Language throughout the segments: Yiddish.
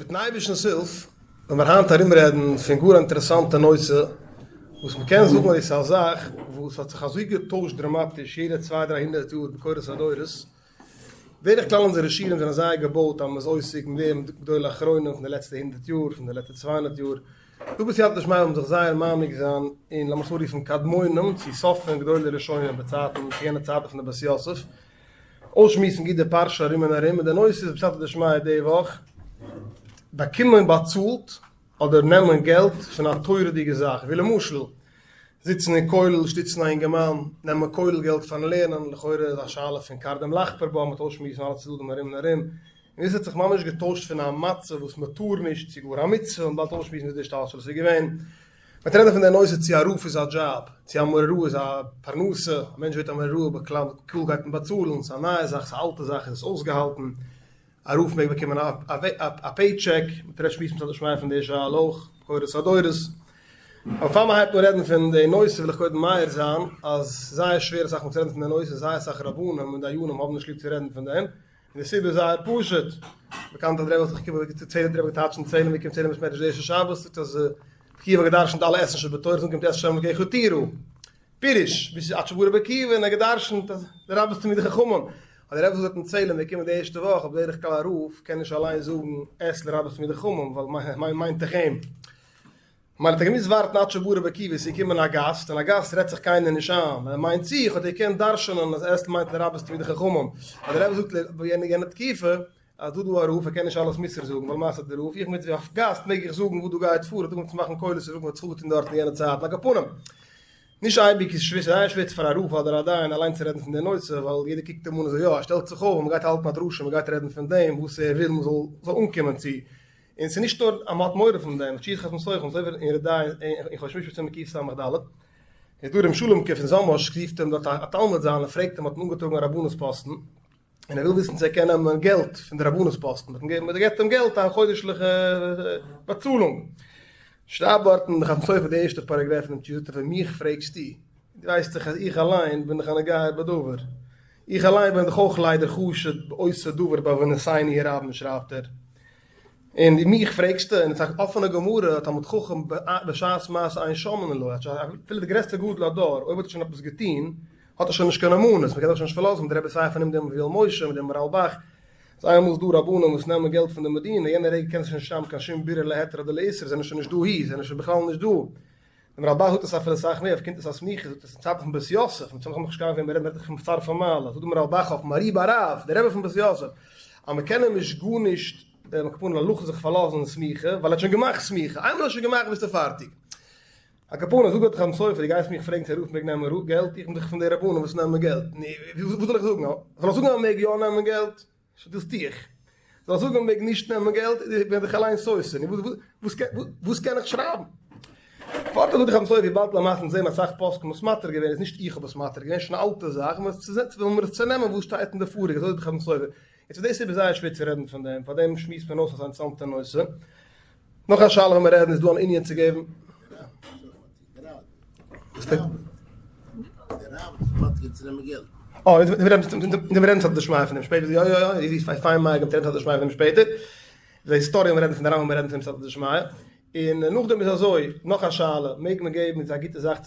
מיטן אייבערשטנ'ס הילף וועלן מיר היינט ארומרעדן פון גאר א אינטערעסאנטע נושא, וואס מ'קען זאגן אז דאס איז א זאך וואס האט זיך אזוי געטוישט דראמאטיש יעדע צוויי דריי הונדערט יאר בקורות הדורות. בדרך כלל אונזערע שיעורים זענען זייער געבויט אז מ'איז עוסק מיט דעם גדולי אחרונים פון די לעצטע הונדערט יאר, פון די לעצטע 200 יאר. דא בסייעתא דשמיא וועלן מיר זיך זייער מעמיק זיין אין לאמיר עס אנרופן קדמונים צו סוף פון גדולי ראשונים בצייטן צו יענע צייטן פון די בית יוסף. אויסשמועסן גוט די פרשה ארום און ארום, און די נושא איז בסייעתא דשמיא די וואך, באקומען באצאלט אדער נעמען געלט פון א תורה'דיגע זאך, ווי למשל זיצן אין כולל שטיצן א אינגערמאן, נעמען כולל געלט פארן לערנען, לכאורה איז א שאלה פון קרדום לחפור בה, מ'וועט אויסשמועסן אלע צדדים ארום און ארום, און דאס האט זיך ממש געטוישט פון א מצב וואס מ'טאר נישט צו גאר א מצוה, מ'וועט באלד אויסשמועסן ווי די השתלשלות איז געווען. מ'וועט רעדן פון די נושא צו א רב איז א דזשאב, צו א מורה הוראה איז א פרנסה, א מענטש ווערט א מורה הוראה בכלל קהל גייט אים באצאלן, ס'איז א נייע זאך, ס'איז א אלטע זאך, איז עס אויסגעהאלטן, א רב מעג באקומען א פעי טשעק, מ'וועט רעדט שמועסן בסייעתא דשמיא פון די שאלה אויך, בקורות הדורות. אבער פאר מ'הייבט אן רעדן פון די נושא וויל איך קודם מעיר זיין אז ס'איז זייער שווער אסאך מאל צו רעדן פון די נושא, זייער אסאך רבנים און דיינים האבן נישט ליב צו רעדן פון דעם, און די סיבה איז זייער פשוט, באקאנט אז דער רבי האט זיך געקומען צו צעהלים, דער רבי האט געטייטשט אין צעהלים, ווי קומט צעהלים בית מדרש די ערשטע שבת, זאגט אז רבי עקיבא האט געדרשנט אלע את'ן שבתורה, און קומט את ה' אלקיך תירא, פירוש, ביז עד שבא רבי עקיבא און ער האט געדרשנט אז לרבות תלמידי חכמים, האט דער רבי געזאגט אין צעהלים ווי קומט די ערשטע וואך, אבער בדרך כלל א רב קען נישט אליין זאגן את לרבות תלמידי חכמים, ווייל מיינט דאך אים. ממילא האט ער געמוזט ווארטן עד שבא רבי עקיבא, עס איז געקומען א גאסט, און א גאסט רעדט זיך קיינער נישט איין, ווען ער מיינט זיך האט ער געקענט דרש'נען אז את מיינט לרבות תלמידי חכמים, אז דער רבי זאגט ביי יענע תקופה אז דא דא א רב ער קען נישט אלעס מוסר זאגן, ווייל למעשה דער רב, איך מיט ווי א גאסט מעג איך זאגן וואס דא גייט פאר, האט אנגעהויבן צו מאכן קולות און זאגן וואס האט זיך אפגעטון דארט אין יענע צייטן, על כל פנים, נישט אייביג איז שווער, ס'איז זייער שווער פאר א רב אדער א דיין אליין צו רעדן פון די נושא, ווייל יעדער קוקט אים אן אזוי יא, ער שטעלט זיך אויף און מ'גייט האלטן א דרשה, מ'גייט רעדן פון דעם וואס ער וויל מ'זאל זאל אנקומען צו, און ס'איז נישט נאר אז מ'האט מורא פון דעם, תשו' חתם סופר סופר אין ר' דיין אין חושן משפט סימן קס"ד, איז דא ר' שלום'קע פון זאמאשק רופט אים דארט א תלמיד זיינער פרעגט אים האט אים אנגעטראגן א רבנות פאסטן, און ער וויל וויסן צו ער קען נעמען געלט פון די רבנות פאסטן, מ'האט אים געגעבן מ'געבט אים געלט א חודש'ליכע באצאלונג, שרייבט דארטן די חתם סופר די ערשטע פאראגרעף פון דעם תשובה, זאגט ער פון מיך פרעגסטו? דו ווייסט דאך אז איך אליין בין דאך א נוגע בדבר, איך אליין בין דאך אויך ליידער חשוד בעושה דבר בעוונותינו הרבים שרייבט ער. און מיך פרעגסטו? און עס איז א אפענע גמרא, תלמיד חכם בשעת מעשה אין שומעין לו, אפילו די גרעסטע גדול הדור, אויב האט ער שוין עפעס געטון, האט ער שוין נישט קיין נאמנות, מען קען זיך שוין נישט פארלאזן, דער רבי סיי פון אים דעם ויואל משה מיט דעם רלב"ח, אז איינמאל איז דא רבנים וואס נעמען געלט פון די מדינה, יענע רגע קען זיך שוין נישט שרייבן קיין שום בירור להיתר אדער לאיסור, זענען שוין נישט דאהי, זענען שוין בכלל נישט דא. דעם רלב"ח זאגט עס אפילו אסאך מער, אויף קונטרס הסמיכות זאגט עס אין צייטן פון בית יוסף, אונז האבן נאך נישט קיין וועם מ'רעדט, מ'רעדט דאך פון שרפי מעלה, זאגט דעם רלב"ח אויף מהר"י בהרב, דער רבי פון בית יוסף, אז מ'קען אים נישט גארנישט על כל פנים להלכה זיך פארלאזן אין סמיכה, ווייל ער האט שוין געמאכט סמיכה, איינמאל ער האט שוין געמאכט ביסטו פארטיג. על כל פנים, זאגט דער חתם סופר, דו גייסט מיך פרעגן צו א רב מעג נעמען געלט, איך בין דאך פון די רבנים וואס נעמען געלט, נו, וואס זאל איך זאגן? זאל איך זאגן אז מ'מעג יא נעמען געלט? דאס טו איך. זאל איך זאגן מען מעג נישט נעמען געלט, איך בין זיך אליין סותר, נו וואס קען איך שרייבן? פארט זאגט דער חתם סופר וויבאלד למעשה אונז זעהן אסאך פוסקים וואס מתיר געווען איז נישט איך האב עס מתיר געווען, שוין א אלטע זאך, ווילן מיר עס צונעמען וואס שטייט אין די פאריגע, אזוי זאגט דער חתם סופר. יעצט פאר די סיבה איז זייער שווער צו רעדן פון דעם, פארדעם שמועסט מען אויס אזא אינטערעסאנטע נושא. נאך א שאלה ווען מיר רעדן איז דא אן ענין צו געבן. אה, מיר רעדן סייעתא דשמיא פון דעם שפעטער, יא יא יא, פיין מייק, מיר רעדן סייעתא דשמיא פון דעם שפעטער, די היסטאריע מיר רעדן פון די רמב"ם מיר רעדן פון סייעתא דשמיא, און נאכדעם איז אזוי, נאך א שאלה, מעג מען געבן, איז א גוטע זאך,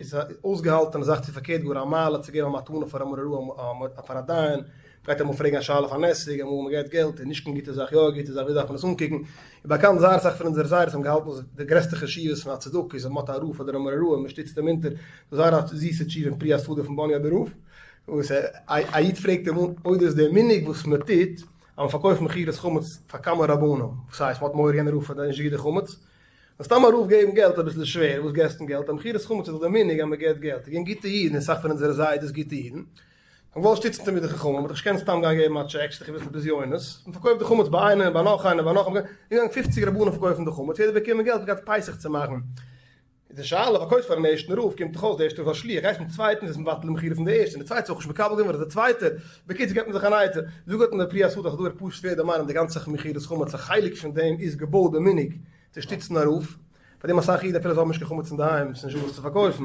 איז א אויסגעהאלטענע זאך צו פארקערט גאר א מעלה צו געבן א מתנה פאר א מורה הוראה פאר א דיין, מ'גייט אמאל פרעגן א שאלה פאר נעסיג, אמאל מ'געט געלט איז נישט קיין גוטע זאך, יא א גוטע זאך, ווי דארף מען עס אנקוקן? איז באקאנט זייער אסאך פון אונזערע זיידעס האבן געהאלטן אז די גרעסטע חשיבות פון א צדקה איז אז מ'האט א רב אדער א מורה הוראה און מ'שטיצט אים אונטער, דאס איז זייער א זיסע תשובה אין פרי השדה פון באניאדער רב, וואס א איד פרעגט אים אן אודות די מנהג וואס מ'טוט אז מ'פארקויפט מכירת חמץ פאר כמה רבנים, וואס הייסט מ'האט מורא יענער רב פארדינט נישט גוט די חמץ? נאר סתם א רב געבן געלט איז אביסל שווער, וואס געסטו געלט? א מכירת חמץ איז דאך די מנהג אז מ'געט געלט, איז געווען גוטע אידן, אסאך פון אונזערע זיידעס גוטע אידן, מען וואלט שטיצן תלמידי חכמים, מען האט דאך נישט געקענט סתם גיין געבן א טשעק, ס'איז דאך אביסל בזיונות, מען פארקויפט די חמץ ביי איינעם, ביי נאך איינעם, ביי נאך איינעם, געגאנגען פופציג רבנים פארקויפן די חמץ, יעדער באקומען געלט, געהאט פסח צו מאכן. איז די שאלה, פארקויפסט פארן ערשטן רב, קומט דאך אויס די ערשטע רב איז א שליח, גייסט צום צווייטן איז עס מבטל די מכירה פון די ערשטע, און די צווייטע איז אויך נישט מקבל געווען ווייל ער איז די צווייטע, בקיצור געבט מען זיך אן עצה, זאגט דארט אין די פרי השדה אז דא איז פשוט שווער די מיינונג די גאנצע מכירת חמץ א חלק פון דעם איז געבויט די מנהג צו שטיצן א רב, פאר דעם אסאך אידן אפילו זיי האבן נישט קיין חמץ אינדערהיים, ס'איז נישט דא וואס צו פארקויפן,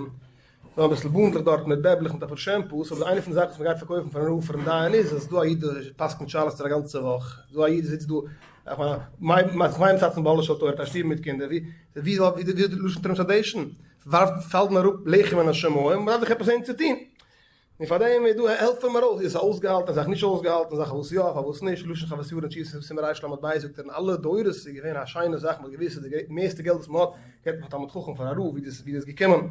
נאר אביסל בונדלעך דארט מיט בעבלעך מיט אפאר שעמפוס, אבער איינע פון די זאכן וואס מ'גייט פארקויפן פארן רב פארן דיין איז אז ס'דא א איד וואס פסק'נט שאלות פאר א גאנצע וואך, ס'דא א איד וואס זיצט דא. כ'מיין מצד בעלה של תורה, א שטוב מיט קינדער, ווי ווי ווי די לשון תרומת הדשן, ווארפט פאלט מען אראפ לחם מן השמים, מ'דארף דאך עפעס זען צו טון. און פאר דעם איז דא העלפט אים ארויס, איז עס א אויסגעהאלטענע זאך נישט אויסגעהאלטענע זאך פארוואס יא פארוואס נישט, לשון חוות יאיר אין תשובות סימן רל"ב זאגט ער אין אלע דורות איז געווען א שיינע זאך מ'האט געוואוסט אז די מערסטע געלט וואס מ'האט געבט מען פאר תלמיד חכם פאר א רב ווי דאס ווי דאס געקומען.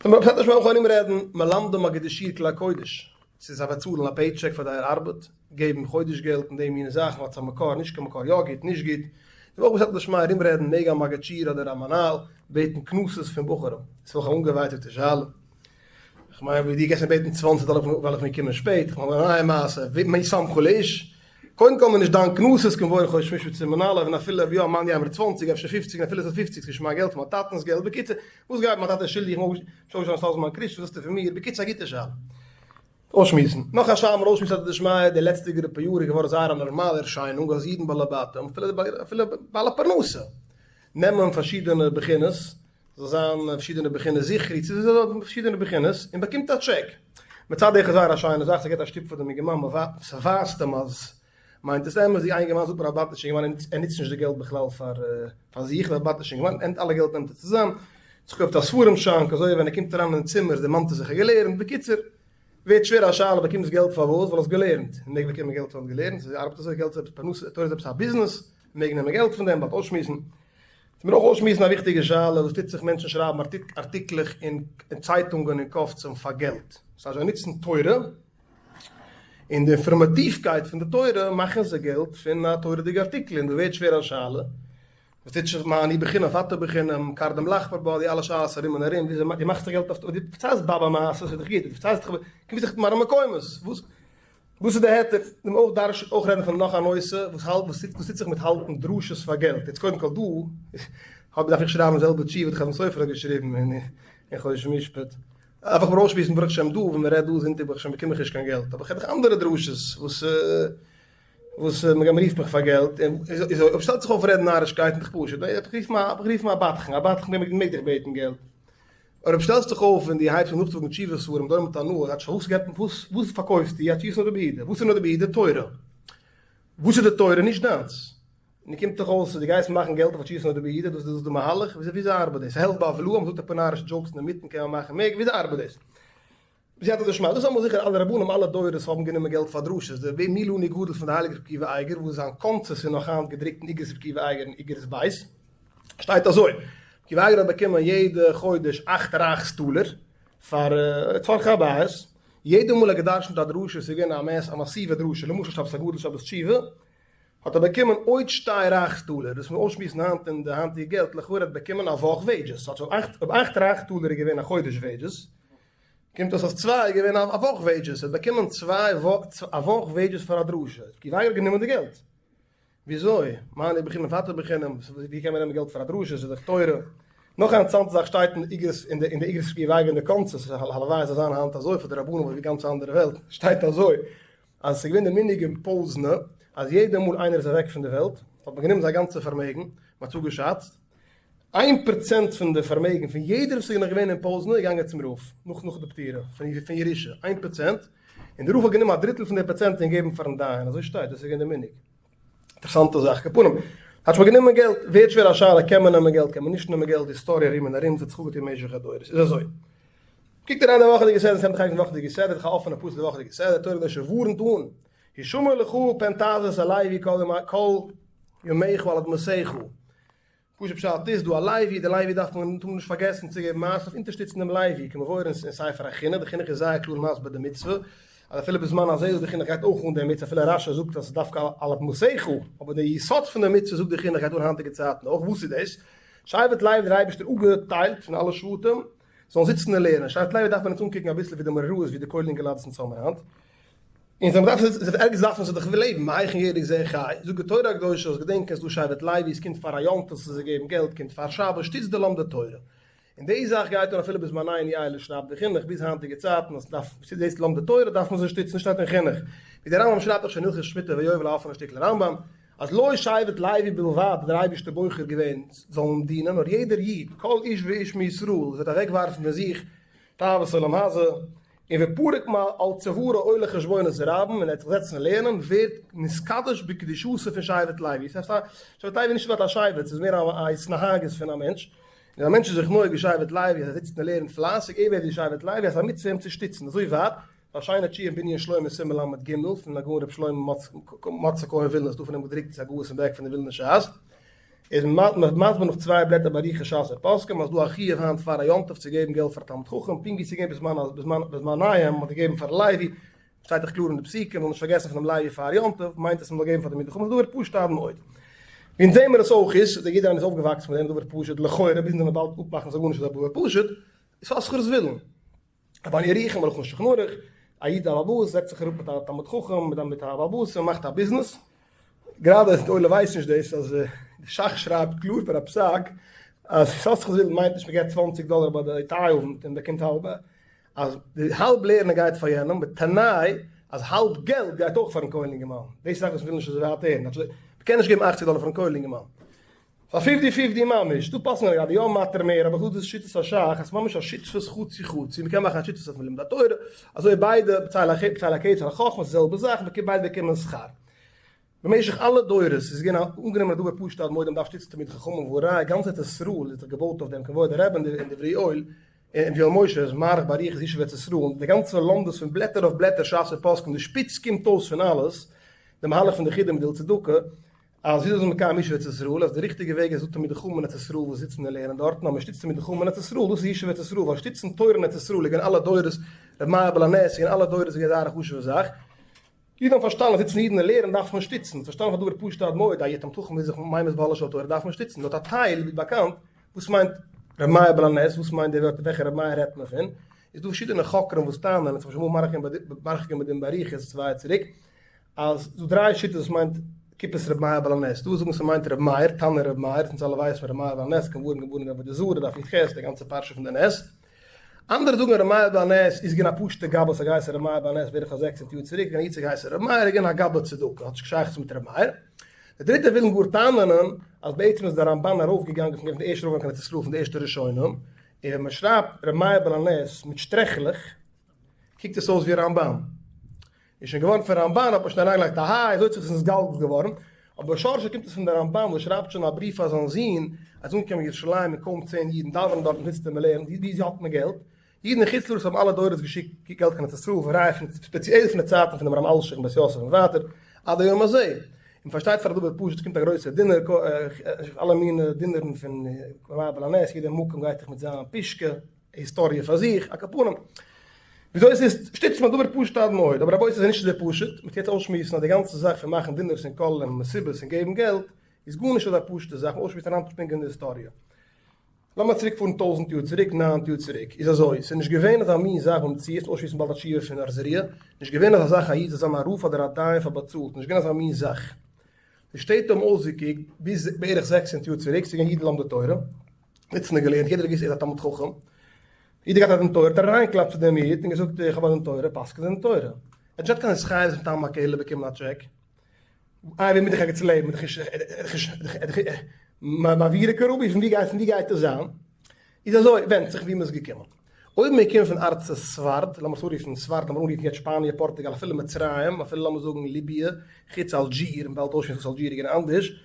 ס'וועט נישט מער אויך ארום רעדן מלמדים מגידי שיעור כלי הקודש, צו זיי באצאלן א פעי טשעק פאר זייער ארבעט, געבן חודש געלט און די מיני זאכן האט א מקור נישט קיין מקור יא גוט נישט גוט, און אויך בסייעתא דשמיא ארום רעדן מעג א מגיד שיעור אדער א מנהל בעטן קנסות פון בחורים, ס'איז אויך א אנגעווייטאגטע שאלה. כ'מיין ווי דו קענסט מיר בעטן צוואנציג דאלער ווייל איך בין געקומען שפעט, כ'מיין א נייע מעשה, מי שמך לאיש? קודם כל מען נישט דיין קנסות כמבואר חושן משפט סימן א', און אפילו אויב יא מאן יימר צוואנציג אפשר פופציג און אפילו עס איז פופציג ס'נישט מיין געלט ס'מיין טאטענס געלט, בקיצור וואס גייט מיין טאטע איז שולדיג איך מוז שוין אויסלאזן מיין קריש וואס ווילסטו פון מיר, בקיצור א גוטע שאלה. אויסשמועסן. נאך א שאלה מיר אויסשמועסן סייעתא דשמיא, די לעצטע גרופע יאר איז געווארן זייער א נארמאלע ערשיינונג אז אידן בעלי בתים אפילו בעלי פרנסה נעמען פארשידענע בחינות זאל זיין פארשידענע בחינות זכרי צו זאל זיין פארשידענע בחינות און באקומט א טשעק. מצד אחד זייער א שיינע זאך ס'געט א שטופ פאר דעם אינגערמאן ס'ווייזט אים אז מיינט עס אמת די אינגערמאן זאגט מיר א באטישע אינגערמאן ער נוצט נישט די געלט בכלל פאר פאר זיך ער איז א באטישע אינגערמאן נעמט אלע געלט נעמט ער צוזאם זיך קויפט א ספרים שאנק אזוי ווען ער קומט אריין אין צימער דערמאנט ער זיך ער געלערנט בקיצור ווערט שווער א שאלה באקומסט געלט פארוואס ווייל האסט געלערנט מעג באקומען געלט ווייל האסט געלערנט ארבעט אזוי געלט איז עפעס פרנסה תורה איז עפעס א ביזנעס מעג נעמען געלט פון דעם באלד אויסשמועסן. מיר אויך אויסשמועסן א וויכטיגע שאלה וואס טוט זיך מענטשן שרייבן ארטיקלעך אין צייטונגען און קובצים פאר געלט. ס'הייסט זיי נוצן תורה און די אינפארמאטיווקייט פון די תורה מאכן זיי געלט פון א תורה'דיגע ארטיקל און דא ווערט שווער א שאלה וואס טוט זיך מה אני בחינם ואתה בחינם קרדום לחפור בה די אלע שאלות ארום און ארום וויאזוי דו מאכסט זיך געלט אויף דו פארציילסט באבע מעשות איז דאך גוט דו פארציילסט דאך קומסט דאך מראה מקומות וואס וואס איז די היתר? און אויך דארש אויך רעדן פון נאך א נושא וואס האלט וואס טוט וואס טוט זיך מיט האלטן דרשות פאר געלט יעצט קודם כל דא האב דארף איך שרייבן די זעלבע תשובה וואס די חתם סופר האט געשריבן אין אין חושן משפט דארף איך מיר אויסשמועסן ברוך השם דא ווען מען רעדט דא זונטאג ברוך השם באקום איך נישט קיין געלט אבער איך רעד דאך אנדערע דרשות וואס וואס מען רופט מיך פאר געלט און איז אויב שטעלט זיך אויף רעדן נארישקייטן דאך פשוט איך רוף איך רוף א בדחן א בדחן מעג דיך בעטן געלט. אויב שטעלסט דיך אויף און דו הייבסט אן נאכצוזאגן תשובות ספרים דור מיט הנאה, זייט שוין וואס געבט מען וואס וואס פארקויפסטו יא תשובות נודע ביהודה, וואס איז נודע ביהודה? תורה. וואס איז די תורה? נישט דיינס. און קומט דאך אויס אז דו גייסט מאכן געלט אויף א תשובות נודע ביהודה, דאס איז די מהלך? וויאזוי וויאזוי ארבעט דאס? ס'העלפט בהבלעה? מ'זאגט אפאר נארישע jokes אינמיטן קען מען מאכן מער, וויאזוי ארבעט דאס? בסייעתא דשמיא, דאס האבן זיכער אלע רבנים אלע דורות האבן גענומען געלט פאר דרשות, די מי לנו גדול פון די הייליגע רבי עקיבא אייגער וואס זיין קונטרס איז נאך היינט געדרוקט אין איגרת רבי עקיבא אייגער און איגרת בית, שטייט אזוי, רבי עקיבא אייגער האט באקומען יעדע חודש אכט רייכסטאלער פאר צרכי הבית, יעדע מאל ער האט געדרשנט א דרשה, עס איז געווען א מאסיווע דרשה, למשל שבת הגדול שבת תשובה, האט ער באקומען עוד שתי רייכסטאלער, דאס מיר אויסשמועסן היינט אין די היינטיגע געלט, לכאורה האט באקומען א וואך וועידזשעס, אויב אכט רייכסטאלער איז געווען א חודש וועידזשעס, קומט אויס אז צוויי איז געווען א וואך וועידזשעס, ער האט באקומען צוויי א וואך וועידזשעס פאר א דרשה, האט עקיבא אייגער גענומען די געלט. וויאזוי? מה אני בחינם ואתה בחינם, ווי קען מען נעמען געלט פאר א דרשה, ס'איז דאך תורה. נאך א אינטערעסאנטע זאך שטייט אין איגרות אין די איגרות עקיבא אייגער אין די קונטרס, הלוואי זאל זיין היינט אזוי פאר די רבנים אזוי ווי גאנץ אנדערע וועלט, שטייט אזוי אז עס איז געווען די מנהג אין פויזנא אז יעדע מאל איינער איז אוועק פון די וועלט האט מען גענומען זיין גאנצע פארמעגן, מען האט צוגעשאצט, איין פראצענט פון די פארמעגן פון יעדער וואס איז נאך געווען אין פויזנא איז געגאנגען צום רב נאך נאך די פטירה פון ירושה, איין פראצענט, און די רב האט גענומען א דריטל פון די פראצענט און געגעבן פארן דיין, אזוי שטייט, דאס איז געווען די מנהג. אינטערעסאנטע זאך, כפנים, האט שוין גענומען געלט, ווערט שווער א שאלה קען מען נעמען געלט קען מען נישט נעמען געלט, די היסטאריע ארום און ארום, ס'האט זיך אפגעטון במשך הדורות, איז אזוי. קוקט אריין די וואכעדיגע סדרה, ס'נעמט דיך די וואכעדיגע סדרה, דיך א אפענע פסוק די וואכעדיגע סדרה, תורה הקדושה ווארנט אן, הישמר לך פן תעזוב את הלוי כל ימיך על אדמתך. פשוט פשט איז דא א לוי, די לוי דארף מען טאר מען נישט פארגעסן צו געבן מעשר אויף אונטערשטיצן דעם לוי, כמבואר אין ספר החינוך, די חינוך איז זייער קלאר מסביר די מצוה, אז אפילו בזמן הזה זאגט די חינוך גייט אויך אן די מצוה, אפילו רשי זאגט אז ס'איז דווקא על אדמתך, אבער די יסוד פון די מצוה זאגט די חינוך גייט אן היינטיגע צייטן אויך, וואס איז דאס? שבט לוי האט דער אייבערשטער אפגעטיילט פון אלע שבטים, זאלן זיצן און לערנען, שבט לוי דארף מען אונז אנקוקן אביסל ווי די מראות ווי די כולל אינגעלייט וואס אונז האבן היינט, און זיי דארפן זיך ערגעץ דארפן זיי דאך לעבן, מהיכן ירק זה חי, זאגט די תורה הקדושה זאלסט געדענקען ס'איז דא שבט לוי, עס קומט פאר א יום טוב צו זיי געבן געלט, קומט פאר שבת, שטיצט די לומדי תורה. און די זאך גייט אן אפילו בזמנינו אלה שרייבט די חינוך ביז היינטיגע צייטן אז ס'דארף דאס לומדי תורה דארף מען זיי שטיצן שטייט אין חינוך, ווי דער רמב"ם שרייבט דאך שוין הלכות שמיטה ויובל א אפענע שטיקל רמב"ם, אז לא שבט לוי בלבד האט דער אייבערשטער בוחר געווען זאלן דינען, נאר יעדער איד, כל איש ואיש מישראל, וועט אוועקווארפן פון זיך תאוות עולם הזה. און ופרק מעל צווארו עול חשבונות רבים, און ער האט זיך געזעצט און לערנען, ווערט נתקדש בקדושתו פון שבט לוי. ס'הייסט א שבט לוי איז נישט פשט א שבט, ס'איז מער א התנהגות פון א מענטש, און א מענטש איז זיך נוהג ווי שבט לוי, אז ער זיצט און לערנט פלייסיג, ער ווערט ווי שבט לוי, אז ס'איז א מצוה אים צו שטיצן, אזוי ווייט, א שיינע תשובה אין בנין שלמה סימן ל"ג פון הגאון רבי שלמה מצא כהן ווילנא, ס'דא פון אים געדרוקט הגהות אין back פון די ווילנא ש"ס, איז מסביר נאך צוויי בלעטער באריכות ש"ס ופוסקים אז דא א חיוב היינט פאר א יום טוב צו געבן געלט פאר א תלמיד חכם, פונקט ווי ס'איז געווען בזמן בזמן בזמניהם מ'האט געגעבן פאר לוי, שטייט דאך קלאר אין די פסוקים מ'זאל נישט פארגעסן פונעם לוי פאר יום טוב, מיינט עס מ'זאל געבן פאר תלמידי חכמים, ס'איז דבר פשוט עד מאוד. ווי אונז זעהן מיר עס אויך איז, יעדער איינער איז אויפגעוואקסן מיט דעם דבר פשוט, לכאורה ביז אונז וועלן באלד אפמאכן ס'איז גארנישט אזא דבר פשוט, איז פאר שכר'ס ווילן. רבן ירוחם הלכה אין שולחן ערוך, א איד א בעל הבית זעצט זיך אראפ מיט א תלמיד חכם מיט א מיט א בעל הבית און מאכט א ביזנעס, גראדע די עולם ווייסט נישט דאס אז די ש"ך שרייבט קלאר פאר א פסק אז יששכר זבולון מיינט נישט מען געבט צוואנציג דאלער ביי די טיי אווענט און באקומט האלב, אז די האלב לערנען גייט פאר יענעם בתנאי אז האלב געלט גייט אויך פארן כולל אינגערמאן, דאס איז א זאך וואס מ'וויל נישט אזוי ווייט הערן, מ'קען נישט געבן אכציג דאלער פארן כולל אינגערמאן. פאר fifty fifty ממש, דא פאסן גראדע יא מתיר מער, אבער דאס איז שיטת הש"ך אז ממש א שותפות חצי חצי, מ'קען מאכן א שותפות אויפן לימוד התורה, אזוי ביידע, בצל הח בצל הכסף החכמה, ס'איז די זעלבע זאך, מ'קען ביידע באקומען שכר. במשך אלע דורות איז געווען א אנגענומענע דבר פשוט אז מודים דארף שטיצן תלמידי חכמים והא ראיה גאנץ ארץ ישראל איז דאך געבויט אויף דעם כבוד הרב און דברי יואל און ויואל משה איז מאריך באריכות ישוב ארץ ישראל און די גאנצע לומדות פון בלעטער אויף בלעטער ש"ס ופוסקים די שפיץ קומט אויס פון אלעס די מהלך פון די חידא מיט די צדקה אז וויאזוי איז מען מקיים ישוב ארץ ישראל, אז די ריכטיגע וועג איז דא תלמידי חכמים אין ארץ ישראל וואס זיצן און לערנען דארטן, אז מען שטיצט תלמידי חכמים אין ארץ ישראל, דאס איז ישוב ארץ ישראל, ווייל שטיצן תורה אין ארץ ישראל איז געווען אלע דורות, רבי מאיר בעל הנס איז געווען אלע דורות איז געווען זייער א חשוב'ע זאך, אידן האבן פארשטאנען אז זיצן אידן און לערנען דארף מען שטיצן, פארשטאנען פאר דבר פשוט עד מאוד, א יתום תחום וויל זיך ממית באהלה של תורה דארף מען שטיצן, דארט א טייל ווי באקאנט, וואס מיינט רבי מאיר בעל הנס, וואס מיינט די ווערטער וועלכע רבי מאיר רעדט מען פון, איז דא פארשידענע חוקרים וואס טענה'ן, און צום משל אמאל מאריך געווען מיט דעם באריכות צוויי יאר צוריק, אז דא דריי שיטות וואס מיינט קופת ר' מאיר בעל הנס, דא זאגן ס'מיינט ר' מאיר, תנא ר' מאיר, אונז אלע ווייסן ר' מאיר בעל הנס, געבארן געבארן אין עבודה זרה, דף י"ח, די גאנצע פרשה פון די נס. אנדערע זאגן ר' מאיר בעל הנס איז געווען א פשוטע גבאי ס'האט געהייסן ר' מאיר בעל הנס בערך פאר זעקס הונדערט יאר צוריק, געווען א איד ס'האט געהייסן ר' מאיר, איז געווען א גבאי צדקה, האט נישט קיין שייכות מיט ר' מאיר. די דריטע ווילן גאר טענה'נען אז בעצם איז די רמב"ן ארויף געגאנגען פון געווען פון די ערשטע ארויף געגאנגען קיין ארץ ישראל פון די ערשטע ראשונים, און ווען מ'שרייבט ר' מאיר בעל הנס מיט שטרעכלעך קוקט עס אויס ווי רמב"ן. איז שוין געווארן פון רמב"ן האט מען שוין אריינגעלייגט א היי, אזוי האט זיך עס נתגלגל געווארן, אבער בשורשו קומט עס פון די רמב"ן וואס שרייבט שוין א בריוו פאר זיין זון אז אנגעקומען ירושלים און קוים צען אידן דאווענען דארט און זיצט און מ'לערנט, ווי ווי האט מען געלט? אידן אין חוץ לארץ האבן אלע דורות געשיקט געלט קיין ארץ ישראל וראיה פון ספעציעל פון די צייטן פון דעם רמ אלשיך און בית יוסף און ווייטער עד היום הזה, און פארשטייט פאר א דבר פשוט קומט א גרויסע דינער אלע מיני דינערן פון ר' בעל הנס יעדע מקום גייט זיך מיט זיין פישקע. היסטאריע פאר זיך, על כל פנים, וויאזוי עס איז שטיצט מען דבר פשוט עד מאוד, אבער רבותי עס איז נישט אזוי פשוט, מ'טוט יעצט אויסשמועסן אז די גאנצע זאך פון מאכן דינערס און כוללים און מסיבות און געבן געלט איז גארנישט אזא פשוטע זאך, אויסשמועסן אריינצושפרינגען אין די היסטאריע. לאמיר צוריק פארן טויזנט יאר צוריק, ניינט יאר צוריק, איז אזוי, ס'איז נישט געווען אזא מין זאך במציאות, אויסשמועסן באלד א תשובה פון אור זרוע, נישט געווען אזא זאך א איד זאל זיין א רב אדער א דיין פאר באצאלט, נישט געווען אזא מין זאך. די שטעט האבן אויסגעקוקט ביז בערך זעקס הונדערט יאר צוריק, ס'איז געווען אידן לומדי תורה, זיצן און געלערנט, יעדער האט געוואוסט ער איז א תלמיד חכם, יעדער געהאט א דין תורה, האט ער אריינגעקלאפט צו דעם איד און געזאגט איך האב א דין תורה, פסק'ן דין תורה. ער האט נישט געהאט קיין התחייבות מטעם הקהילה באקומען א טשעק, איי ווער מיט דיך ערגעץ לעבן, מעבירה כרבי, פון ווי גייט פון ווי גייט עס זיין? איז אזוי, ווענדט זיך ווי מען איז געקומען. אויב מען קומט פון ארצות ספרד, לאמיר עס אנרופן ספרד, לאמיר אנרופן יעצט שפאניע, פארטוגאל, אפילו מצרים, אפילו לאמיר זאגן ליביע, חוץ אלדזשיר, און באלד אויסשמועסן וואס אלדזשיר איז געווען אנדערש,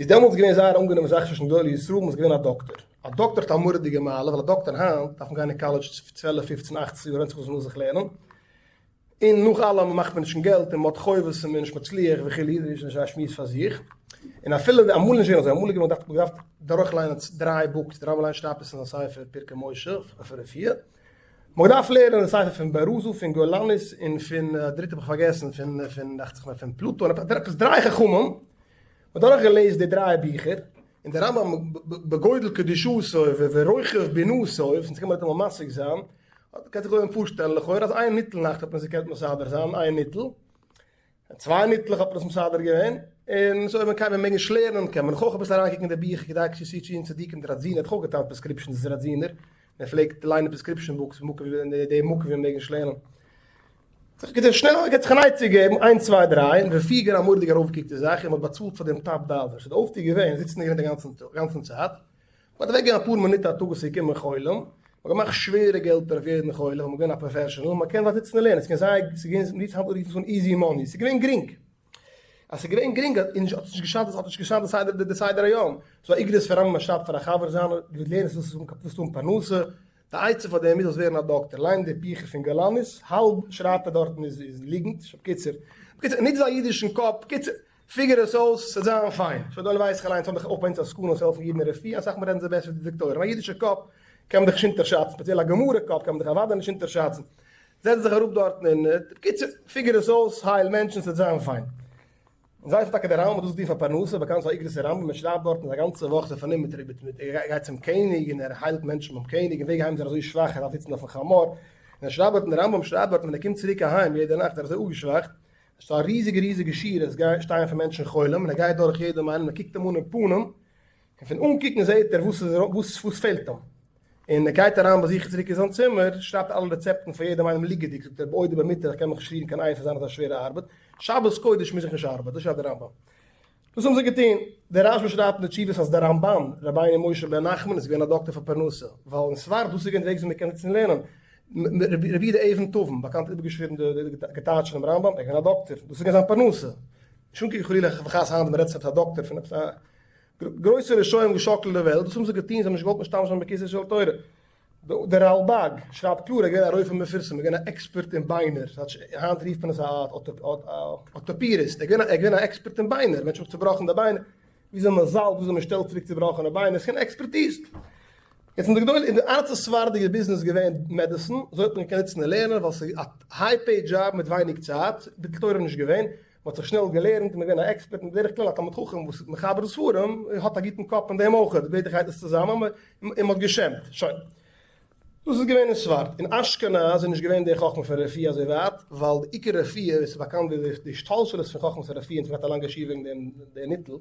איז דעמאלטס געווען זייער אנגענומען זאך צווישן גדולי ישראל, מען איז געווען א דאקטער. א דאקטער האט א מורא'דיגע מעלה, ווייל א דאקטער היינט דארף מען גיין אין קאלעדזש צוועלף, פופצן, אכצן יאר, ווענדט זיך וואס מען וויל זיך לערנען. און נאך אלעם מאכט מען נישט קיין געלט און מען האט חובות און מען איז נישט מצליח וכו', דאס איז א שמועס פאר זיך. און אפילו אמאל איז נישט געווען אזוי, אמאל איז געווען מען האט געדארפט דורכליינען דריי books, דער רמב ם אליין שרייבט עס אין זיין ספר פרקי משה אויף רפואה, מען האט געדארפט לערנען די ספר פון ברזו, פון גולנית, און פון די דריטע האב איך פארגעסן, פון פון דאכט זיך מיר פון פלוטו, עפעס דריי חכמים, מען האט דורך געלעזט די דריי ביכער, און דער רמב ם בגודל קדושתו ורוחב בינתו, וואס אונז קען מען ניטאמאל משיג זיין, קען זיך אויבן פארשטעלן לכאורה אז איין ניטל נאכט האט מען עס געקענט מסדר זיין, איין ניטל, צוויי ניטלעך האט מען עס מסדר געווען, און סאו אויב מען קען מעג נישט לערנען קען מען אויך אביסל אריינקוקן אין די ביכער כדי צו צו צדיקים, דער ראדזינער האט אויך געטיילט prescriptions, דער ראדזינער, ער פלעגט ליינען prescription books אין די מקום ווי מען מעג נישט לערנען. זיך געטון שנעל געט זיך אן עצה געבן, איינס צוויי דריי, און רפי געווען א מורא'דיג ארויפגעקוקטע זאך, און מען האט באצאלט פאר דעם top dollar, ס'איז די אויפטו געווען זיצן און געלערנט די גאנצן צייט, מען האט אוועק געגעבן אפאר מינוט א טאג וואס איז געקומען חולים. מ'האט געמאכט שווערע געלטער אויף יעדן חולה, ווייל מ'איז געווען א professional, מ'קען ווייטער זיצן און לערנען, ס'קען זיין, ס'איז געווען, מ'רופט היינט רופט עס אן easy money, ס'איז געווען גרינג. אז ס'איז געווען גרינג האט נישט האט נישט געשאדט האט נישט געשאדט די סדר די סדר היום. ס'איז א איגרות פון רמב ם שרייבט פאר א חבר זיינער, דו לערנסט ווילסט האבן ווילסט האבן פרנסה, די עצה פאר דעם איז זאלסט ווערן א דאקטער, ליין די ביכער פון גאלאניס, האלב שרייבט ער דארטן איז איז ליגנט, בקיצור, בקיצור, נוץ דיין אידישן קאפ, בקיצור, figure עס אויס, ס'וועט זיין פיין. שוין דאן ווייס איך אליינס האב איך אויך ביי אונז עסקנות וואס העלפן אידן אין רפואה, אסאך מאל רעדן זיי בעסער ווי די דאקטוירים, א אידישע קאפ קען מען דיך נישט אונטערשאצן, ספעציעל א גמרא קאפ קען מען דיך אוודאי נישט אונטערשאצן. זעץ זיך אראפ דארטן און בקיצור, figure עס אויס, הייל מענטשן, ס'וועט זיין פיין. און זיי איז טאקע דער רמב ם האט דאס געטון פאר פרנסה, באקאנט פאר איגרות הרמב ם, מען שרייבט דארטן אז א גאנצע וואך איז ער פארנומען מיט מיט ער גייט צום קעניג און ער היילט מענטשן ביים קעניג, אין וועג אהיים איז ער אזוי שוואך ער דארף זיצן אויפן חמור, און ער שרייבט דארטן דער רמב ם שרייבט דארטן ווען ער קומט צוריק אהיים יעדע נאכט איז ער אזוי אפגעשוואכט, עס איז א ריזיגע ריזיגע שורה, עס גייען שטייען פון מענטשן חולים, און ער גייט דורך יעדעם איינעם און ער קוקט אים אן אין פנים, און פון אנקוקן זעט ער וואס איז וואס וואס פעלט אים, און ער גייט אריין ביי זיך צוריק אין זיין צימער, שרייבט אלע רעצעפטן פאר יעדעם איינעם ליגעדיג, זאגט ער בעודי במיטה איך קען מיך נישט רירן קיין אייער פון זיין אזא שווערע ארבעט, שבת קודש מוז איך נישט ארבעטן, דאס שרייבט דער רמב ם. דאס האבן זיי געטון. דער רשב א שרייבט אין די תשובות אז דער רמב ן, רבינו משה בן נחמן, איז געווען א דאקטער פאר פרנסה, ווייל אין ספרד דאס איז געווען די וועג וויאזוי מען קען זיצן און לערנען. רבי יהודה אבן תיבון, באקאנט איבערגעשריבן די געטייטש פונעם רמב ם, ער איז געווען א דאקטער, דאס איז געווען זיין פרנסה. נישט אנקוקן חלילה וחס היינט ווען מען רעדט פון עפעס א דאקטער פון עפעס א גרויסע רשעים געשאקלט די וועלט, דאס האבן זיי געטון, זיי האבן נישט געוואלט משתמש זיין בכסר של תורה. דער רלבג שרייבט קלאר, ער איז געווען א רופא מפורסם, ער איז געווען א עקספערט אין ביינער, היינט רופט מען עס א orthopedist, ער איז געווען א עקספערט אין ביינער, מענטשן האבן צובראכן די ביינער, וויאזוי מען זאלבט, וויאזוי מען שטעלט צוריק צובראכענע ביינער, עס איז קיין עקספערטיז. יעצט אין די גדול, אין די ארצות ספרדיגע ביזנעס איז געווען medicine, אזוי האט מען געקענט זיצן און לערנען, ווייל ס'איז א high paid job מיט ווייניג צייט, ביטול תורה איז נישט געווען, מען האט זיך שנעל געלערנט און מען איז געווען א עקספערט, און בדרך כלל א תלמיד חכם וואס איז מחבר ספרים האט א גוטן קאפ אין דעם אויך, בדרך גייט עס צוזאמען, און מען האט גע'שמ'ט, שוין. דאס איז געווען אין ספרד. אין אשכנז איז נישט געווען די חכמה פון רפואה אזוי ווייט, ווייל די עיקר רפואה, ווי עס איז באקאנט די די השתלשלות פון חכמת הרפואה, אונז האבן געהאט א לאנגע שיעור וועגן דעם די ניטל,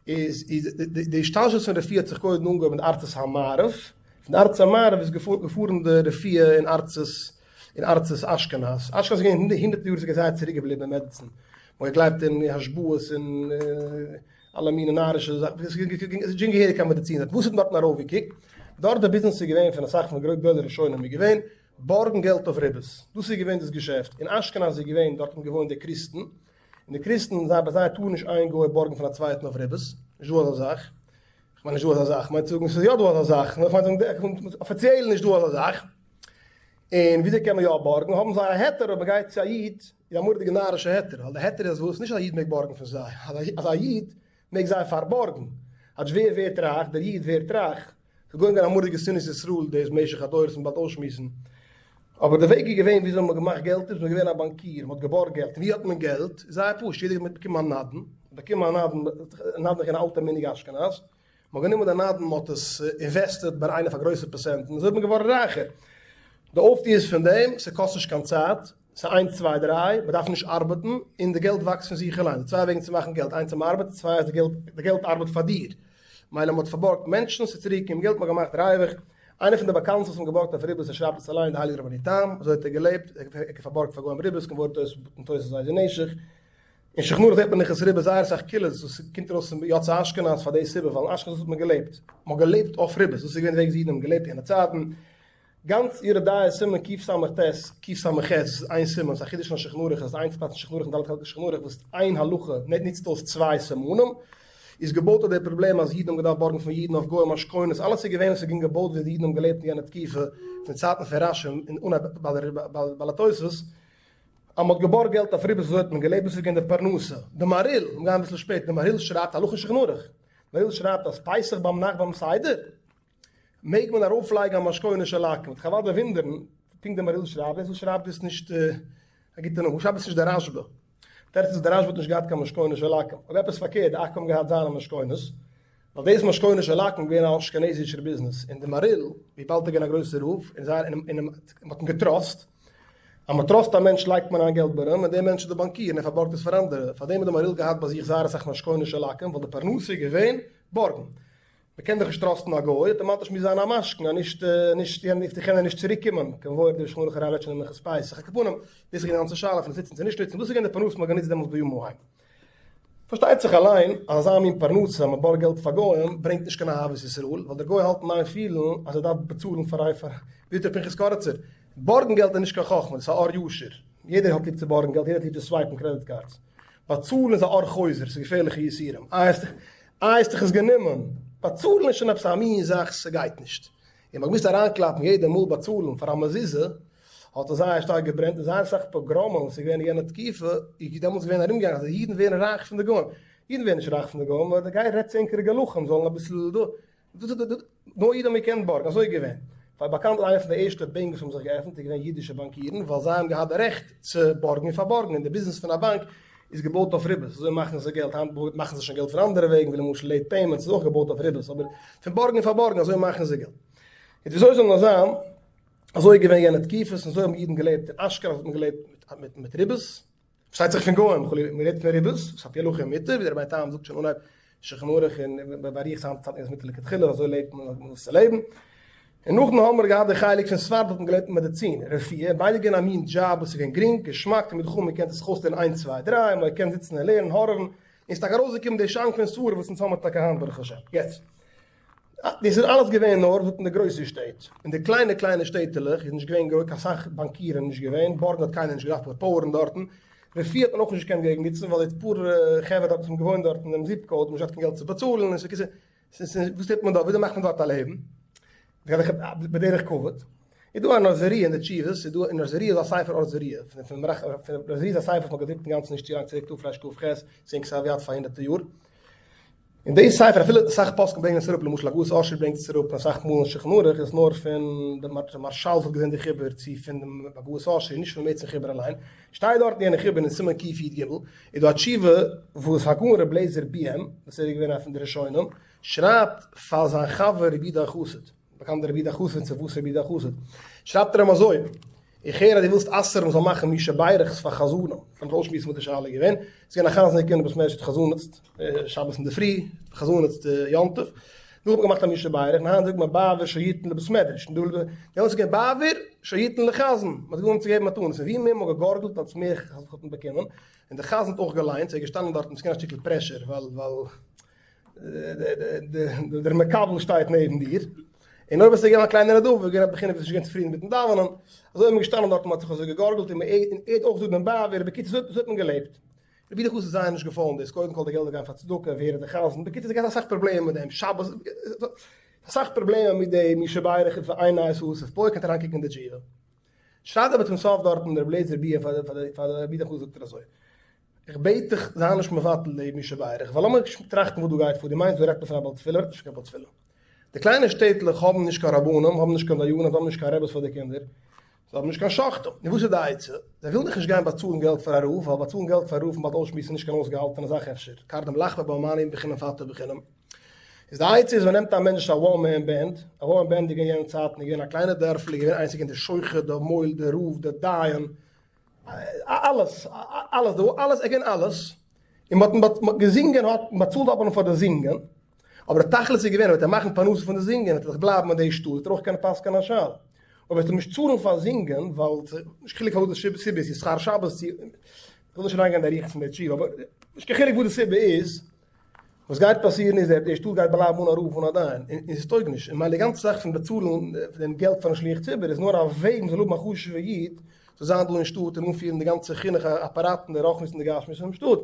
איז די השתלשלות פון רפואה האט זיך קודם אנגעהויבן אין ארצות המערב, פון ארצות המערב איז געפארן די רפואה אין ארצות אין ארצות אשכנז, אשכנז איז געווען הונדערטער יאר זיך זייער צוריק געבליבן אין medicine, מען האט געגלייבט אין השבעות און אלע מיני נארישע זאכן, עס איז נישט געווען געהעריג קיין מעדיצין, וואס האט מען דארטן ארויפגעקוקט? דארט די ביזנעס איז געווען פון אסאך פון די גדולי ראשונים איז געווען בארגן געלט אויף ריבית, דאס איז געווען דאס געשעפט, אין אשכנז איז געווען דארט האבן געוואוינט די קריסטן, און די קריסטן זיי ביי זיי טאר נישט איין גוי בארגן פון א צווייטן אויף ריבית, נישט דא אזא זאך, כ'מיין נישט דא אזא זאך, כ'מיין צו זאגן ס'איז יא דא אזא זאך, נאר כ'מיין צו זאגן אפיציעל נישט דא אזא זאך, און וויאזוי קען מען יא בארגן, האבן זיי א היתר אויב מ'גייט צו א איד, איז א מורא'דיגע נארישע היתר, ווייל די היתר איז וואס, נישט אז א איד מעג בארגן פון זיי, אז א איד מעג זיי פארבארגן, כאטש ווער ווערט רייך, דער איד ווערט רייך, ס'איז געווען גאר א מורא'דיגע שנאת ישראל דאס משך הדורות מ'באלד אויסשמועסן, אבער די וועג איז געווען וויאזוי מ'האט געמאכט געלט איז מ'איז געווען א באנקיר, מ'האט געבארגט געלט, און ווי האט מען געלט? איז זייער פשוט, יעדער האט באקומען א נדן, באקומען א נדן, נדן איז געווען א אלטע מנהג אשכנז, מ'האט גענומען די נדן מ'האט עס invested ביי איינער פאר גרויסע פראצענטן, אזוי איז מען געווארן רייכער. די אויפטו איז פון דעם, ס'קאסט נישט קיין צייט, ס'איז איינס צוויי דריי, מ'דארף נישט ארבעטן, און די געלט וואקסט פון זיך אליין. ס'דא צוויי וועגן צו מאכן געלט, איינס אז מ'ארבעט, צוויי אז די געלט די געלט ארבעט פאר דיר. מילא מ'האט פארבארגט מענטשן, ס'איז צוריק געקומען געלט, מ'האט געמאכט ריווח. איינער פון די באקאנטסטע וואס האבן געבארגט אויף ריבית, ער שרייבט עס אליין, די הייליגער רבינו תם, אזוי האט ער געלעבט, ער האט פארבארגט פאר גוים ריבית, כמבואר אין תוס' איזה נשך. אין שולחן ערוך זעט מען הלכות ריבית זייער אסאך קולות וואס קומט ארויס פון יוצאי אשכנז פאר די סיבה, ווייל אין אשכנז האט מען געלעבט, מ'האט געלעבט אויף ריבית, דאס איז געווען די וועג ווי אידן האבן געלעבט יענע צייטן. גאנץ יורה דעה סימן קס"ט קס"ח, דאס איז איין סימן, ס'איז א חידוש פון שולחן ערוך אז איין פלאץ אין שולחן ערוך אין ד' חלקי שולחן ערוך וואס איין הלכה נוצט אויס צוויי סימנים, איז געבויט אויף די פראבלעם אז אידן האבן געדארפט בארגן פון אידן אויף גוים משכונות, אלעס איז געווען וואס איז געווען געבויט ווי די אידן האבן געלעבט אין יענע תקופה, פון צייטן פון רשי און אנהייב בעלי התוספות, אז מ'האט געבארגט געלט אויף ריבית אזוי האט מען געלעבט, דאס איז געווען די פרנסה. די מהריל, מיר גייען אביסל שפעט, די מהריל שרייבט הלכה אין שולחן ערוך, מהריל שרייבט אז פסח ביים נאכט ביים סדר, מעג מען ארויפלייגן א משכונות של עכו"ם? וועט זיך אוודאי וואונדערן, פונקט דער מהריל שרייבט דאס, וואס שרייבט דאס נישט א גוטע נאמען, וואס שרייבט דאס נישט דער רשב"א? תירוץ איז דער רשב"א האט נישט געהאט קיין משכונות של עכו"ם, אויב עפעס פארקערט, די עכו"ם האבן געהאט זיינע משכונות, ווייל דאס משכונות של עכו"ם איז געווען א אשכנזישער ביזנעס, און דער מהריל, וויבאלד ער איז געווען א גרויסער רב, און זייער און מען האט אים געטראסט, אז מען טראסט א מענטש לייגט מען איין געלט ביי אים, און דער מענטש איז דער באנקיר און ער פארבארגט עס פאר אנדערע, פארדעם האט דער מהריל געהאט ביי זיך זייער אסאך משכונות של עכו"ם, ווייל די פרנסה איז געווען בארגן. מען קען דאך נישט טראסטן א גוי, אויטאמאטיש מוז זיין א משכון, אז נישט נישט יענער קען ער נישט צוריק קומען, כמבואר דער שולחן ערוך הרב רעדט שוין אין הלכות פסח, על כל פנים, דאס איז געווען די גאנצע שאלה פון עס נוצן צו נישט נוצן, דאס איז געווען די פרנסה וואס מען האט גענוצט דעמאלטס בימים ההם. פארשטייט זיך אליין אז אזא מין פרנסה אז מען בארגט געלט פאר גוים ברענגט נישט קיין אהבת ישראל, ווייל דער גוי האלט אין איין פילן אז ער דארף באצאלן פאר פאר ווי זאגט ר' פנחס קאריצער, בארגן געלט איז נישט קיין חכמה, דאס איז א אור ישר, יעדער האט ליב צו בארגן געלט, יעדער האט ליב צו swipe ן credit cards, באצאלן איז א אור חוזר, ס'איז געפערליכע יסורים, איי האסט דיך עס גענומען, באצאלן איז שוין עפעס א מין זאך ס'גייט נישט, און מ'האט געמוזט אריינקלאפן יעדע מאל באצאלן פאר א מזוזה, האט עס זייער שטארק געברענט, און זייער אסאך פאגראמען וואס איז געווען אין יענע תקופה, איז דעמאלטס געווען ארומגעגאנגען אז די אידן ווערן רייך פון די גוים, אידן ווערן נישט רייך פון די גוים, ווייל די גיי רעדט צו ענקערע גלחים זאלן אביסל דא, דא, נאר אידן האבן געקענט בארגן, אזוי איז געווען. פאר באקאנט איינע פון די ערשטע בענק וואס האבן זיך געעפנט איז געווען אידישע באנקירן, ווייל זיי האבן געהאט די רעכט צו בארגן און פארבארגן, און די ביזנעס פון א באנק איז געבויט אויף ריבית, אזוי מאכן זיי געלט, היינט מאכן זיי שוין געלט פון אנדערע וועגן ווי למשל late payments איז אויך געבויט אויף ריבית, אבער פון בארגן און פארבארגן אזוי מאכן זיי געלט. יעצט וויאזוי זאל נאר זיין, אזוי איז געווען יענע תקופות און אזוי האבן אידן געלעבט אין אשכנז האט מען געלעבט מיט מיט ריבית, פארשטייט זיך פון גוים, חלילה מען רעדט פון ריבית, וואס על פי הלכה איז מותר, ווי דער רבינו תם זאגט שוין אנהייב שולחן ערוך און באריכות היינט צייטן איז עס מותר לכתחילה אזוי לעבט מען האט מען וואס צו לעבן. און נאכדעם האבן מיר געהאט די חלק פון ספרד האט מען געלעבט מיט מעדיצין, רפואה, ביידע געווען א מין דזשאב וואס איז געווען גרינג, געשמאק, תלמיד חכם מען קען זיך אויסלערנען איינס צוויי דריי, מען קען זיצן און לערנען, הארעווען, און ס'איז טאקע ארויסגעקומען די שאנק פון ספרים וואס אונז האמיר טאקע היינט ברוך השם. יעצט. דאס איז אלעס געווען נאר זאגט אין די גרויסע שטעט, אין די קליינע קליינע שטעטעלעך איז נישט געווען גרויס קיין סאך באנקירן נישט געווען, בארגן האט קיינער נישט געדארפט פאר פויערן דארטן, רפואה האט מען אויך נישט געקענט געגן נוצן ווייל די פאר חברה דארט וואס האבן געוואוינט דארט אין דעם zip code האבן נישט געהאט קיין געלט צו באצאלן, און ס'איז וואס טוט מען דארט וויאזוי מאכט מען דארט א לעבן? בדרך כבוד. איז דא אן אור זרוע אין די תשובות, איז דא אין אור זרוע איז א ספר אור זרוע, פון אור זרוע איז א ספר וואס מ'האט געדרוקט אינגאנצן נישט צו לאנג צוריק תרכ"ח, ס'איז אין כתב יד פאר הונדערטער יאר. און די ספר אפילו אסאך פוסקים ברענגען עס אראפ למשל הגהות אשר ברענגט עס אראפ און אסאך מאל אין שולחן ערוך איז עס נאר פון די מהרש"ל וואס האט געזען די חיבור צו פון דעם הגהות אשר נישט פונעם עצם חיבור אליין, שטייט דארט אין יענע חיבור אין סימן קי"ג איז דא א תשובה וואס הגאון רבי אליעזר ביהם וואס ער איז געווען א פון די ראשונים שרייבט פאר זיין חבר רבי יהודה החסיד. באקאנט דער רבי יהודה החסיד צו וואס רבי יהודה החסיד שרייבט ער אים אזוי, איך הער אז דו ווילסט אסר'ן מ'זאל מאכן מי שבירך'ס פאר חזנים, לאמיר אויסשמועסן וואס די שאלה איז געווען, ס'איז געווען א חזן געקומען אין בית מדרש האט חזנות'ט שבת אינדערפרי, חזנות'ט יום טוב, דא האט מען געמאכט א מי שבירך, און היינט זאגט מען בעבור שיתן לבית מדרש, און דא דעמאלטס איז געווען בעבור שיתן לחזן, מ'האט געוואלט צו געבן מתנות, און ווי מער מ'האט געגארגלט אלס מער האט מען באקומען, און דער חזן האט אויך געליינט, ס'איז געשטאנען דארטן, ס'איז געווען א שטיקל pressure, ווייל ווייל. דער מקבל שטייט נעבן דיר, און אויב האסטו געגעבן א קליינע נדבה, איז געווען א בחינה ביסט נישט געווען צופרידן מיטן דאווענען, אזוי איז מען געשטאנען דארט און מען האט זיך אזוי געגארגלט און ער האט אויך געזאגט דעם בעבור, בקיצור אזוי האט מען געלעבט. רבי יהודה חסיד איז זייער נישט געפאלן דאס, קודם כל די געלט גייען פאר צדקה, ווער איז דער חזן, בקיצור ער האט געהאט אסאך פראבלעמען מיט דעם, שבת, אסאך פראבלעמען מיט די מי שבירך און פאר איין נייעס האסף פה, קענט אריינקוקן אין די תשובה. שרייבט אבער צום סוף דארטן רבי אליעזר ביער פאר רבי יהודה חסיד זאגט ער אזוי. איך בעט דיך זיי נישט מבטל די מי שבירך, ווייל לאמיר טראכטן וואס דא גייט פאר, דו מיינסט דא רעדט מען פון א בעל תפילה, רעדט נישט פון קיין בעל תפילה. די קליינע שטעטלעך האבן נישט קיין רבנים, האבן נישט קיין דיינים, זיי האבן נישט קיין רעבעס פאר די קינדער, זיי האבן נישט קיין שוחטים. נו וואס איז די עצה? זיי ווילן דאך נישט גיין באצאלן געלט פאר א רב, ווייל באצאלן געלט פאר א רב און באלד אויסשמועסן איז נישט קיין אויסגעהאלטענע זאך אפשר, קרדום לחמא בעמנו בחינם פתה בחינם. איז די עצה איז מען נעמט א מענטש א one man band, א one man band איז געווען יענע צייטן איז געווען א קליינע דערפל איז געווען איינס איז געווען די שוחט, די מוהל, די רב, די דיין, אלעס, אלעס דא, אלעס, עגעין אלעס, און מ'האט מ'האט געזינגען האט באצאלט האט מען פאר די זינגען, אבער די תכלית איז געווען אויב וועט ער מאכן פרנסה פון די זינגען וועט ער זיך בלייבן אין די שטאט וועט ער אויך קענען פסק'ענען א שאלה, אויב וועט ער נישט צאלן פאר זינגען ווייל נישט קיין חילוק פארוואס די סיבה איז, צו שכר שבת צו, כ'וויל נישט אריינגיין אין די אריכות פון די תשובה אבער נישט קיין חילוק וואס די סיבה איז, וואס גייט פאסירן איז דער שטאט גייט בלייבן אן א רב אן א דיין, און עס טויג נישט, און ממילא די גאנצע זאך פון באצאלן דעם געלט פארן שליח ציבור איז נאר א וועג מ'זאל האבן א חשוב'ע איד זאל זיין דא אין שטאט און אנפירן די גאנצע חינוך אפאראט און די רוחניות און די גשמיות פונעם שטאט.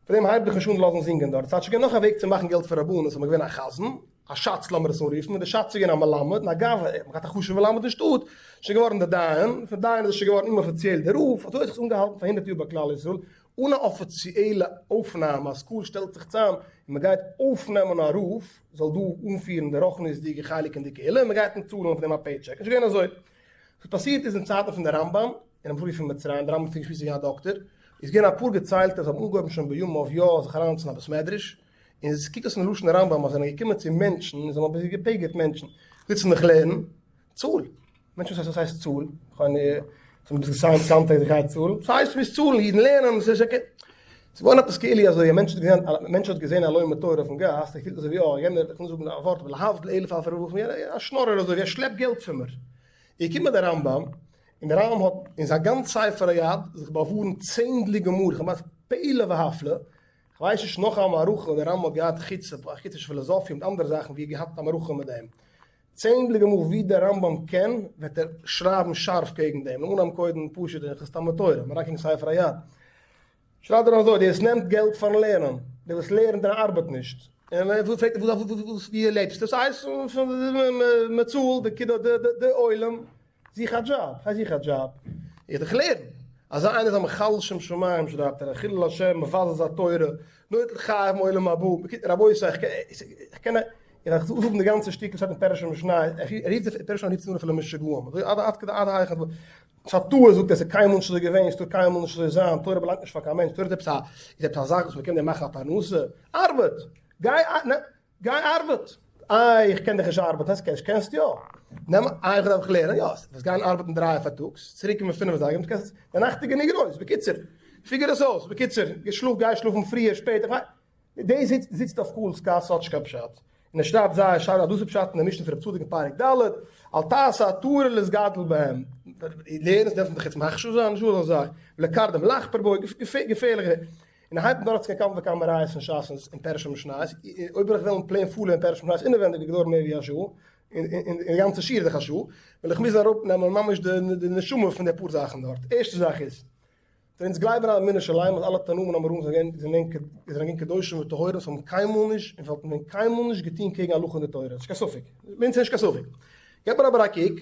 פאר דעם הייב דיך נישט אן לאזן זינגען דארט. ס'האט שוין געווען נאך א וועג צו מאכן געלט פון רבנות, האט מען געווען א חזן, א שאץ לאמיר עס אנרופן, און דער שאץ איז געווען א מלמד, און אגב האט מען געהאט א חשוב'ע מלמד אין שטאט, שוין געווארן דער דיין, פון דיין איז ער שוין געווארן אומאפיציעל דער רב, אזוי האט זיך עס אנגעהאלטן פאר הונדערט יאר ביי כלל ישראל, אן א אפיציעלע אויפנאמע אז קהל שטעלט זיך צאם און מען גייט אויפנעמען א רב זאל דא אנפירן די רוחניות'דיגע חלק אין די קהילה און מען גייט אים צאלן אויף דעם א paycheck, נישט געווען אזוי. וואס פאסירט איז אין צייטן פון די רמב"ם און אמאל פון מצרים, די רמב"ם פלעגט שפעטער זיין א דאקטער, איז געווען אפאר געציילטע וואס האבן אנגעהויבן שוין בימיו יא זיך אריינצון א בית מדרש, און עס קוקט אויס אין לשון הרמב"ם אז זיי זענען געקומען צו מענטשן און זיי האבן אביסל געפגר'ט מענטשן, זיצן זיך לערנען, צאל! מענטשן וואס הייסט צאל? כ'מיין זיי האבן דאס געסיינט קאנטראקט איך גיי צאלן, ס'הייסט מוזט צאלן, אידן לערנען, ס'איז אקעי. ס'איז געווארן עפעס כאילו אזוי א מענטש האט געזען א מענטש האט געזען א לומד תורה אויפן גאס, ער פילט אזוי ווי אה יענער, איך וויל נישט זאגן א ווארט אבער להבדיל אלף אלפי רבבות, יענער א שנארער אזוי ווי ער שלעפט געלט פון מיר. איז געקומען דער רמב"ם, און דער רמב"ם האט אין זיין גאנץ ספר היד זיך באווארנט צענדליגע מאל, כ'מיין פלא והפלא. כ'ווייס נישט נאך א מערכה וואס דער רמב ם האט געהאט חוץ א חוצישע פילאזאפיע מיט אנדערע זאכן ווי ער געהאט א מערכה מיט דעם. צענדליגע מאל ווי דער רמב ם קען וועט ער שרייבן שארף קעגן דעם. לאמיר נעמען קודם פשוט אין הלכות תלמוד תורה, מ'אריינקוקן אין ספר היד. שרייבט ער אזוי, דער וואס נעמט געלט פארן לערנען, דער וואס לערנט און ארבעט נישט, און וואס פרעגט ער וואס ווי לעבסטו, ס'הייסט מ'צאלט די קידו די עולם, זוך א דזשאב, וואס הייסט זוך א דזשאב? איך דאך לערן. אזא איינער איז א מחלל שם שמים שרייבט ער, א חילול השם, מבזה זיין תורה, נוטל חייו מעולם הבא, בקיצור רבותי איך קען איך זאל זאגן די גאנצע שטיקל שטייט אין פירוש המשניות, ער רופט זיי פירוש המשניות רופט זיי אפילו משוגעים, אזוי עד עד כדי עד היכן, ס'איז א טעות זאגט ער, ס'איז קיינמאל נישט אזוי געווען, ס'טאר קיינמאל נישט אזוי זיין, תורה באלאנגט נישט פאר קיין מענטש, תורה איז עפעס א איז עפעס א זאך וואס מ'קען דיר מאכן א פרנסה, ארבעט! גיי גיי ארבעט! איי איך קען דאך נישט ארבעטן, הייסט קענסט קענסט יא, נעם איי איך דארף לערנען, יא, וועסט גיין ארבעטן דריי פארטאגס, צוריק קומען פינף אזייגער, קענסט, די נאכט איז גענוג גרויס, בקיצור, figure עס אויס, בקיצור, גיי שלאף גיי שלאפן פריער שפעטער, דער זיצט זיצט אויף קהל'ס קאסע האט נישט קיין פשט, און ער שרייבט זייער שיין אז דאס איז פשט אין די משנה פון רב צדוק אין פרק ד', אל תעשה עטרה להתגדל בהם, לערנסט דארף מען דיך יעצט מחשיב זיין, נישטא אזא זאך, ולקרדום לחפור בו, געפערליכע, און ער הייבט אן דורכצוגיין כמה וכמה ראיות פון שס און פירוש המשניות, אויב וועל איך וועלן plain פארלערנען פירוש המשניות אינעווענדיג וועט געדויערן מער ווי א שעה, און די גאנצע שיעור איז דאך א שעה, וועל איך מוזן אראפנעמען ממש די נשמה פון די פאר זאכן דארט. ערשטע זאך איז, ווען אונז גלייבן אין אמונה שלימה אז אלע תנאים און אמוראים זענען געווען זענען געווען קדושים וטהורים וואס האבן קיינמאל נישט און וואלטן ווען קיינמאל נישט געטון קעגן הלכה און די תורה, נישט קיין ספק, ביי אונז איז נישט קיין ספק. געבט מען אבער א קוק,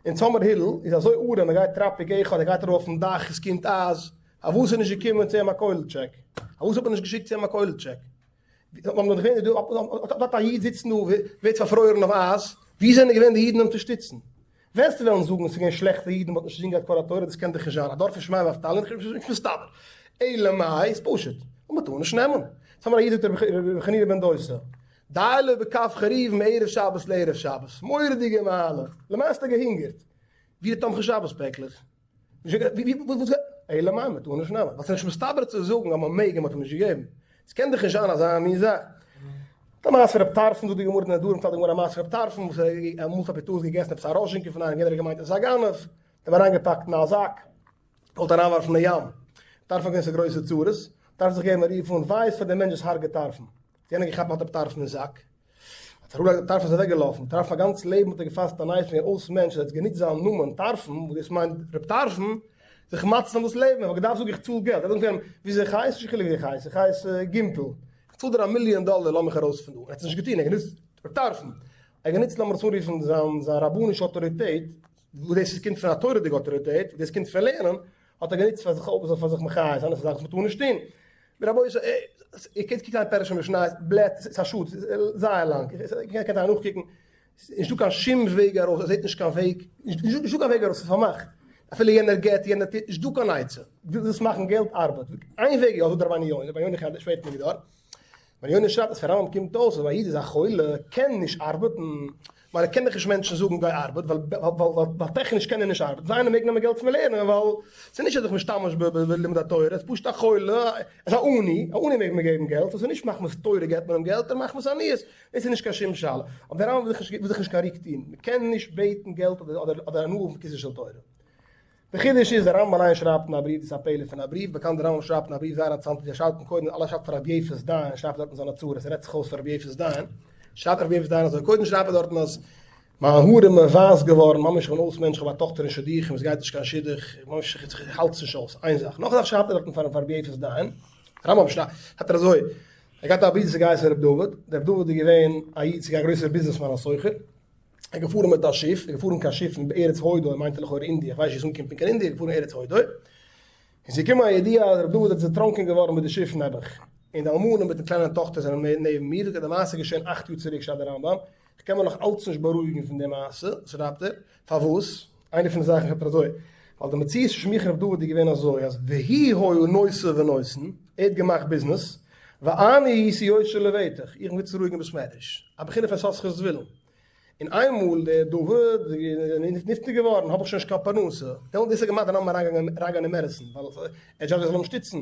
אין סאמער הילל איז אזוי ארעם, ער גייט טראפיק אחד, ער גייט ארויף אויפן דאך, עס קומט אייז, פארוואס איז נישט געקומען צו אים א כולל טשעק? פארוואס האט מען נישט געשיקט צו אים א כולל טשעק? האט א איד זיצן דא ווערט פארפרוירן אויף אייז, ווי זענען געווען די אידן אים צו שטיצן? וועסטו וועלן זאגן עס איז געווען שלעכטע אידן מ'האט נישט אינזין געהאט כל התורה דאס קען דאך נישט זיין א דור פון שמאי ואבטליון איז נישט מסתבר אלא מאי איז פשוט אז מ'טאר נישט נעמען ס'האמיר א איד זאגט רבי חנינא בן דוסא די לו בכף חרובין מערב שבת לערב שבת מורא'דיגע מעלה למעשה האט ער געהונגערט ווי די תומכי שבת פעקלעך אלא מאי מ'טאר נישט נעמען ווייל ס'איז נישט מסתבר צו זאגן אז מ'מעג און מ'האט אים נישט געגעבן ס'קען דאך נישט זיין אזא מין זאך. די מעשה פון רב טרפון זאגט די גמרא אין נדרים פארציילט די גמרא א מעשה פון רב טרפון וואס ער אמאל האט בטעות געגעסן עפעס א ראזשינקע פון איינעם יענער האט געמיינט ער איז א גנב האט אים אריינגעפאקט אין א זאק געוואלט אריינווארפן אין ים טרפון געווען צו גרויסע צרות טרפון זיך געגעבן א רוף אן וויי איז פאר דעם מענטש וואס הרג'עט טרפון האט יענער געכאפט האט רב טרפון אין זאק האט ער אראפגעלייגט טרפון איז אוועק געלאפן טרפון א גאנץ לעבן האט ער געפאסט א נייעס פון אויס מענטש ער האט גענוצט זיין נאמען טרפון וואס דאס מיינט רב טרפון זיך מציל זיין דאס לעבן, איך האב געדארפט זאגן איך צאל געלט, ער זאגט אים וויאזוי איך הייס, נישט קיין חילוק ווי איך הייס, איך הייס גימפל, איך צאל דיר א מיליאן דאלער לאז מיך ארויס פון דא, ער האט עס נישט געטון, ער האט גענוצט רב טרפון, ער האט גענוצט לאמיר עס אנרופן זיין זיין רבנישע אויטאריטעט, וואס דאס איז קומט פון א תורה'דיגע אויטאריטעט, דאס קומט פון לערנען, האט ער גענוצט פאר זיך פאר זיך מחיה זיין, דאס איז א זאך וואס מען טאר נישט טון. רבותי, איר קענט קוקן אין פירוש המשניות, בלעט, ס'איז א שאד, ס'איז זייער לאנג, איר קענט אריין נאכקוקן, נישט דא קיין שום וועג ארויס, ער זעט נישט קיין וועג, נישט דא קיין וועג ארויס, ס'איז פארמאכט, אפילו יענער געט, יענער טוט, נישט דא קיין עצה, ווילסט מאכן געלט, ארבעט, איין וועג איז, זאגט רבינו יונה, רבינו יונה איך שפעט נישט דארט, רבינו יונה שרייבט אז פון רמב ם קומט אויס אז א איד איז א חולה, קען נישט ארבעטן, ווייל ער קען דאך נישט מענטשן זאגן גיי ארבעט, ווייל טעכניש קען ער נישט ארבעטן, זיי איינער מעג נעמען געלט פון לערנען, ווייל ס'איז נישט אז איך משתמש בלימוד התורה, ער איז פשוט א חולה, ער איז א עני, א עני מעג מען געבן געלט, ס'איז נישט מחמת תורה געבט מען אים געלט, נאר מחמת עניות. דאס איז נישט קיין שום שאלה, אבער דער רמב ם וויל זיך נישט קיין רוק טון, מען קען נישט בעטן געלט אדער הנאה פון כיסו של תורה. די חידוש איז, דער רמב ם אליין שרייבט אין א בריוו, דאס איז א פלא פון א בריוו, באקאנט דער רמב ם שרייבט אין א בריוו זייער אינטערעסאנט ווי ער שרייבט קודם אלעס שרייבט פאר רבי יפת דיין, שרייבט דארטן זיינע צרות, ער רעדט זיך אויס פאר רבי יפת דיין, שרייבט רבי יפת דיין אזוי, קודם שרייבט ער דארטן אז מיין האר איז מיר ווייס געווארן, ממש איך בין אויס מענטש, איך האב א טאכטער אין שידוכים, עס גייט נישט קיין שידוך, ממש איך האלט עס נישט אויס, איין זאך, נאך א זאך שרייבט ער דארטן פאר רבי יפת דיין, רמב ם שרייבט ער אזוי, ער געהאט א ברודער ס'איז געהייסן ר' דוד, דער ר' דוד איז געווען א איד ס'איז געווען א גרויסער ביזנעסמאן א סוחר, ער איז געפארן מיט א שיף, ער איז געפארן קיין שיף אין בארץ הודו, ער מיינט לכאורה אינדיע, איך ווייס נישט ווי עס אנקומט פונקט קיין אינדיע, ער איז געפארן ארץ הודו, און ס'איז געקומען א ידיעה אז ר' דוד איז דערטראנקען געווארן מיט די שיף נעבעך, און די אלמנה מיטן קליינעם טאכטער זענען נעבן מיר, זאגט ער די מעשה איז געשען אכט יאר צוריק שרייבט דער רמב ם, איך קען מיר נאך אלץ נישט בארואיגן פון די מעשה, שרייבט ער, פארוואס? איינע פון די זאכן שרייבט ער אזוי, ווייל די מציאות צווישן מיך און ר' דוד איז געווען אזוי אז והוא היה נושא ונותן, ער האט געמאכט ביזנעס, ואני הייתי יושב לבטח, איך בין געזיצן רואיג אין בית מדרש, א בחינה פון יששכר זבולון, און איינמאל דער דוד איז נפטר געווארן האב איך שוין נישט קיין פרנסה, דעמאלט דאס האט געמאכט די רמב ם אריינגיין אין מעדיסאן, ווייל ער האט געזאגט ער זאל אים שטיצן.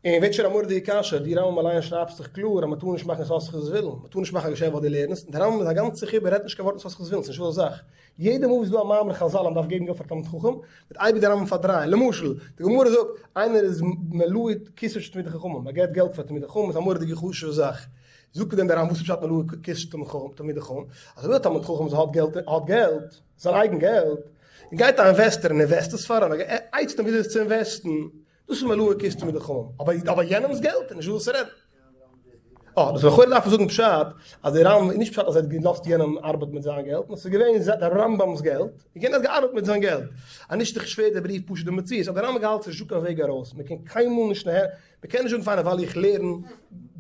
און ווערט שוין א מורא'דיגע קשיא, דו רמב ם אליין שרייבסט דאך קלאר אז מ'טאר נישט מאכן יששכר זבולון, מ'טאר נישט מאכן א געשעפט ווייל דו לערנסט, און דער רמב ם איז א גאנצע חיבור רעדט נישט קיין ווארט יששכר זבולון, ס'נישט דא אזא זאך. יעדע מאל וואס איז דא א מאמר חזל אז מ'דארף געבן געלט פאר תלמיד חכם, וועט אייביג דער רמב ם פארדרייען, למשל, די גמרא זאגט, איינער איז מלוה כיסו של תלמידי חכמים, ער געבט געלט פאר תלמידי חכמים איז א מורא'דיגע חשוב'ע זאך, זאגט דען דער רמב ם וואס איז פשט מלוה כיסו של תלמידי חכמים? אז אויב א תלמיד חכם וואס האט געלט האט געלט, זיין אייגן געלט, און גייט א investor און invest עס פאר אים, ער עצה'ט אים וויאזוי עס צו invest ן, דאס איז מלוה כיס תלמידי חכמים, אבער אבער יענעמ'ס געלט איז נישט דא וואס צו רעדן. אה, דאס לכאורה דארף מען זאגן פשט אז דער רמב ם איז נישט פשט אז ער האט געלאזט יענעם ארבעטן מיט זיין געלט, נאר ס'איז געווען דער רמב ם'ס געלט, און יענער האט געארבעט מיט זיין געלט. אז נישט איז שווער דער בריוו פשוט די מציאות, אז דער רמב ם האט געהאלטן ס'איז נישטא קיין וועג ארויס, מ'קען קיינמאל נישט נהנה, מ'קען נישט זאגן פאר איינער ווייל איך לערן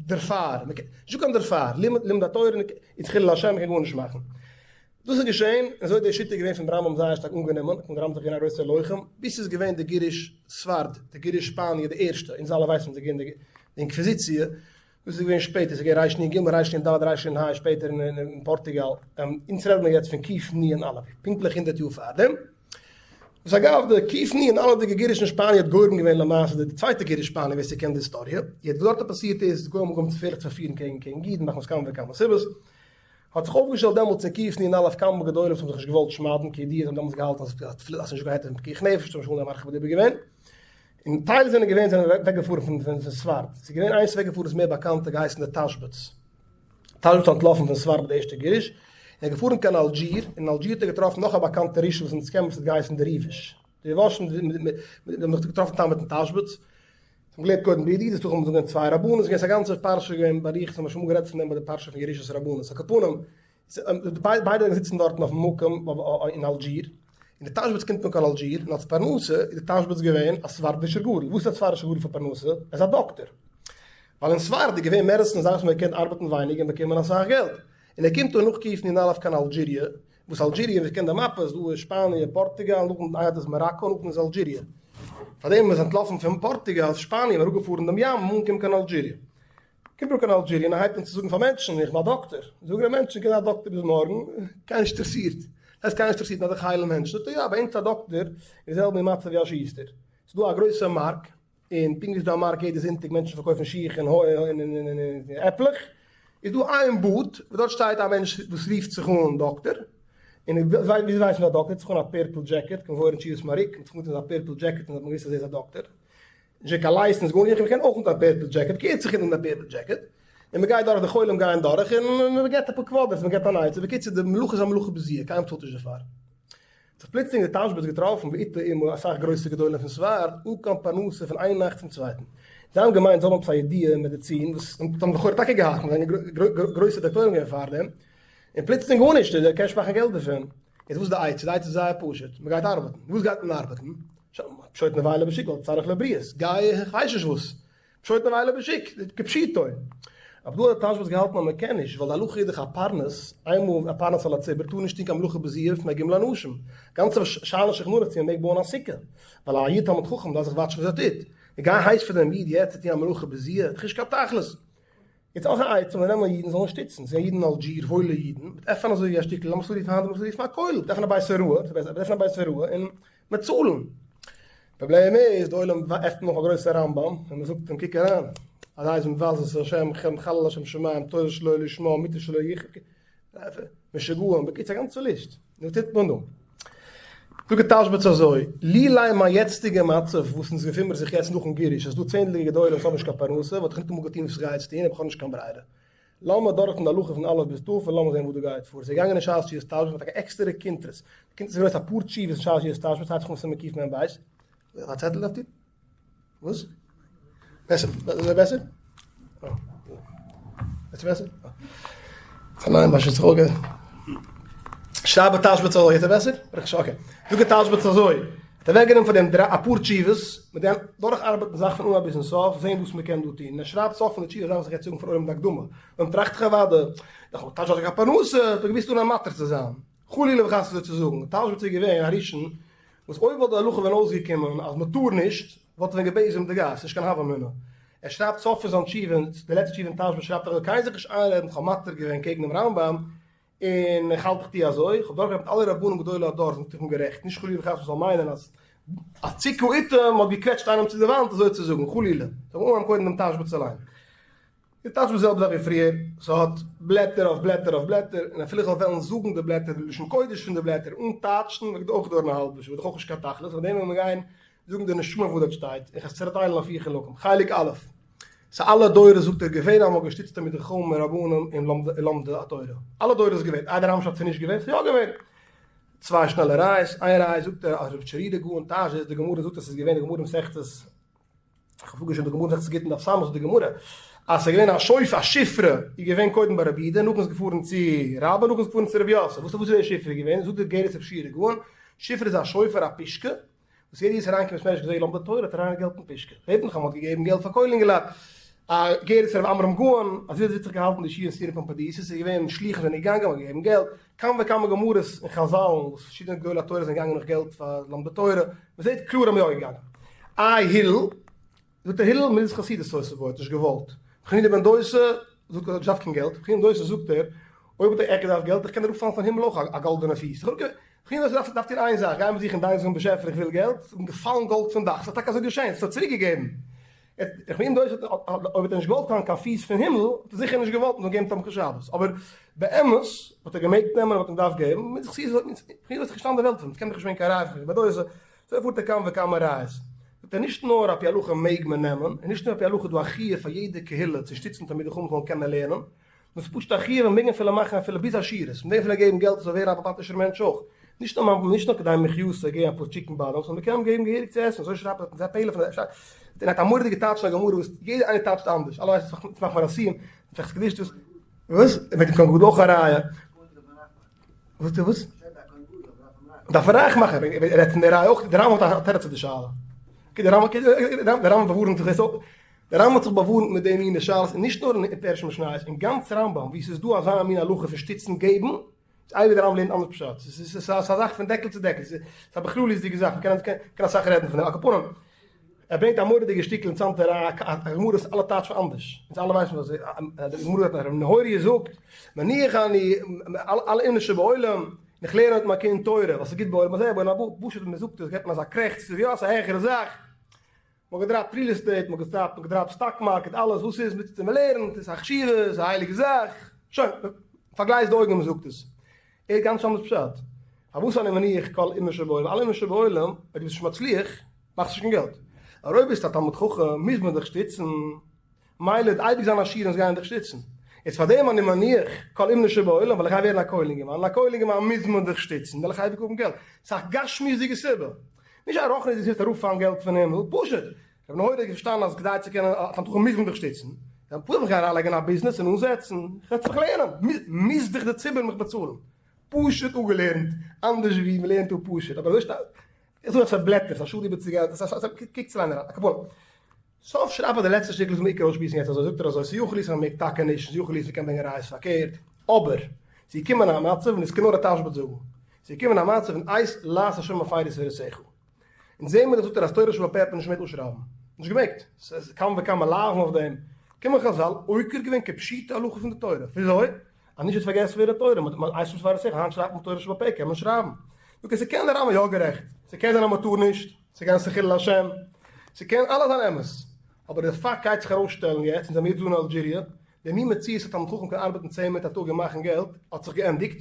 דערפאר, מ'קען, נישטא קיין דערפאר, לימוד לימוד התורה איז חילול השם, מ'קען גארנישט מאכן. דאס איז געשען, און אזוי איז די שיטה געווען פון רמב ם זייער שטארק אנגענומען, און דער רמב ם איז דאך געווען א גרויסער לוחם, ביז ס'איז געווען די גירוש ספרד, די גירוש שפאניע די ערשטע, אונז אלע ווייסן וואס איז געווען די אינקוויזיציע, דאס איז געווען שפעטער, ס'איז געווען ריש נ ג, ריש נ ד, ריש נ ה שפעטער אין פארטוגאל, אונז רעדן מיר יעצט פון ק נ א, פונקטליך הונדערט יאר פארדעם. וואס אגב, די ק נ א'דיגע גירוש אין שפאניע האט גורם געווען למעשה די צווייטע גירוש שפאניע, ווער ס'קען די היסטאריע, יעצט וואס דארט האט פאסירט איז, די גוים האבן אנגעהויבן צו פערליך צו פארפירן קעגן קעגן אידן מחמת כמה וכמה סיבות, האט זיך אויפגעשטעלט דעמאלטס אין ק נ א כמה גדולים וואס האבן זיך נישט געוואלט שמד'ן, כידוע זיי האבן דעמאלטס געהאלטן אז תפילה אז ס'נישט דא קיין היתר פון פיקוח נפש, האט שוין מרחיב בדיבור געווען, און טייל זענען געווען זענען אוועק געפארן פון פון ספרד, ס'איז געווען איינס אוועק געפארן איז מער באקאנט האט געהייסן די תשבץ, תשבץ איז אנטלאפן פון ספרד ביי די ערשטע גירוש, און איז געפארן קיין אלדזשיר, אין אלדזשיר האט ער געטראפן נאך א באקאנטע ראשון וואס אונז קען וואס האט געהייסן די ריב"ש, די ריב"ש האבן זיך געטראפן צוזאמען מיטן תשבץ, זיי האבן געלערנט קודם בידידות, נאכדעם האבן זיי געווען צוויי רבנות, ס'איז געווען א גאנצע פרשה געווען באריכות, האבן מיר שוין אמאל גערעדט פון דעם ביי די פרשה פון ירושת רבנות, על כל פנים, ביידע זענען זיצן דארטן אויפן מקום אין אלדזשיר, און די תשבץ קומט אן קיין אלדזשיר, און אלס פרנסה איז די תשבץ געווען א ספרדישער גדול, וואס איז א ספרדישער גדול פאר פרנסה? ער איז א דאקטער, ווייל אין ספרד איז געווען medicine זאכן וואס מען קען ארבעטן ווייניג און באקומען אסאך געלט, און ער קומט אן נאך ק נ א קיין אלדזשיריע, וואס אלדזשיריע ווער קען די מאפע איז דא שפאניע פארטוגאל נאכדעם איינער איז מאראקא נאכדעם איז אלדזשיריע פארדעם איז אנטלאפן פון פארטוגאל שפאניע און אראפגעפארן דעם ים און אנגעקומען קיין אלדזשיריע קומט אן קיין אלדזשיריע און ער הייבט אן צו זאגן פאר מענטשן איך בין א דאקטער זאגן די מענטשן קען זיין א דאקטער ביז מארגן קיינער נישט אינטערעסירט הייסט קיינער נישט אינטערעסירט נאר זיך היילן מענטשן זאגט ער יא ביי אונז א דאקטער איז די זעלבע מצב ווי א שוסטער ס'איז דא א גרויסע מארק און פונקט ווי ס'איז דא א מארק יעדע זונטאג מענטשן פארקויפן שיך און עפלעך, איז דא איין booth וואס דארט שטייט א מענטש וואס רופט זיך אן דאקטער, און וויאזוי ווייסט מען א דאקטער? טוט זיך אן א purple jacket, כמבואר אין תשובות מהרי"ק, מ'האט זיך אנגעטון א purple jacket און האט מען געוואוסט אז ער איז א דאקטער, נישט קיין license גארנישט, איך קען אויך אנטון א purple jacket, קערט זיך אונטער א purple jacket, און מ'גייט דורך, די חולים גייען דורך, און מ'געבט אפאר קוואדערס, מ'געבט אן עצה, בקיצור די מלאכה איז א מלאכה בזויה, קיינער צאלט נישט דערפאר. האט זיך פלוצלינג די תשבץ געטראפן ואיתו עמו אסאך גרויסע גדולים פון ספרד אן קיין פרנסה פון איין נאכט צום צווייטן. זיי האבן געמיינט זיי האבן עפעס א ידיעה אין מעדיצין וואס זיי האבן לכאורה טאקע געהאט, זיי זענען גרויסע דאקטוירים געווען פארדעם, און פלוצלינג גארנישט, דו קענסט מאכן געלט דערפון. יעצט וואס איז די עצה? די עצה איז זייער פשוט, מען גייט ארבעטן. וואס גייט מען ארבעטן? פשוט נבילה בשוק ווייל צריך לבריות, גיי איך ווייס נישט וואס, פשוט נבילה בשוק, כפשוטו. אבער דא האט תשבץ געהאלטן אז מען קען נישט, ווייל די הלכה איז דאך א פרנס, איינמאל א פרנס על הציבור טאר נישט טון קיין מלאכה בזיעה בפני ג' אנשים. גאנצע שאלה אין שולחן ערוך צו מען מעג בויען א סוכה, ווייל א איד תלמיד חכם דארף זיך וואטשן וואס ער טוט. און גיי הייס פאר דעם איד יעצט צו טון א מלאכה בזיעה, האט דאך נישט קיין תכלית. יעצט אויך א עצה, מען נעמען אידן זאלן שטיצן, ס'זענען אידן אין אלדזשיר, וואוילע אידן, מ'וועט עפענען אזוי ווי א שטיקל, לאמיר עס רופן היינט, לאמיר עס רופן א כולל, מ'וועט עפענען א בית הוראה, מ'וועט עפענען א בית הוראה און מ'וועט צאלן. פראבלעם איז, די עולם עפנט נאך א גרויסע רמב ם, און מען זאגט אים קוק אריין, אזא איז מבזה את השם, מחלל השם שמים, תורה שלא לשמה, מיתה שלא יכ, משוגעים, בקיצור א גאנצע ליסט, נו טוט מען דא. זאגט דער תשבץ אזוי, לולא מיין יעצטיגע מצב וואס אונז געפין מיר זיך יעצט נאכן גירוש, אז ס'דא צענדליגע גדולים וואס האבן נישט קיין פרנסה, וואלט איך ניטאמאל געטון וואס איך גיי יעצט טון, אבער איך האב נישט קיין ברירה. לאמיר דורכטון די הלכה פון א' ביז ת' און לאמיר זען וואס דא גייט פאר. זיי געגאנגען אין שעת תשובת תשבץ מיט א עקסטערע קונטרס. די קונטרס איז גרויס אפאר תשובות אין שעת תשובת תשבץ הייבט זיך אן סימן קמ ב. א צעטל דארפט איר? וואס? בעסער? אזוי בעסער? אה. יעצט בעסער? אה. ניין, באשעפער אויך. שרייב א תשבץ אזוי, יעצט בעסער? ברוך השם, okay. זאג א תשבץ אזוי. האט אוועקגענומען פון דעם אפאר תשובות, מיט דעם דורכארבעטן זאך פון אנהייב ביזן סוף, זען וואס מ'קען דא טון. און ער שרייבט סוף פון די תשובה זאך וואס איך גיי זאגן פאר עולם די הקדמה. און טראכט איך אוודאי, דאך האט תשבץ קיין פרנסה, האט ער געוואוסט אן א מתיר צו זיין. חלילה וחס אזוי צו זאגן. תשבץ איז געווען א ראשון וואס אויב וואלט די הלכה ווען אויסגעקומען אז מ'טאר נישט, וואלט ער ווען געבעזעמט די גאס, נישט קיין הוה אמינא. ער שרייבט סוף פון זיין תשובה, די לעצטע תשובה אין תשבץ שרייבט ער אז קיינער זיך נישט איינרעדן כ'האב מתיר געווען קעגן דעם רמב ם, און איך האלט איך טוה אזוי, איך האב דורכגערעדט מיט אלע רבנים גדולי הדור זאגט איך בין גערעכט, נישט חלילה וחס מ'זאל מיינען אז א ציקו איתם, מ'האט געקוועטשט איינעם צו די וואנט אזוי צו זאגן, חלילה. זאל מען אנהייבן קודם דעם תשבץ אליין. די תשבץ זעלבע זאך ווי פריער, ס'האט בלעטער אויף בלעטער אויף בלעטער, און אפילו איך זאל וועלן זאגן די בלעטער די לשון קודש פון די בלעטער אן טייטשן וועט אויך דויערן א האלבע שעה, איז דאך אויך נישט קיין תכלית, פאר דעם וועל מיר גיין זאגן די נשמה וואס דארט שטייט, און כ'עס צעטיילן אויף פיר חלקים. חלק א', ס'איז אלע דורות זאגט ער געווען אז מ'האט געשטיצט תלמידי חכמים און רבנים און לומדי התורה. אלע דורות איז געווען. איי דער רמב ם שרייבט ס'איז נישט געווען? ס'איז יא געווען. צוויי שנעלע ראיות, איין ראיה זאגט ער אז רב שרירא גאון טייטשט דאס, די גמרא זאגט אז ס'איז געווען די גמרא מסכת, איך האב פארגעשריבן די גמרא מסכת גיטין דף ס' זאגט די גמרא אז ס'איז געווען א שופר א שפרה איז געווען קודם ביי רבי יהודה נאכדעם איז געפארן צו רבה נאכדעם איז געפארן צו רבי יוסף, וואס איז די שפרה געווען? זאגט די גרת רב שרירא גאון, שפרה איז א שופר א פישקע, וואס יעדער איז אריינגעקומען בית מדרש געזעהן לומדי תורה האט אריין געלט אין פישקע, זעהט מען דאך אז מ'האט געגעבן געלט פאר כולל אינגעלייט, איגרת רב עמרם גאון, אזוי האט זיך געהאלטן די שיעור אין סורא פומבדיתא, ס'איז געווען שלוחים זענען געגאנגען מ'האט געגעבן געלט, כמה וכמה גמרות און חזל וואס פארשידענע גדולי התורה זענען געגאנגען נאך געלט פאר לומדי תורה, מ'זעהט קלאר אז מ'איז יא געגאנגען. איי הילל? זאגט ער הילל מיז חסידות עושה בו האט נישט געוואלט, ר' חנינא בן דוסא זאגט ער האט נישט געדארפט קיין געלט, ר' חנינא בן דוסא זאגט ער אויב האט ער עכט געדארפט געלט איך קען אראפפאלן פון הימל אויך א גאלדענע פיס, ר' חנינא בן דוסא דארף טון איין זאך גיי מיט זיך אין דיין זאגן באשעפער איך וויל געלט, ס'איז אים געפאלן גאלד פון דאך, ס'האט טאקע אזוי געשען, ס'האט צוריק געגעבן, ר' חנינא בן דוסא אויב האט ער נישט געוואלט קיין קיין פיס פון הימל האט ער זיכער נישט געוואלט מ'זאל געבן תומכי שבת, אבער באמת האט ער געמעגט נעמען און האט אים געדארפט געבן, מיט זיך ר' חנינא בן דוסא איז געשטאנען די וועלט פון אים, ס'קען דאך נישט ווערן קיין ראיה פון ר' חנינא בן דוסא. אזוי פארט ער כמה וכמה ראיות. זאגט ער נישט נאר על פי הלכה מעג מען נעמען, און נישט נאר על פי הלכה איז דא א חיוב פאר יעדע קהילה צו שטיצן תלמידי חכמים זאלן קענען לערנען, נאר ס'איז פשוט א חיוב און מעג אפילו מאכן אפילו ביז עשירות, מ'מעג אפילו געבן געלט ער זאל ווערן א בעל-בתישער מענטש אויך, נישט נאר נישט נאר כדי מחיותו געבן אפאר טשיקן באדעמס, נאר מ'קען אים געבן געהעריג צו עסן, אזוי שרייבט ער אין זיין פלא פון ער האט א מורא'דיגע טייטש אין א גמרא וואס יעדער איינער טייטשט אנדערש, אלע ווייסן ס'איז מאכט מען א סיום, מסכת קידושין, וואס? מיט דעם כהן גדול אויך א ראיה. וואס די וואס? דארף מען רייך מאכן, ער רעדט פון די ראיה אויך, די רמב ם האט א תירוץ צו די שאלה. אקעי די רמב ם, די רמב ם באווארנט זיך דאס אויך, די רמב ם האט זיך באווארנט מיט די מינע שאלות, און נישט נאר אין פירוש המשניות, אין גאנץ רמב ם וואו ס'איז דא אזא מין הלכה פון שטיצן געבן, איז אייביג די רמב ם לערנט אנדערש פשט, ס'איז א זאך פון דעקל צו דעקל, ס'איז א בכלליות'דיגע זאך, מ'קען אסאך רעדן פון דעם, על כל פנים. ער ברענגט א מורא'דיגע שטיקל אינטערעסאנטע ראיה, א גמרא וואס אלע טייטשן אנדערש, אונז אלע ווייסן וואס די גמרא זאגט, ר' נהורי' זאגט, מניח אני אלע אומנות שבעולם, און איך לערן מיט מיין קינד תורה, ווייל ס'איז גוט בעולם הזה ובעולם הבא, פשוט ווען מ'זאגט עס געבט מען אזא קרעכץ, ס'איז יא ס'איז א העכערע זאך, מ'האט געדראפט real estate, מ'האט געדראפט מ'האט געדראפט stock market, אלעס וואס איז מיט מ'לערנט, ס'איז א חשיבות, ס'איז א הייליגע זאך, שוין, מ'פארגלייזט די אויגן ווען מ'זאגט עס. ער האט גאנץ אנדערש פשט. פארוואס אני מניח כל אומנות שבעולם, אלע אומנות שבעולם, אויב דו ביסט נישט מצליח, מאכסט נישט קיין געלט. אבער אויב ביסטו א תלמיד חכם, מוז מען דיך שטיצן. מילא וועט אייביג זיין עשירים וואס גייען דיך שטיצן. איז פארדעם אני מניח כל אומנות שבעולם, ווייל איך גיי ווערן א כולל אינגערמאן, און א כולל אינגערמאן מוז מען דיך שטיצן, וועל איך אייביג האבן געלט. ס'איז א גשמיות'דיגע סיבה. נישט א רוחניות'דיגע סיבה ס'וועט אראפפאלן געלט פון הימל. פשוט, רבי נהוראי האט פארשטאנען אז כדי צו קענען א תלמיד חכם מוז מען דיך שטיצן. דאן פשוט מיך גיין אריינלייגן אין א ביזנעס און אנזעצן. איך וועל זיך לערנען. מוז דיך דער ציבור מיך באצאלן. פשוט אפגעלערנט, אנדערש ווי מ'לערנט אפ פשוט, אבער אזוי שטייט, איך זאג עס פאר בלעטער, ס'איז א שאד איבערצוגיין, קוקטס אליין אריין, על כל פנים. סוף שרייבט ער די לעצטע שטיקל וואס מ'עיקר אויסשמועסן יעצט אזוי, זאגט ער אזוי, ס'יכול להיות אז מ'מעג טאקע נישט, ס'יכול להיות מ'קען ברענגען ראיות פארקערט, אבער, ס'איז געקומען א מצב, און עס קען נאר א תשבץ זאגן, ס'איז געקומען א מצב אין עת לעשות השם הפרו תורתך. אונז זעהן מיר דאך זאגט ער אז תורה שבעל פה האט מען נישט געמעגט אנשרייבן, נישט געמעגט, ס'איז כמה וכמה לאווין אויף דעם, קומען חזל עוקר געווען כפשוטו הלכה פון די תורה, וויאזוי? אז נישט וועט פארגעסן ווערן די תורה, מ'האט עת לעשות השם היינט שרייבט מען תורה שבעל פה קען מען שרייבן, אקעי ס'קען דער רמב ם יא גערעכט, ס'קען זיין אז מ'טאר נישט, ס'קען זיין ס'חילול השם, ס'קען אלעס זיין אמת, אבער די פאקט גייט זיך ארויסשטעלן יעצט, אונז זעמיר יעצט דא אין אלדזשיריע, די מין מציאות אז תלמיד חכם קען ארבעטן צען מינוט א טאג און מאכן געלט האט זיך געענדיגט,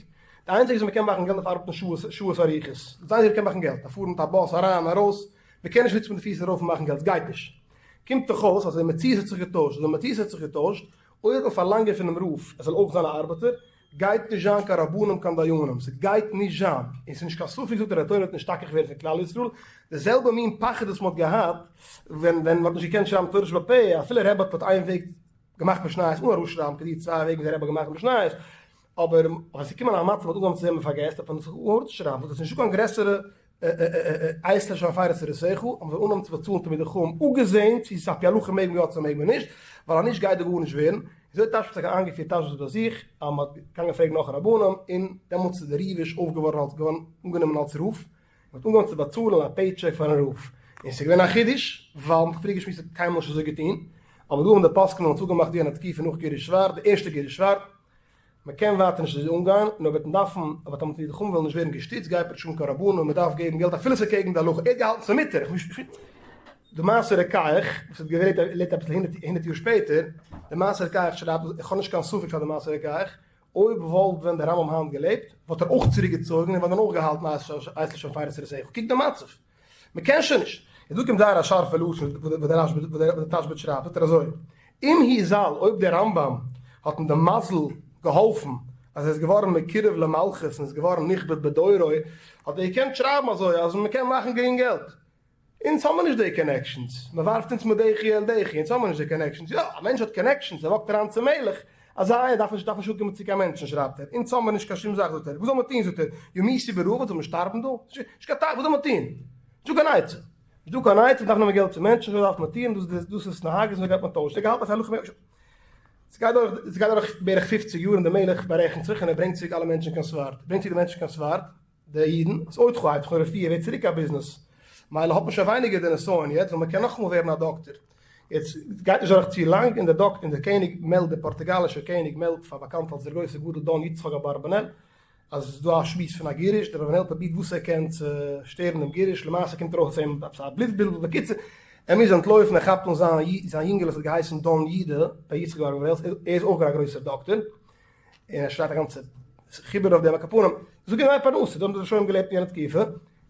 די איינציגע וואס מען קען מאכן געלט דארף ארבעטן שעות שעות אריכות, דאס איינציגע וואס קען מאכן געלט, דארף פארן מיט א באס אריין ארויס, מען קען נישט זיצן מיט די פיס ארויף און מאכן געלט, סגייט נישט. קומט דאך אויס אז די מציאות האט זיך געטוישט, אז די מציאות האט זיך געטוישט, אויב וועט מען פארלאנגען פונעם רב ער זאל אויך זיין א ארבעטער, גייט נישט זיין קיין רבנים קיין דיינים, ס'גייט נישט זיין, און ס'איז נישט קיין ספק זאגט ער די תורה וועט נשתכח ווערן פון כלל ישראל, די זעלבע מין פחד וואס מ'האט געהאט ווען ווען מ'האט נישט געקענט שרייבן תורה שבעל פה, אפילו רבי האט האט איין וועג געמאכט משניות אן ארויסשרייבן כדי צוויי וועגן ווי רבי האט געמאכט משניות, אבער ווען ס'איז געקומען א מצב מ'האט אנגעהויבן צו זען מ'פארגעסט האט מען זיך אנגעהויבן ארויסצושרייבן, זאגט ער ס'איז נישטא קיין גרעסערע עת לעשות לה' הפרו תורתך, אז מ'זאל אנהויבן צו באצאלן תלמידי חכמים אפגעזען צו ס'איז על פי הלכה מעג מען יא צו מעג מען נישט, ווייל אז נישט גייט דא גארנישט ווערן, אזוי האט תשבץ טאקע איינגעפירט תשבץ ביי זיך, אז מ'האט געגאנגען פרעגן נאך רבנים, און דעמאלטס איז דער ריוויש אויפגעווארן אלס געווארן אנגענומען אלס רב, מ'האט אנגעהויבן צו באצאלן א paycheck פארן רב, און ס'איז געווען א חידוש, ווייל מ'האט פריער געשמועסט האט קיינמאל נישט אזוי געטון, אבער דא האבן די פוסקים דעמאלטס אפגעמאכט ווי אן א תקופה נאך גירוש ספרד, די ערשטע גירוש ספרד. מען קען ווייטער נישט אזוי אנגיין, נאר וועט מען דארפן, אבער טאמער תלמידי חכמים וועלן נישט ווערן געשטיצט גייט מען נישט אן קיין רבנים, מען דארף געבן געלט אפילו ס'איז קעגן די הלכה, ער האט געהאלטן ס'איז מותר, די מעשה רוקח וואס האט געלעבט אביסל הונדרעט יאר שפעטער, די מעשה רוקח שרייבט, איך האב נישט קיין ספק פאר די מעשה רוקח, אויב וואלט ווען דער רמב ם היינט געלעבט, וואלט ער אויך צוריק געצויגן און וואלט דאן אויך געהאלטן עת לשון פירות רעתך, קוק די מצב, מען קען שוין נישט. און דא קומט זייער א שארפע לשון וואס דער רשב א, וואס דער תשבץ שרייבט, זאגט ער אזוי, אם הוא ז"ל, אויב דער רמב ם האט אים די מזל געהאלפן אז ער איז געווארן מקורב למלכות און איז געווארן נכבד בדורו, האט ער געקענט שרייבן אזוי אז מען קען מאכן גרינג געלט. אונז האמיר נישט די connections, מען ווארפט אונז מדחי אל דחי, אונז האמיר נישט די connections, יא, א מענטש האט connections, ער וואקט אריין צום מלך, אזא איינער דארף נישט דארף נישט אנקומען צו קיין מענטשן שרייבט ער, אונז האמיר נישט קיין שום זאך זאגט ער, וואס זאל מען טון זאגט ער, ימותו ברעב, זאל מען שטארבן דא? נישט קיין טעם, וואס זאל מען טון? נישטא קיין עצה, נישטא קיין עצה, מען דארף נעמען געלט פון מענטשן, אזוי דארף מען טון, דאס איז דאס איז נהגות אזוי גייט מען טוישן, ער האט געהאלטן אז הלכה מעג, ס'גייט דורך ס'גייט דורך בערך פופציג יאר און דער מלך בארעכנט זיך און ער ברענגט צוריק אלע מענטשן קיין ספרד, ברענגט צוריק די מענטשן קיין ספרד, די אידן, איז עוד חי, תחום רפואה ווערט צוריק א ביזנעס, מילא האט מען שוין ווייניגער די נסיון יעצט ווייל מען קען נאכאמאל ווערן א דאקטער, יעצט גייט נישט דורך צו לאנג און דער דאקטער און דער קעניג מעלדט דער פארטוגאלישער קעניג מעלדט פאר באקאנט אלס דער גרויסער גדול דאן יצחק אברבנאל אז עס איז דא א שמועס פון א גירוש, דער אברבנאל פרובירט וואס ער קען צו שטערן דעם גירוש, למעשה קומט ארויס אויף אים עפעס א בלוט בלבול, בקיצור ער מוז אנטלויפן, ער כאפט אן זיין זיין יונגעל וואס האט געהייסן דאן יהודה בן יצחק אברבנאל, ער איז אויך גאר א גרויסער דאקטער. און ער שרייבט א גאנצע חיבור אויף דעם על כל פנים, זאג אים זיין פרנסה, דא האבן זיי שוין געלעבט אין יענע תקופה,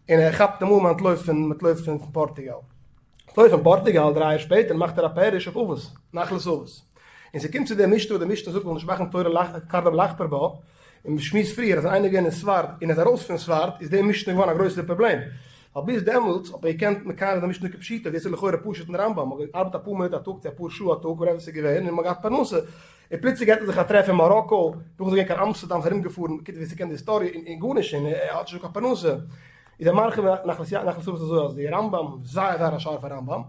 און ער כאפט אים אן מען אנטלויפט פון מען אנטלויפט פון פארטוגאל, אנטלויפט פון פארטוגאל דריי יאר שפעטער מאכט ער א פירוש אויף אבות, נחלת אבות, און ס'קומט צו דער משנה וואס די משנה זאגט מ'זאל נישט מאכן תורה קרדום לחפור בה, און מ'שמועסט פריער אז איינער געווען אין ספרד און איז ארויס פון ספרד איז די משנה געווארן א גרויסער פראבלעם, ווייל ביז דעמאלטס האט מען געקענט מקיים זיין די משנה כפשוטו, דאס איז לכאורה פשוט אין רמב ם, מ'האט געארבעט אפאר מינוט א טאג צו אפאר שעה א טאג whatever ס'איז געווען און מ'האט געהאט פרנסה, און פלוצלינג געט ער זיך א טרעף אין מאראקא, נאכן זיך גיין קיין אמסטערדאם איז ארום געפארן, בקיצור ווער ס'קען די היסטאריע, און גארנישט, און ער האט נישט קיין פרנסה, איז ער מרחיב נחלת אבות אזוי אז די רמב ם, זייער זייער א שארפע רמב ם,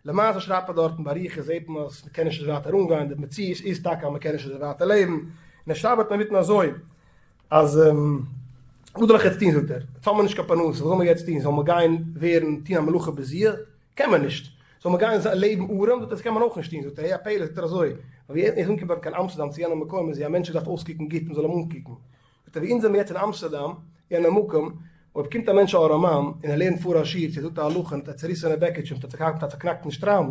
למעשה שרייבט ער דארטן באריכות זעט מען אז מ'קען נישט אזוי ווייטער אנגיין, די מציאות איז טאקע אז מ'קען נישט אזוי ווייטער לעבן, און ער שרייבט דארט אינמיטן אזוי אז וואס זאל איך יעצט טון זאגט ער, יעצט האבן מיר נישט קיין פרנסה, וואס זאל מען יעצט טון, זאל מען גיין ווערן טון א מלאכה בזויה? קען מען נישט. זאל מען גיין לעבן ארעם? זאגט ער, דאס קען מען אויך נישט טון. זאגט ער, ה' הפלא, זאגט ער אזוי, ווי ער איז אנגעקומען דארט קיין אמסטערדאם צו יענע מקום איז ווי א מענטש דארף אויסקוקן גוט מען זאל אים אנקוקן. זאגט ער, ווי אונז זעמיר יעצט אין אמסטערדאם, יענע מקום, אויב קומט א מענטש א ארעמאן און ער לערנט פאר א שיעור צו ער זאגט א הלכה מיט א צעריסענע בעקיטשע מיט א צעקנאקטן שטריימל,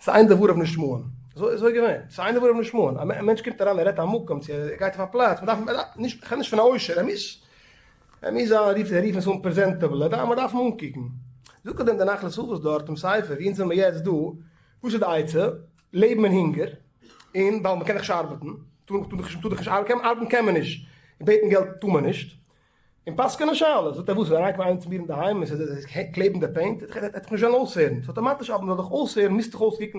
ס'איז אין דבריו נשמעין. אזוי איז געווען. ס'איז אין דבריו נשמעין. א מענטש קומט אריין ער רעדט א מקום צו ער גייט אויף א פלאץ, מ'דארף נישט, כ'רעד נישט פון א עושר, ער מוז, ער מוז זיין, רופט זיי רופן עס אן presentable, ער דארף, מ'דארף אים אנקוקן. זאגט דעם דער נחלת אבות דארט אין ספר, ווי אונז זעמיר יעצט דא, וואס איז די עצה? לעבן אין הונגער, און ווייל מ'קען דאך נישט ארבעטן, טאר דאך נישט ארבעטן, ארבעטן קען מען נישט, און בעטן געלט טאר מען נישט, און פסק'ענען שאלות, זאגט ער וואס, ווען אריינקומען איינער צו מיר אינדערהיים און ס'איז קלעבן די paint, ער וועט דיך נישט וועלן אויסהערן, ס'איז אטאמאטיש אבער מ'זאל דיך אויסהערן מוזט דיך אויסקוקן,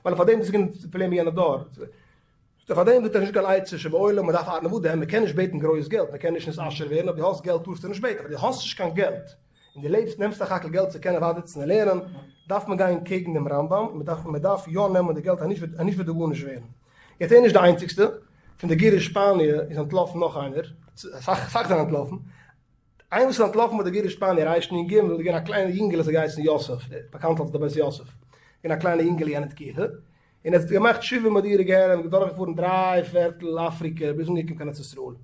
ווייל פאר דעם דאס איז געווען די פראבלעם אין יענע דור, זאגט ער פאר דעם זאגט ער נישט קיין עצה שבעולם, מ'דארף ארבעטן, וואס דען, מ'קען נישט בעטן גרויס געלט, מ'קען נישט נתעשר ווערן, אויב דו האסט געלט טארסטו נישט בעטן, אבער דו האסט נישט קיין געלט, און דו לעבסט נעמסט סך הכל געלט צו קענען ווייטער זיצן און לערנען, דארף מען גיין קעגן דעם רמב ם, און מ'דארף מ'דארף יא נעמען די געלט אנישט וועט דא גארנישט ווערן. יעצט ער איז נישט די איינציגסטע, פון די גירוש שפאניע איז אנטלאפן נאך איינער, אסאך אסאך זענען אנטלאפן, איינער וואס איז אנטלאפן ביי די גירוש שפאניע רש נ ג איז געווען א קליינע יונגעלע וואס האט געהייסן יוסף, באקאנט אלס דער בית יוסף, געווען א קליינע יונגעלע יענע תקופה, און ער האט געמאכט שבעה מדורי גיהנום, דורכגעפארן דריי פערטל אפריקע ביז אנגעקומען קיין ארץ ישראל.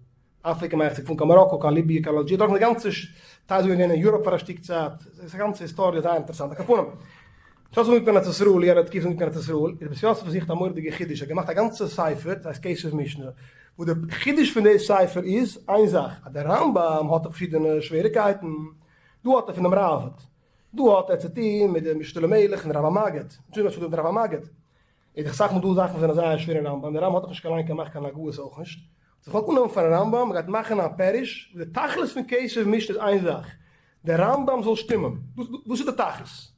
אפריקע מיין איך צו פארן קיין מאראקא קיין ליביע קיין אלדזשיר דורך די גאנצע טייל זענען געווען אין יוראפ פאר א שטיק צייט ס'איז א גאנצע היסטאריע זייער אינטערעסאנט על כל פנים ס'האט זיך אנגעקומען ארץ ישראל יענע תקופה אנגעקומען ארץ ישראל איז בית יוסף זוכט א מורא'דיגע חידוש ער האט געמאכט א גאנצע ספר ס'הייסט כסף משנה וואס די חידוש פון די ספר איז איין זאך אז דער רמב ם האט דאך פארשידענע שוועריקייטן דא האט ער פונעם ראבד דא האט ער צו טון מיט די משנה למלך און רב המגיד מיט רב המגיד איז דאך אסאך מאל דא זאכן וואס זענען זייער שווער אין רמב ם, דער רמב ם האט דאך נישט קיין ליין געמאכט קיין הגהות אויך נישט, האט זיך געוואלט אננעמען פארן רמב ם, מ'גייט מאכן א פירוש, וואס די תכלית פון כסף משנה איז איין זאך, דער רמב ם זאל שטימען, דאס איז די תכלית,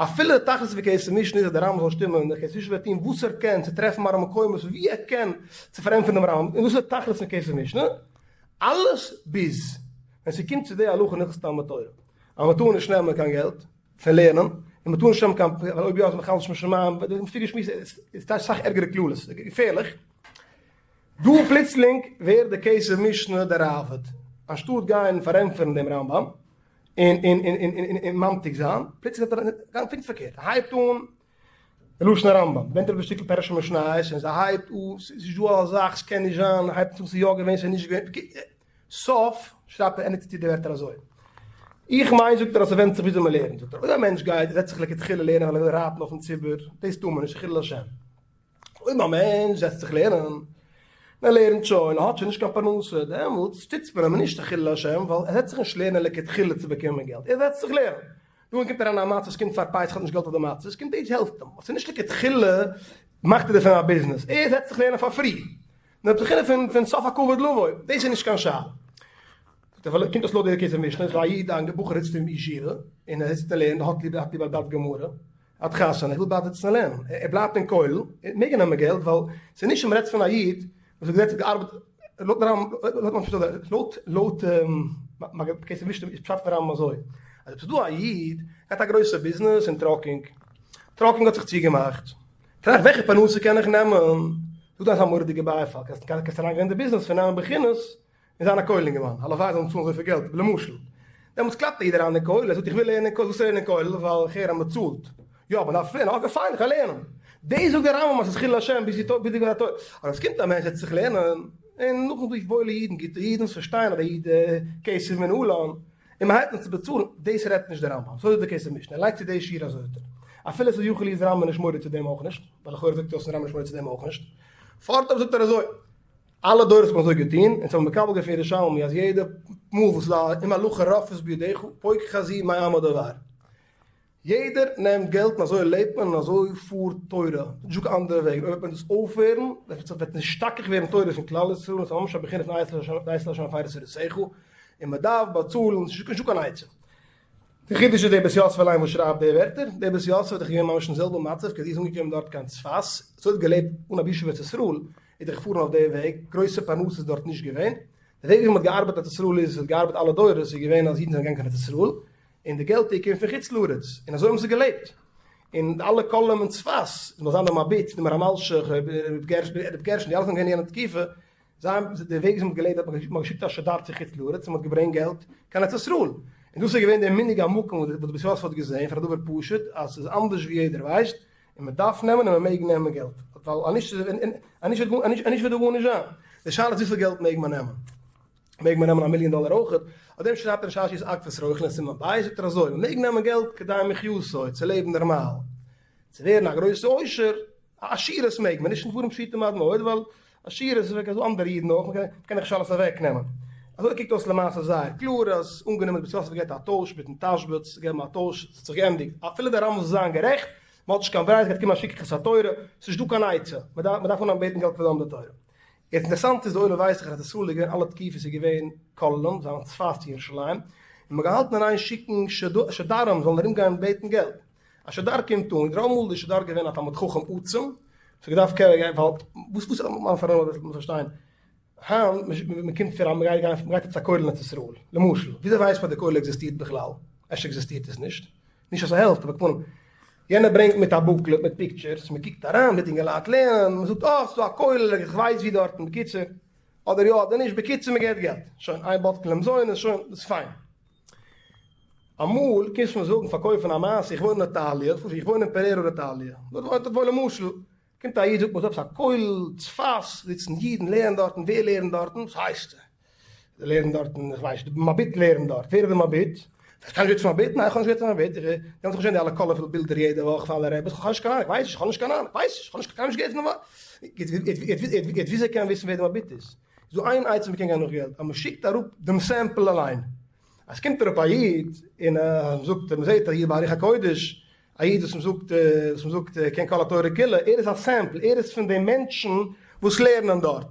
אפילו די תכלית פון כסף משנה איז אז דער רמב ם זאל שטימען, דער כסף משנה וועט טון וואס ער קען צו טרעפן מראה מקומות ווי ער קען צו פארענטפערן דעם רמב ם, און דאס איז די תכלית פון כסף משנה, אלעס ביז ווען ס'קומט צו די הלכה אין הלכות תלמוד תורה, אז מ'טאר נישט נעמען קיין געלט, פון לערנען, און מ'טאר נישט האבן קיין, ווייל אויב יא איז מען מחלל שם שמים, די געשמועס איז טייטש אסאך ערגערע קללות, געפערליך. דא פלוצלינג ווערט די כסף משנה דער ראבד, אנשטאט גיין פארענטפערן דעם רמב ם און און און און און ממתיק זיין, פלוצלינג האט ער גאנץ פונקט פארקערט, ער הייבט אן. די לשון הרמב ם, ווענדט ער די שטיקל פירוש המשניות און ס'הייבט אן, ס'איז נישט דא אזא זאך, ס'קען נישט זיין, הייבט אן ס'איז יא געווען ס'איז נישט געווען, סוף שרייבט ער ענדיגט צו די ווערטער אזוי, איך מיין זאגט ער אז ס'ווענדט זיך וויאזוי מ'לערנט, זאגט ער אויב א מענטש גייט זעצט זיך לכתחילה לערנען ווייל ער וויל רייטן אויפן ציבור, דאס טאר מען נישט, חילול השם. אויב א מענטש זעצט זיך לערנען, און ער לערנט שוין, ער האט שוין נישט קיין פרנסה, דעמאלטס שטיצט מען אים נישט א חילול השם, ווייל ער זעצט זיך נישט לערנען לכתחילה צו באקומען געלט, ער זעצט זיך לערנען. דא קומט אריין א מצות, קומט פאר פסח האט נישט געלט אויף די מצות, קומט דאס העלפט אים, ס'איז נישט לכתחילה מאכט ער דערפון א ביזנעס, ער זעצט זיך לערנען פאר free, נאר בחינה פון פון סוף הכבוד לבוא, דאס איז נישט קיין שאלה. קומט אויס לויט די כסף משנה, איז א איד א בחור זיצט אין ישיבה, און ער זיצט און לערנט, האט ליב האט ליב א דף גמרא, האט חתונה, ער וויל בלייבן זיצן און לערנען, ער בלייבט אין כולל, מעג ער נעמען געלט, ווייל ס'איז נישט אז מ'רעדט פון א איד וואס האט געזעצט געארבעט, לויט רמב ם, לויט לויט כסף משנה איז פשט פון רמב ם אזוי, אז אויב ס'איז דא א איד, ער האט א גרויסע ביזנעס אין trucking, trucking האט זיך צוגעמאכט, טראכט וועלכע פרנסה קען איך נעמען, זאגט איינס א מורא'דיגע בייפאל, קענסט קענסט אריינגיין אין די ביזנעס פון נעמען בחינות, און זיין א כולל אינגערמאן, הלוואי זאל מען צאלן אזויפיל געלט, למשל, דעמאלטס קלאפט א איד אריין אין כולל, ער זאגט איך וויל לערנען אין כולל, וואס לערנען אין כולל, ווייל איך הער אז מען צאלט, יא מען דארף לערנען, okay פיין איך וועל לערנען, דאס זאגט דער רמב ם אז ס'איז חילול השם ביז די גמרא תורה, אבער עס קומט א מענטש זעצט זיך לערנען, און נאכדעם דא וואוילע אידן גוטע אידן וואס פארשטייען אז דער איד כסף מנלן, און מען הייבט אן צו באצאלן, דאס רעדט נישט דער רמב ם, אזוי זאגט דער כסף משנה, ער לייגט צו די שורה אזוי זאגט ער, אפילו ס'איז יכול איז רמב ם נישט מודה צו דעם אויך נישט, ווייל לכאורה זאגט אויס רמב ם נישט מודה צו דעם אויך נישט, פארט אבער זאגט ער אזוי. אלע דורות האט מען אזוי געטון, אונז האבן מקבל געווען פון ירושלמי אז יעדע מאל וואס איז א אם הלכה רפת בידיך פוק חזי מאי עמא דבר. יעדער נעמט געלט און אזוי לעבט מען און אזוי פארט תורה, נישט דא קיין אנדערע וועג, אויב וועט מען דאס אויפהערן וועט נשתכח ווערן תורה פון כלל ישראל און ס'איז ממש א בחינה פון עת לה' הפרו תורתך און מען דארף באצאלן, ס'איז נישטא קיין עצה. די חידוש איז דער בית יוסף אליין וואס שרייבט די ווערטער, דער בית יוסף איז דאך געווען ממש אין זעלבע מצב כדי איז אנגעקומען דארט קיין צפת, אזוי האט געלעבט אן א ישוב ארץ ישראל, איז דאך געפארן אויף די וועג, גרויסע פרנסה איז דארט נישט געווען, די וועג ווי מען האט געארבעט ארץ ישראל איז, האט געארבעט אלע דורות, איז געווען אז אידן זענען געגאנגען קיין ארץ ישראל, און די געלט איז געקומען פון חוץ לארץ, און אזוי האבן זיי געלעבט, און אלע כוללים אין צפת, עס זאל זיין דער מבי"ט, דער מהר"ם אלשיך, רבי גרשון, די אלע זענען געווען אין יענע תקופה, זיי האבן די וועג ווי מ'האט געלעבט האט מען געשיקט א שדר צו חוץ לארץ און מ'האט געברענגט געלט קיין ארץ ישראל, און דאס איז געווען דער מנהג המקום וואס די בית יוסף האט געזען פאר א דבר פשוט אז ס'איז אנדערש ווי יעדער ווייסט און מ'דארף נעמען און מ'מעג נעמען געלט ווייל אנישט וועט דא גארנישט זיין, די שאלה איז וויפיל געלט מעג מען נעמען? מעג מען נעמען א מיליאן דאלער אויכעט? אויף דעם שרייבט ער אין ששיות עקבות רוכלין אין סימן ב' זאגט ער אזוי מ'מעג נעמען געלט כדי מחיותו צו לעבן נארמאל, צו ווערן א גרויסע עושר, עשירות מעג מען נישט אין דברים פשוטים עד מאוד, ווייל עשירות איז וועג אזוי אנדערע אידן אויך, מען קען נישט אלעס אוועק נעמען. אזוי קוקט אויס למעשה זייער קלאר אז אנגענומען די בית יוסף געבט א טויש מיטן תשבץ, געבן א טויש, ס'האט זיך געענדיגט, אפילו די רמב ם זאל זיין גערעכט, מען האט נישט קיין ברירה, ס'גייט קומען א שכחת התורה, ס'נישט דא קיין עצה, מען דארף אנהייבן בעטן געלט פאר די לומדי תורה. יעצט אינטערעסאנט איז די עולם ווייסט דאך אז ארץ ישראל איז געווען אלע תקופות איז געווען כוללים, זיי זענען צפת צו ירושלים, און מען האט געהאלטן אין איין שיקן שדרים זאלן ארום גיין בעטן געלט. א שדר קומט אן, רוב מאל איז שדר געווען א תלמיד חכם עצום, ס'האט געדארפט קענען גיין ווייל וואס וואס מיין פאר אביסל צו פארשטיין, היינט מען קומט פון א מען גייט גיין מען גייט עפעס א כולל אין ארץ ישראל, למשל, וויאזוי ווייסט מען אז די כולל עקזיסטירט בכלל? אפשר עקזיסטירט עס נישט, נישט אז ס'העלפט אבער כמובן, יענער ברענגט מיט א booklet מיט pictures, מען קוקט אריין מיט אינגעלייט לערנען, מען זאגט אה ס'דא א כולל איך ווייס ווי דארטן, בקיצור, אדער יא אדער נישט, בקיצור מען געט געלט, שוין איין בודקין למזונות, שוין דאס איז פיין. אמאל קומסט מיר זאגן פארקויפן א מעשה איך וואוין אין איטאליע, איך וואוין אין פערערא איטאליע, דארט וואוין למשל, קומט א איד זאגט מיר ס'דא עפעס א כולל צפת, זיצן אידן לערנען דארטן, ווער לערנט דארטן? וואס הייסט זיי לערנען דארטן, איך ווייס נישט, די מבי"ט לערנט דארט, ווער איז די מבי"ט? איך קען נישט פון מבי"ט? ניין איך האב נישט געהערט פון מבי"ט, איך נעם זיך נישט אן די אלע colorful בילדער יעדע וואך פון אלע רעבעס, איך האב נישט קיין אהנונג, איך ווייס נישט, איך האב נישט קיין אהנונג, איך ווייס נישט, איך האב נישט קיינמאל נישט געהערט פון די מבי"ט, וויאזוי קען מען וויסן ווער די מבי"ט איז? איז דא איין עצה מ'קען גיין נאך געלט, אז מ'שיקט אראפ דעם sample אליין, אז ס'קומט אראפ א איד און מ'זאגט מ'זעט א איד בעל רוח הקודש, א איד וואס מ'זאגט וואס מ'זאגט קען כל התורה כולה, ער איז א sample, ער איז פון די מענטשן וואס לערנען דארט,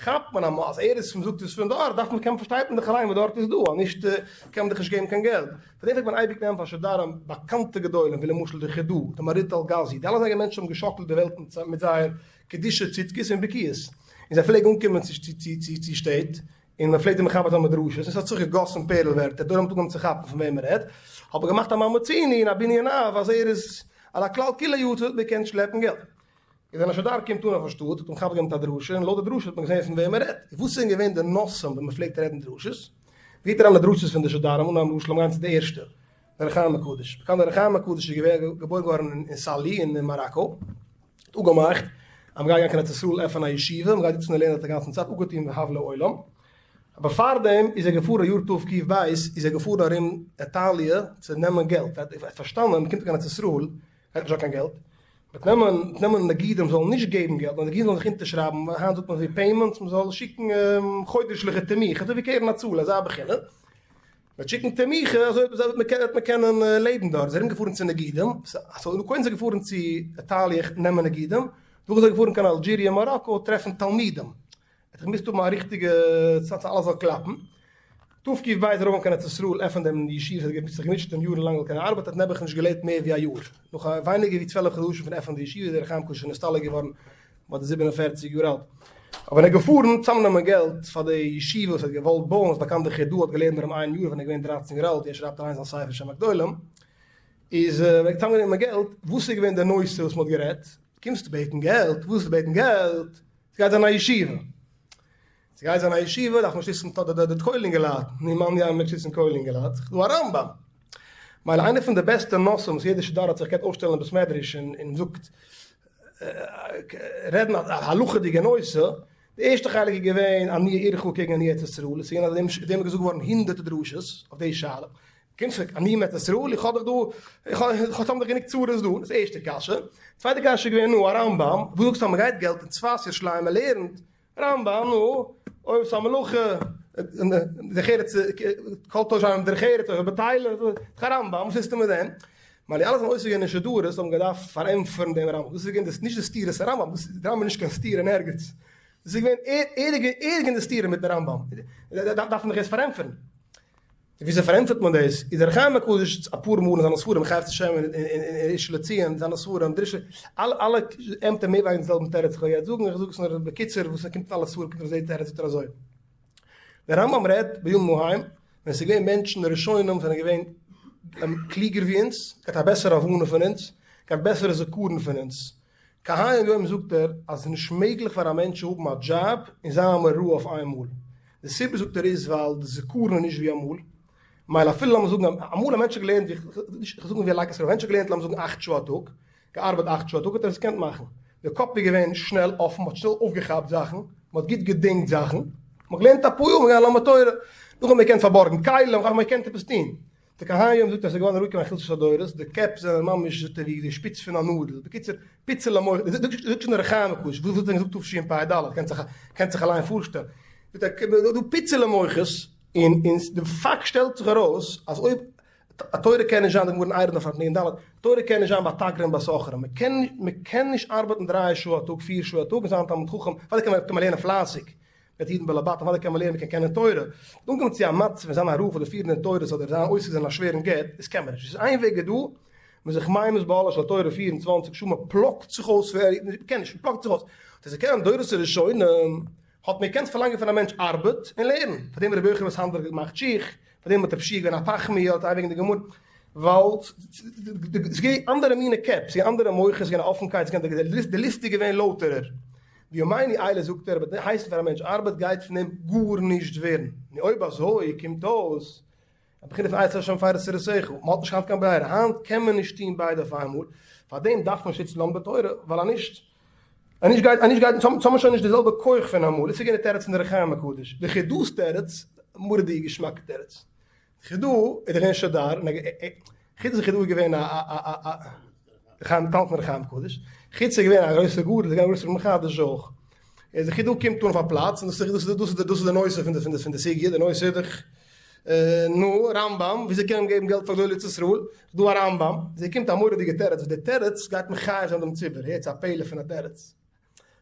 כאפט מען אים אז ער איז פון מ'זאגט איז פון דארט, דארף מען קען פארשטייט מען דאך אליין וואס דארט איז דא, אז נישט קען מען דאך נישט געבן קיין געלט. פאר דעם פלעגט מען אייביג נעמען פאר שדרים באקאנטע גדולים ווי למשל די חידא, די מהרי"ט אלגאזי, די אלע זייגע מענטשן האבן געשאקלט די וועלט מיט זייער קדושה צדקות און בקיאות, און זיי פלעגן אנקומען צו צו שטעט, און מען פלעגט אים מכבד זיין מיט דרשות, און ס'האט זיך געגאסן פערל ווערטער, דורם האט אנגעהויבן צו כאפן פון וועם מען רעדט, האט מען געמאכט א מה מצינו און א בנין אב אז ער איז על הכלל כולו יצא, מען קען שלעפן געלט. איז ווען א שדר קומט אן אויף א שטאט האט מען מכבד געווען מיט א דרשה, און לויט די דרשה האט מען געזען פון וועם מען רעדט. וואס זענען געווען די נושאים ווען מען פלעגט רעדן דרשות? מ'גייט אריין די דרשות פון די שדרים, אנהייבן למשל לאמיר גיין צו די ערשטע. דער אור החיים הקדוש. באקאנט דער אור החיים הקדוש איז געווען געבוירן געווארן אין סאלי אין מאראקא. האט אפגעמאכט אז מ'גייט גיין קיין ארץ ישראל עפענען א ישיבה, מ'גייט זיצן און לערנען דארט א גאנצן צייט, אפגעטון והבלי עולם. אבער פארדעם איז ער געפארן יאר תק"ב איז ער געפארן ארום איטאליע צו נעמען געלט. ער האט פארשטאנען מ'קומט קיין ארץ ישראל גייט נישט זיין קיין געלט, מ'וועט נעמען נעמען נגידים זאלן נישט געבן געלט, נאר נגידים זאלן זיך אונטערשרייבן, היינט זאגט מען אזוי payments, מ'זאל שיקן חודש'ליכע תמיכה, אזוי ווי קרן הצלה, אזא בחינה. מ'וועט שיקן תמיכה אזוי וועט מען קענען לעבן דארט, זיי זענען ארומגעפארן צו נגידים, so קודם זענען געפארן צו איטאליע נעמען נגידים, נאכדעם זענען געפארן קיין אלדזשיריע און מאראקא טרעפן תלמידים, ער האט געמוזט האבן א ריכטיגע צייט אז אלעס זאל קלאפן, תק"ב איז ער ארויף קיין ארץ ישראל עפענען דעם ישיבה, האט זיך געמוטשעט און יארן לאנג זאל קענען ארבעטן, האט נעבעך נישט געלעבט מער ווי א יאר, נאך ווייניגער ווי 12 חדשים פון עפענען די ישיבה איז דער אור החיים הקדוש נסתלק געווארן ביי די 47 יאר אלט. אבער ער איז געפארן צאמנעמען געלט פאר די ישיבה וואס ער האט געוואלט בויען, ס'איז באקאנט די חידא האט געלערנט דערום איין יאר ווען ער איז געווען דרייצן יאר אלט, ער שרייבט אריין זיין ספר שם הגדולים, איז ווען ער האט צאמגענומען געלט, וואס איז געווען די נושא וואס מ'האט גערעדט? קומסט בעטן געלט? וואס בעטן געלט? ס'גייט זיין א ישיבה. ס'גייט זיין א ישיבה דארף מען שטיצן די כולל אינגעלייט, נו מאן יימר מעג שטיצן כולל אינגעלייט, ס'איז דא א רמב"ם. מילא איינע פון די בעסטע נושאים וואס יעדער שדור האט זיך געקענט אויפשטעלן אין בית מדרש און זאגט רעדן א הלכה'דיגע נושא, די ערשטע חלק איז געווען עניי עירך קעגן עניי ארץ ישראל, עס איז געווען אויף דעם איז געזאגט געווארן הונדערטער דרשות אויף די שאלה, קומסט פון עניי ארץ ישראל, איך האב דאך דא, איך האב דאך גענוג צרות דא, דאס איז ערשטע קשיא, צווייטע קשיא איז געווען נו א רמב"ם, וואס זאגסטו אז מען גייט געלט אין צפת ירושלים מען לערנט רמב"ם, נו, אויב ס'איז א מלאכה, דרך ארץ, כל תושבי עם דרך ארץ, אויב בטלה, דאך א רמב"ם, וואס טוסטו מיט דעם? ווייל די אלע זענען עוסק געווען אין שדרות האבן געדארפט פארענטפערן דעם רמב"ם, דאס איז געווען נישט די סתירת הרמב"ם, דאס איז די רמב"ם איז נישט קיין סתירה אין ערגעץ, דאס איז געווען ער איז געווען די סתירה מיטן רמב"ם, דארף מען דאך יעצט פארענטפערן. וויאזוי פארענטפערט מען דאס? איז דער אור החיים הקדוש אפאר מאל אין זיינע ספרים, חפץ השם און ראשון לציון, זיינע ספרים, דרשו, אלע אלע אמתע מער ווייניגער די זעלבן תירוץ איך וועל יעצט זאגן, איך זאג עס נאר בקיצור וואס עס קומט אין אלע ספרים קומט אויס די תירוץ זאגט ער אזוי, דער רמב"ם רעדט בימים ההם ווען עס איז געווען מענטשן ראשונים זענען געווען קלוגער ווי אונז, געהאט א בעסערע הבנה פון אונז, געהאט בעסערע זכרון פון אונז, כהיום יום זאגט ער אז עס איז נישט מעגליך פאר א מענטש צו האבן א דזשאב און זיין א מורה אויף איינמאל. די סיבה זאגט ער איז ווייל די זכרון איז נישט ווי אמאל. מילא אפילו לאמיר זאגן אמאל א מענטש האט געלערנט ווי נישט זאגן ווי א לייק א מענטש האט געלערנט לאמיר זאגן אכט שעה א טאג, געארבעט אכט שעה א טאג האט ער עס געקענט מאכן. די קאפ איז געווען שנעל אפן, מען האט שנעל אויפגעכאפט זאכן, מען האט גוט געדענקט זאכן, מען האט געלערנט אפאר יאר, מען איז געגאנגען ללמוד תורה, נאכדעם האט מען געקענט פארבארגן כלים, נאכדעם האט מען געקענט עפעס טון. די כהיום זאגט אז ס'איז געווארן אראפגעקומען א חולשת הדורות, די קעפ זענען ממש זאגט ער ווי די שפיץ פון א נאדל, בקיצור פיצעלע מח, זאגט שוין דער אור החיים הקדוש, וואס האט ער געזאגט תשפ"ד, קענסט זיך קענסט זיך אליין פארשטעלן, זאגט ער דא פיצעלע מוחות, און און די פאקט שטעלט זיך ארויס אז אויב א תורה קען נישט זיין די גמרא אין עירובין דף נ"ד, תורה קען נישט זיין ביי תגרים ביי סוחרים, מען קען מען קען נישט ארבעטן דריי שעה א טאג פיר שעה א טאג און זיין תלמיד חכם, אוודאי קען מען לערנען פלייסיג, מיט אידן בעלי בתים אוודאי קען מען לערנען מ'קען קענען תורה, אנקומען צו א מצב פון זיין א רב אדער פירן דין תורות אדער זיין עוסק זיין אין א שווערן גט, דאס קען מען נישט, עס איז איין וועג איז דא, מ'איז זיך ממית באהלה של תורה 24 שעה, מ'פלאגט זיך אויס פאר, מ'קען נישט, מ'פלאגט זיך אויס, דאס איז קענען דורות הראשונים, האט מען געקענט פארלאנגען פון א מענטש ארבעט און לערן, פאר דעם האט רבי יוחנן בן סנדלר געמאכט שיך, פאר דעם האט רבי שיע געווען א פחמי, האט איי וועגן די גמרא, ווייל ס'איז געווען אנדערע מינע קעפ, ס'איז געווען אנדערע מוחות, ס'איז געווען א אפנקייט, ס'איז געווען די לופט איז געווען לויטערער. בימינו אלה זאגט ער, אבער הייסן פאר א מענטש ארבעט גייט פון אים גארנישט ווערן. נו אויב אזוי קומט אויס א בחינה פון עץ השם פיירות תורתך, מען האט נישט היינט קיין ברירה, היינט קען מען נישט טון ביידע אויף איינמאל, פארדעם דארף מען שטיצן לומדי תורה, ווייל אז נישט, אז נישט גייט, אז נישט גייט, אונז האבן שוין נישט די זעלבע כח פון אמאל, דאס איז געווען די תירוץ פון דער אור החיים הקדוש, די חידא'ס תירוץ, מורא'דיגע געשמאקע תירוץ. חידא איז דאך געווען שדר, און חוץ די חידא איז געווען א א א חיים תלמיד פון אור החיים הקדוש, חוץ איז געווען א גרויסער גדול, איז געווען א גרויסער מחדש אויך. איז די חידא קומט אן אויף א פלאץ, און דאס איז דאס איז דאס איז די נושא פון די פון די פון די סוגיא, די נושא איז דאך נו, רמב"ם, וויאזוי קען מען געבן געלט פאר גדולי ארץ ישראל? איז דא א רמב"ם, אזוי קומט א מורא'דיגע תירוץ, וואס די תירוץ גייט מחייב זיין דעם ציבור, הערטס א פלא פון א תירוץ.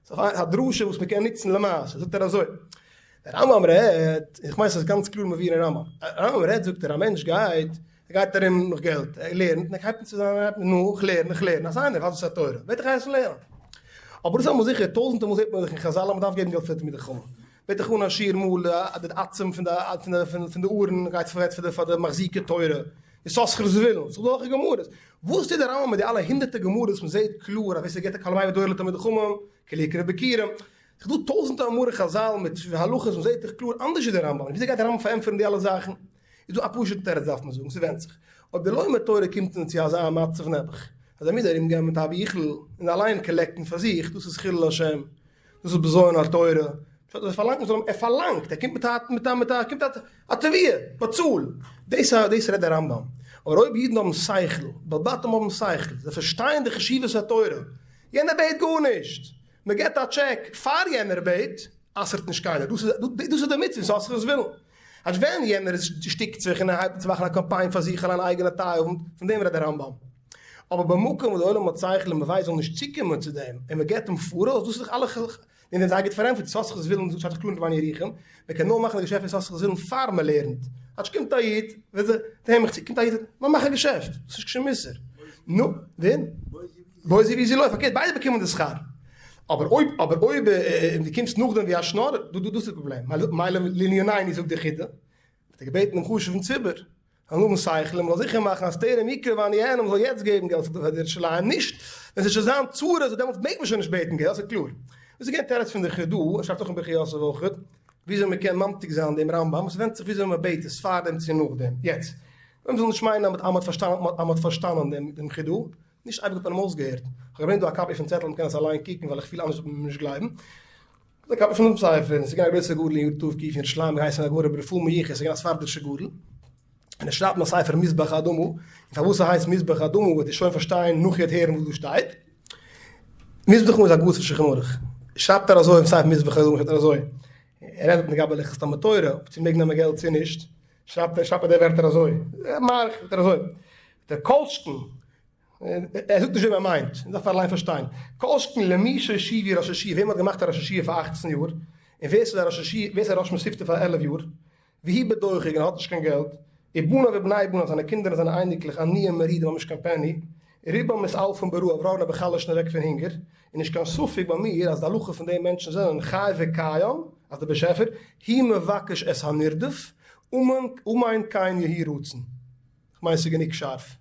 ס'איז א דרשה וואס מ'קען נוצן למעשה, זאגט ער אזוי, דער רמב"ם רעדט, איך מיין ס'איז גאנץ קלאר מבואר אין רמב"ם, רמב"ם רעדט זאגט ער א מענטש גייט, ער גייט ארום נאך געלט, ער לערנט, און ער הייבט אן צו זיין, נו, איך לערן, איך לערן, אז איינער ווייסט וואס איז א תורה, וועט דיך הייסן לערנען. אבער דאס איז אמאל זיכער, טויזענטער מאל זעט מען זיך אין חז"ל אז מ'דארף געבן געלט פאר תלמידי חכמים, ווערט דאך אן א שיעור מאל די עצם פון די ארון גייט פאר די מחזיקי תורה, יששכר זבולון, ס'איז דא אזעלכע גמרות, וואס טוט דער רמב"ם מיט די אלע הונדערטער גמרות וואס מ'זעט קלאר אז ווער ס'געט א קלמי ודורא לתלמידי חכמים כאילו יקרב ביכורים, ס'איז דא טויזענטער מאמרי חז"ל מיט הלכות וואס מ'זעט דאך קלאר אנדערש ווי דער רמב"ם, וויאזוי גייט דער רמב"ם פארענטפערן די אלע זאכן? איז דא א פשוט'ע תירוץ דארף מען זאגן, ס'ווענדט זיך. אויב די לומד תורה קומט אן צו אזא מצב נעבעך, אז ער מוז ארום גיין מיט א ביכל און אליין collect ן פאר זיך, דאס איז חילול השם, דאס איז בזיון התורה, פשט אז ער פארלאנגט מ'זאל אים, ער פארלאנגט, ער קומט מיט א מיט א מיט א קומט א תביעה, באצאל, דאס דאס רעדט דער רמב ם, אבער אויב אידן האבן שכל, בעל בתים האבן שכל, זיי פארשטייען די חשיבות התורה, יענער בעט גארנישט, מען געבט א טשעק פאר יענער בעט, אסר'ט נישט קיינער, דאס איז דאס איז די מצוה, ס'איז אסר'ס ווילן. אז ווען יענער איז שטיקט זיך און ער הייבט אן צו מאכן א קאמפיין פאר זיך אליין אייגענע טיי אוונט, פון דעם רעדט דער רמב ם. אבער במקום וואס די עולם האט שכל און מ'ווייסט זאל נישט צוקומען צו דעם, און מ'געבט אים פאראויס, דאס איז דאך אלע ח ח און דעם זייער גוט פארענטפערט, יששכר'ס ווילן שטייט דאך קלאר אין רבינו ירוחם, מ'קען נאר מאכן די געשעפט פון יששכר'ס ווילן פאר מ'לערנט. כאטש קומט א איד, וועט זיך, דעם איך צו, קומט א איד, לאמיר מאכן א געשעפט, דאס איז נישט קיין שום איסור. נו, ווען? בוי ווי זי לויפט, פארקערט ביידע באקומען די שכר. אבער אויב אבער אויב דו קומסט נאכדעם ווי א שנארער, דא דא דאס איז די פראבלעם. מילא לענינינו זאגט די חידא, האט ער געבעטן דעם חשוב'ן ציבור, זאלן האבן שכל און מ'זאל זיכער מאכן אז טרם יקרא ואני אענה, מ'זאל יעצט געבן געלט פאר ירושלים, נישט ווען ס'וועט שוין זיין צרות, דעמאלטס מעג מען שוין נישט בעטן געלט, דאס איז קלאר. דאס איז געווען תירוץ פון די חידא, ער שרייבט אויך אין ברכי יוסף אויך, וויאזוי מ'קען ממתיק זיין דעם רמב ם, עס ווענדט זיך וויאזוי מ'בעט עס, פארדעם צו נאכדעם. יעצט, מ'זאל נישט מיינען אז מ'האט פארשטאנען אז מ'האט פארשטאנען דעם חידא, נישט אייביג האט מען אים אויסגעהערט. כ'האב געברענגט דא א copy פון צעטל מ'קען עס אליין קוקן ווייל איך פיל אנדערש וועט מען מיר נישט גלייבן. דאס איז א copy פונעם ספר און עס איז געווען א גרויסער גדול אין יאר תק אין ירושלים געהייסן הגאון רבי רפאל מיחס איז געווען א ספרדישער גדול און ער שרייבט אין א ספר מזבח האדמה און פארוואס ס'הייסט מזבח האדמה וועט איר שוין פארשטיין נאך איר וועט הערן וואס דא שטייט. מזבח האדמה איז א גאס פון שולחן ערוך. שרייבט ער אזוי אין ספר מזבח האדמה שרייבט ער אזוי ער רעדט לגבי הלכות תלמוד תורה צו מ'מעג נעמען געלט צו נישט שרייבט ער שרייבט ער די ווערטער אזוי מאריך ווערטער אזוי דער כל שכן, ער זאגט נישט וועם ער מיינט, מען דארף אליין פארשטיין, כל שכן למי שהושיבו ראש ישיבה, וועם מען האט געמאכט א ראש ישיבה פאר אכצן יאר, און ווער ס'איז א ראש ישיבה, ווער ס'איז א ראש מתיבתא פאר 11 יאר, והוא בדוחק און האט נישט קיין געלט, ובניו ובני בניו, זיינע קינדער און זיינע אייניקלעך עניים מרודים האבן נישט קיין פעני, רובם מתעלפים ברעב, רוב נעבעך חלש'ן אוועק פון הונגער, און נישט קיין ספק ביי מיר אז די הלכה פון די מענטשן זענען חי וקיים, אז דער באשעפער, הוא מבקש את הנרדף, אמן אמן כן יהי רצון. כ'מיין ס'איז גענוג שארף.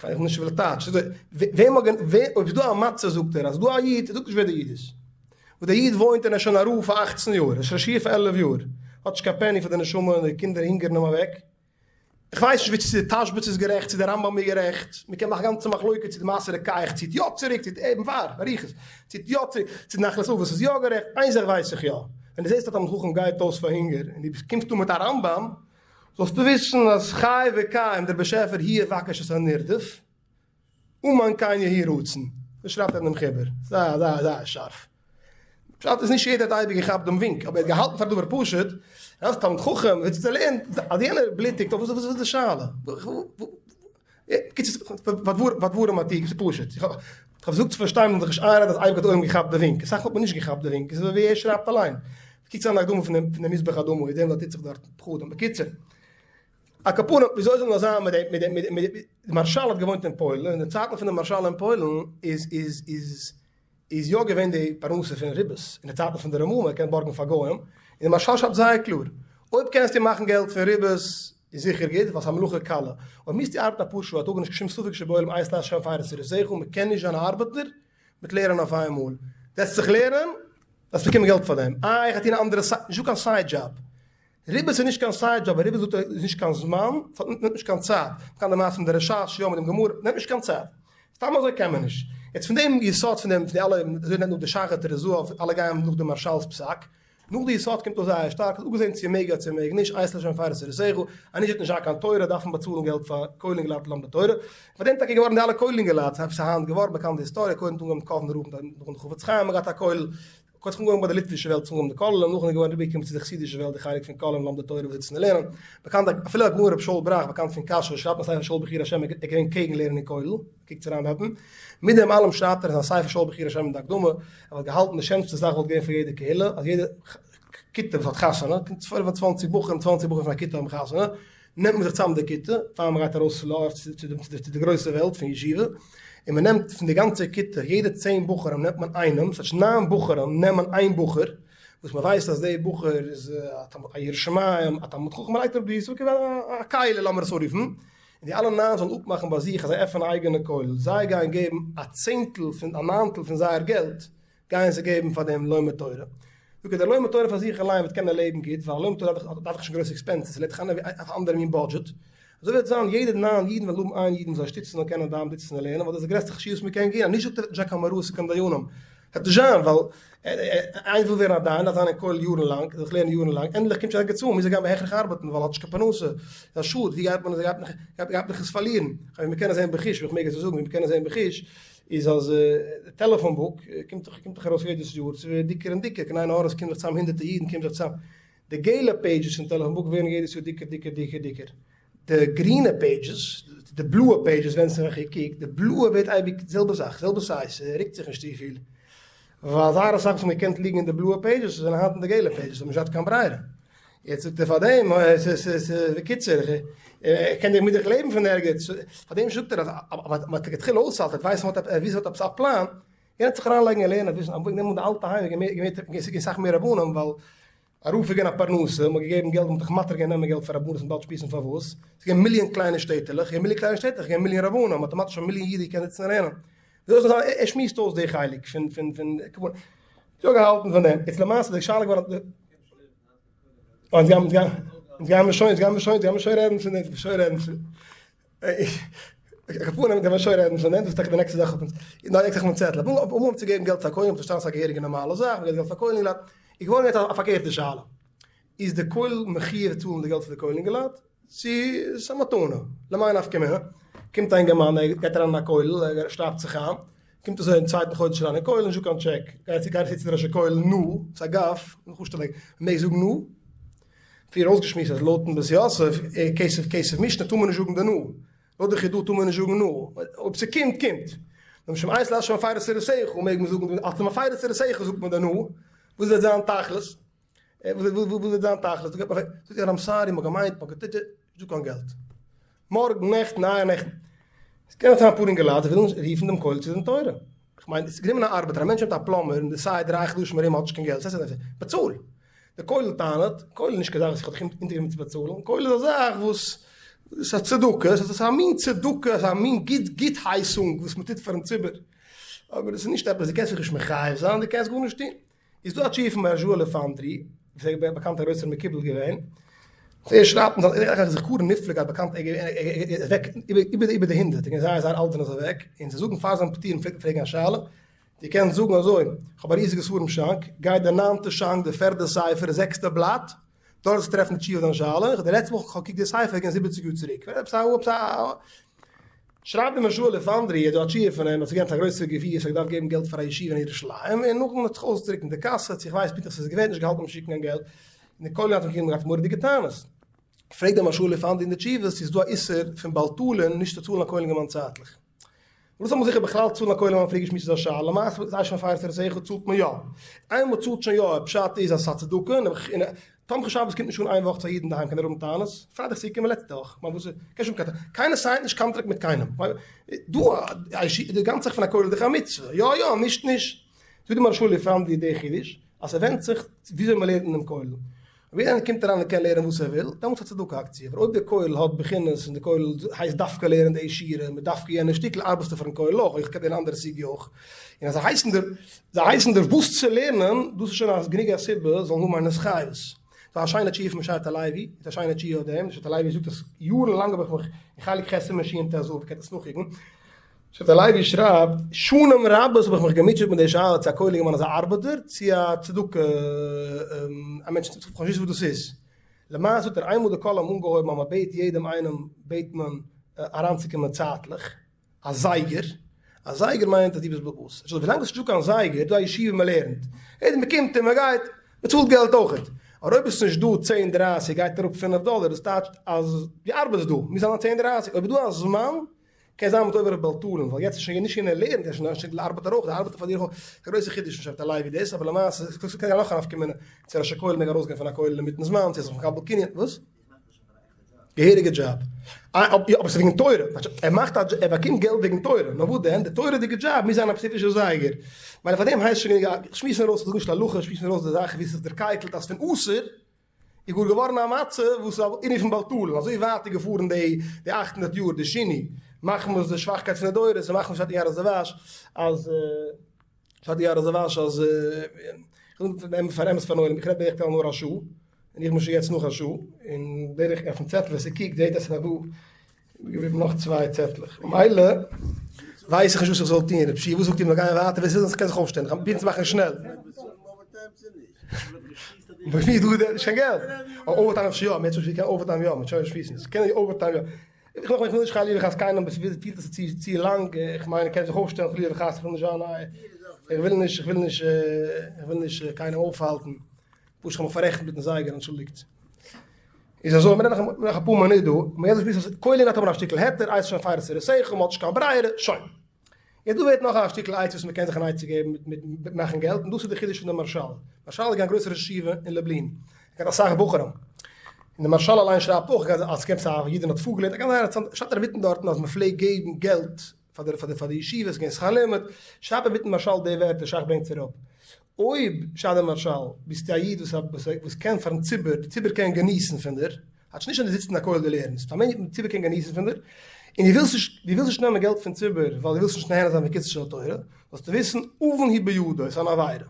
כ'ווייס נישט וויל טייטש. וועם האט ווער אויב איז דא א מצה זאגט ער אז דא א איד, ער זאגט נישט ווער דער איד איז. וואס דער איד וואוינט און ער איז שוין א רב פאר אכצן יאר, ער איז שוין שיעור פאר 11 יאר, האט נישט קיין פעני פאר די נשמה און די קינדער הונגערן אים אוועק. כ'ווייס נישט ווי צו די תשבץ איז גערעכט צו די רמב ם איז גערעכט, מ'קען מאכן גאנצע מחלוקת צו די מעשה רוקח ציט יא צוריק צו די פאר באריכות ציט יא צוריק צו די נחלת אבות איז יא גערעכט, איין זאך ווייס איך יא, ווען דו זעסט א תלמיד חכם גייט אויס פאר הונגער און דו קומסט אן מיט א רמב ם, זאלסטו וויסן אז חי וקיים דער באשעפער הוא יבקש את הנרדף, אמן כן יהי רצון. אזוי שרייבט ער אינעם חיבור. זייער זייער זייער שארף. פשט איז נישט יעדער האט אייביג געכאפט דעם ווינק, אבער ער האט געהאלטן פאר דבר פשוט, אז תלמיד חכם זיצט און לערנט, אז יענער בלוטיגט, וואס איז די שאלה? בקיצור, והדברים עתיק, ס'איז פשוט. איך האב פארזוכט צו פארשטיין מ'זאל זיך נישט איינרעדן אז אייביג האט עולם געכאפט די ווינק. אסאך מאל האט מען נישט געכאפט די ווינק, עס איז אזוי ווי ער שרייבט אליין. קוקטס אריין די הקדמה פון דעם מזבח האדמה, איר זעט וואס טוט זיך דארט, פחדים. בקיצור. על כל פנים, וויאזוי זאל נאר זיין מיט דעם, מיט דעם, מיט דעם, מיט דעם, די מהרשל האט געוואוינט אין פוילן, און אין די צייטן פון די מהרשל אין פוילן איז, איז, איז, איז יא געווען די פרנסה פון ריבית, אין די צייטן פון די רמ"א, מען קען בארגן פאר גוים, און די מהרשל שרייבט זייער קלאר, אויב קענסטו מאכן געלט פון ריבית, איז זיכער גוט, ווייל ס'איז א מלאכה קלה, אויב מוזטו ארבעטן אפאר שעה א טאג איז נישט קיין שום ספק שבעולם עת לעשות לה' הפרו תורתך, מען קען נישט זיין א ארבעטער מיט לערנען אויף איינמאל, זעצט זיך לערנען, דארפסט באקומען געלט פאר דעם, איי איך גיי טון א אנדערע side, נישטא קיין side job. ריבית איז נישט קיין side job, ריבית זאגט ער איז נישט קיין זמן, ס'האט נעמט נישט קיין צייט, מ'קען די מעשה מיט די רשש יא מיט דעם גמרא, נעמט נישט קיין צייט, סתם אזוי קען מען נישט. יעצט פון דעם יסוד פון דעם פון די אלע, אזוי נעמט נאך די ש"ך טורי זהב, אלע גייען נאך דעם מהרשל'ס פסק, נאך די יסוד קומט אויס זייער שטארק, אז אפגעזען צו מ'מעג יא צו מ'מעג נישט, עת לה' הפרו תורתך, אז נישט וועט נישט זיין קיין תורה, דארף מען באצאלן געלט פאר כולל אינגעלייט לומדי תורה, פאר דעם טאקע געווארן די אלע כולל אינגעלייט, ס'איז היינט געווארן באקאנט די היסטאריע, קודם האט אנגעהויבן קאוונער רב נאכן חפץ חיים האט געהאט א כולל, קודם האט אנגעהויבן ביי די ליטווישע וועלט צו אנגעהויבן די כוללים, נאכדעם איז געווארן איבערגעקומען צו די חסידישע וועלט די חלק פון כוללים לומדי תורה וואס זיצן און לערנען, באקאנט אפילו הגאון רבי שאול בראך באקאנט פון קאשוי שרייבט אין ספר שאול בחיר השם ער איז געווען קעגן לערנען אין כולל, קוקטס אריין דארטן, מיט דעם אלעם שרייבט ער אין זיין ספר שאול בחיר השם אין די הקדמה, ער וואלט געהאלטן די שענסטע זאך וואלט געווען פאר יעדע קהילה אז יעדע כיתה וואס האט חתונה, קומט 25 בחורים 20 בחורים פון א כיתה האבן חתונה, נעמט מען זיך צאם די כיתה, פאר מען גייט ארויס צו די גרויסע וועלט פון ישיבה, און מען נעמט פון די גאנצע כיתה, יעדע צען בחורים נעמט מען איינעם, ס'הייסט ניין בחורים נעמען איין בחור, וואס מען ווייסט אז דער בחור איז א ירא שמים, א תלמיד חכם, מען לייגט אראפ די ס'איז א כלי לאמיר עס אנרופן, און די אלע ניין זאלן אפמאכן ביי זיך אז זיי עפענען א אייגענע כולל, זיי גייען געבן א צענטל פון א ניינטל פון זייער געלט, גייען זיי געבן פאר דעם לומד תורה. זאגט ער, דער לומד תורה פאר זיך אליין וועט קענען לעבן גוט, ווייל א לומד תורה דארף דאך נישט גרויסע expenses, ער לעבט דאך אויף א אנדערע מין budget. אזוי וועט זיין יעדע ניין אידן וועלן האבן איין אידן וואס זיי שטיצן און קענען דאן זיצן און לערנען ווייל דאס איז די גרעסטע חשיבות מען קען געבן, נישט זאגט ער וועט נישט זיין קיין מראות און קיין דיינים, וועט נישט זיין ווייל איינער וויל ווערן א דיין דארף זיין אין כולל יארן לאנג, זיך לערנען יארן לאנג, ענדליך קומט שוין ערגעץ אן מוז ער גיין בהכרח ארבעטן ווייל ער האט נישט קיין פרנסה, איז א שאד, ווי גייט מען גייט מען עס פארלירן, ווי מען קען עס זען בחוש, ווי איך מעג עס זאגן, ווי מען קען עס זען בחוש, איז אז די telephone book קומט דאך קומט דאך ארויס יעדעס יאר, ס'ווערט דיקער און דיקער, קיין עין הרע עס קומט זיך צוזאם הונדערטער אידן קומט זיך צוזאם, די געלע pages פון telephone book ווערן יעדעס יאר דיקער דיקער דיקער דיקער, די גרינע pages, די בלויע pages ווענדט זיך וועלכע איר קוקט, די בלויע ווערט אייביג די זעלבע זאך, זעלבע size, ס'רוקט זיך נישט צופיל, ווייל זייער אסאך וואס האבן געקענט ליגן אין די בלויע pages זענען היינט אין די געלע pages, האבן נישט געהאט קיין ברירה. יעצט זאגט ער פארדעם, בקיצור, איך קען מיט דיך לעבן פון ערגעץ, פארדעם זאגט ער אז מ'האט לכתחילה אויסצאלט, ער ווייסט ער האט עפעס א פלאן, יענער האט זיך אריינלייגן אין לערנען, וויסן, נעם אן די אלטע היים איז געווען אסאך מער רבנים, ווייל א רב איז געווען א פרנסה, מ'האט געגעבן געלט, מ'האט זיך מתיר געווען נעמען געלט פאר רבנות און באלד שמועסן פארוואס, ס'איז געווען מיליאן קליינע שטעטעלעך, געווען מיליאן קליינע שטעטלעך, געווען מיליאן רבנים, אטאמאטיש א מיליאן אידן געקענט זיצן און לערנען. וויאזוי זאל זיין, ער שמועסט אויס די חלק פון פון פון יא געהאלטן פון דעם, איצט למעשה די שאלה געווארן אונז גיימער שוין, אונז גיימער שוין, אונז גיימער שוין רעדן פון דעם, שוין רעדן פון כפרה גיימער שוין רעדן פון דעם, דאס איז טאקע די נעקסטע זאך אויף אונז, נאר יעצט אויפן צעטל, אנגעהויבן צו געבן געלט פאר כוללים, פארשטאנען ס'איז א געהעריגע נארמאלע זאך, מ'געבט געלט פאר כולל אינגעלייט, איז געווארן יעצט א פארקערטע שאלה, איז די כולל מחיוב צאלן די געלט פאר די כולל אינגעלייט, צו ס'איז א מתנה, למאי נפקא מינה, קומט א אינגערמאן ער גייט אריין אין א כולל, ער שרייבט זיך איין, קומט אזוי אין צווייטן חודש אריין אין כולל, נישטא קיין טשעק, גייט צו גייט צו די ראש הכולל, נו, ס'איז א גאף, מ'מעג זאגן נו? פריער אויסגעשמועסט אז לויטן בית יוסף, כסף כסף משנה טאר מען נישט זאגן די נו, לויט די חידא טאר מען נישט זאגן נו, אויב ס'קומט קומט. נאר משום עת לעשות מפאר תורתך מעג מען זאגן, אלס מפאר תורתך זאגט מען די נו, וואס וועט זיין תכלית? וואס וועט זיין תכלית? זאגט ער I'm sorry מ'האט געמיינט מ'האט געטוט, נישטא קיין געלט. מארגן, נעכטן, אייערנעכטן. עס קען זיין אפאר אינגעלייט זיי ווילן רופן דעם כולל צו דין תורה. איך מיין, עס איז גענומען א ארבעטער, א מענטש נעמט א plumber און decide דריי חדשים ארום האט נישט קיין געלט, באצאל! די כולל טענה'ט, כולל איז נישט קיין זאך וואס איך האב דיך אונטערגענומען צו באצאלן, כולל איז א זאך וואס איז א צדקה, עס איז א מין צדקה, עס איז א מין גוט גוטהייסונג וואס מען טוט פארן ציבור, אבער עס איז נישט עפעס, דו קענסט זיך נישט מחייב זיין, דו קענסט גארנישט טון. איז דא א תשובה פון מהרש"א אלפנדרי, וואס איז א באקאנטער גרויסער מקובל געווען, וואס ער שרייבט אין זיין ערך זכרון נפלא געהאט באקאנט ער איז אוועק איבער די הונדערט, ער איז געווען זייער זייער אלט ווען ער איז אוועק, און זיי זאגן פאר זיין פטירה פלעגט מען פרעגן א שאלה, דו קענסט זאגן אזוי, איך האב א ריזיגע ספרים שאנק, גיי די ניינטע שאנק, די פערדע ספר, זעקסטע בלאט, דארט וועסטו טרעפן די תשובה אויף דיין שאלה, איך האב די לעצטע מאל איך האב געקוקט די ספר איז געווען זיבעציג יאר צוריק, עפעס א עפעס א שרייבט די מהרש"א אלפנדרי איז דא א תשובה פון אים אז ס'איז געווען עפעס א גרויסע גביר וואס האט געדארפט געבן געלט פאר א ישיבה אין ירושלים, און נאכדעם האט זיך אויסגעטריקנט די קאסע, צו איך ווייס פונקטליך וואס ס'איז געווען, נישט געהאלטן ביים שיקן קיין געלט, און די כולל האט אים געהאט מורא'דיגע טענות. פרעגט די מהרש"א אלפנדרי אין די תשובות צו איז דא א איסור פון בעל תלין נישט צו צאלן א כולל אינגערמאן צייטליך. וואס זאל מען זיכער בכלל צאלן א כולל אינגערמאן פריער געשמועסט איז א שאלה, למעשה איז אש פון פייער צו צאלט מען יא. איינמאל צאלט שוין יא, פשט איז אז ס'איז א צדקה, און תומכי שבת קומט נישט אן איין וואך צו א איד אינדערהיים קען ער האבן טענות, פרייטאג צו קומען לעצטע וואך, כ'מיין וואס איז, קען נישט האבן קיין טענות, קיינער sign ט נישט קאנטראקט מיט קיינעם, דא די גאנצע זאך פון א כולל איז דאך א מצוה, יא יא נישט נישט, זאגט די מהרש"א אלפנדרי די חידוש אז ס'ווענדט זיך וויאזוי מ'לערנט אינעם כולל. אויב איינער קומט אריין און קען לערנען וואס ער וויל, דעמאלטס איז א צדקה אקציע, אבער אויב דער כולל האט בחינות און דער כולל הייסט דווקא לערנען די שורה מיט דווקא יענע שטיקל, ארבעסטו פארן כולל אויך, איך קען לערנען אנדערע סוגיא אויך, און אז זיי הייסן דיר, זיי הייסן דיר וואס צו לערנען, דאס איז שוין א גענוג א סיבה זאלן האבן איינער'ס חיות. ס'דא א שיינע תשובה פון שבט הלוי, איז א שיינע תשובה אויף דעם, שבט הלוי זאגט אז יארן לאנג האב איך מיך, אין חלק ח' סימן שט"ו, איר קענט עס נאכקוקן, שבט הלוי שרייבט, שנים רבות האב איך מיך געמוטשעט מיט די שאלה צו א כולל אינגערמאן איז א ארבעטער צו א צדקה א מענטש, איך האב נישט געוואוסט וואס דאס איז, למעשה האט ער איינמאל די קאלום אנגעהויבן אז מען בעט יעדעם איינעם בעט מען אריינצוקומען צייטליך, א זייגער, א זייגער מיינט אז דו ביסט בעל הבית, אזוי ווילאנג עס איז נישטא קיין זייגער, דא א ישיבה מען לערנט, יעדער מען קומט און מען גייט, מען צאלט געלט אויכעט, אבער אויב עס איז נישט דא צען דרייסיג גייט אראפ פינף דאלער, דאס טייטשט אז דו ארבעטסט דא, מוז זיין א צען דרייסיג, אויב איז דא א זמן קען זיין מ'האט עובר אויף בעל תלין, ווייל יעצט איז שוין נישט יענער לערנט, ער איז שוין די ארבעטער אויך, די ארבעטער פאר דיר אויך, ס'איז א גרויסע חידוש פון שבט הלוי דאס, אבער למעשה ס'קען זיין נאך א נפקא מינה, צו ראש הכולל מעג ארויסגיין פון א כולל אינמיטן זמן, צו ער איז זיך מקבל קנין, וואס? געהעריגע דזשאב. אה, יא, אבער ס'איז וועגן תורה, ער מאכט א, ער באקומט געלט וועגן תורה, נאר וואס דען, די תורה'דיגע דזשאב מוז זיין א ספעציפישע זייגער, מילא פאר דעם הייסט שוין, שמועס מיר אויס, כ'זאג נישט להלכה, שמועס מיר אויס די זאך ווי ס'איז דערקייקלט אז פון אסור, איז גאר געווארן א מצב וואס איז ענין פון בעל תלין, אזוי ווייט איז געפארן די די 800 יאר די שינוי, מחמת די שוואכקייט פון די דורות און מחמת שטייט אין יערות דבש אז שטייט אין יערות דבש אז פאר אמת פארן עולם איך רעד בדרך כלל נאר א שעה און איך בין שוין יעצט נאך א שעה און בערך אויפן צעטל ווער ס'קוקט זעט אז ס'איז נאך דא. געבליבן נאך צוויי צעטלעך, ממילא ווייס איך נישט וואס איך זאל טון, רב שי' וואס זאגט איר מיר גייען ווייטער, ווער ס'וויל קען זיך אויפשטעלן, איך פרוביר צו מאכן שנעל. ביי מיר דא איז נישט קיין געלט, overtime אפשר יא, מער צו קען overtime יא, מ'קען שוין שמועסן, ס'קען overtime יא, איך וויל נישט חלילה וחס קיינעם וואס פילט עס איז צו לאנג, איך מיין ער קען זיך אויפשטעלן חלילה וחס, איך וויל נישט זיין א, איך וויל נישט, איך וויל נישט, איך וויל נישט קיינעם אויפהאלטן, פשוט איך האב מיך פאררעכנט מיטן זייגער, אנטשולדיגט. איז אזוי, מ'רעדט נאך נאך אפאר מינוט דא, מ'גייט זיך שמועסן אז כולל האט מען א שטיקל היתר, איי ס'שוין פאר עשרה מ'האט נישט קיין ברירה, שוין. יעצט דא ווערט נאך א שטיקל עצה וואס מ'קען זיך אן עצה געבן מיט מיט מאכן געלט, און דאס איז די חידוש פון די מהרשל. מהרשל איז געווען א גרויסער ראש ישיבה אין לובלין, ער האט געהאט אסאך בחורים, און די מהרשל אליין שרייבט אויך אז ס'קומט צו א איד און האט פארגעלערנט, א גאנץ אינטערעסאנט, שרייבט ער אינמיטן דארטן אז מ'פלעגט געבן געלט פאר די פאר די פאר די ישיבה, ס'איז געווען שכר לימוד, שרייבט אינמיטן מהרשל די ווערטער, שך ברענגט עס אראפ, אויב שרייבט דער מהרשל, ביסטו א איד וואס וואס קען פארן ציבור, די ציבור קען געניסן פון דיר, כאטש נישט אז דו זיצט אין א כולל דו לערנסט, פאר מענטשן די ציבור קען געניסן פון דיר, און דו ווילסט נישט דו ווילסט נישט נעמען געלט פון ציבור ווייל דו ווילסט נישט נהנה זיין מכסה של תורה, זאלסטו וויסן אבן היא בידו, עס איז אן עבירה.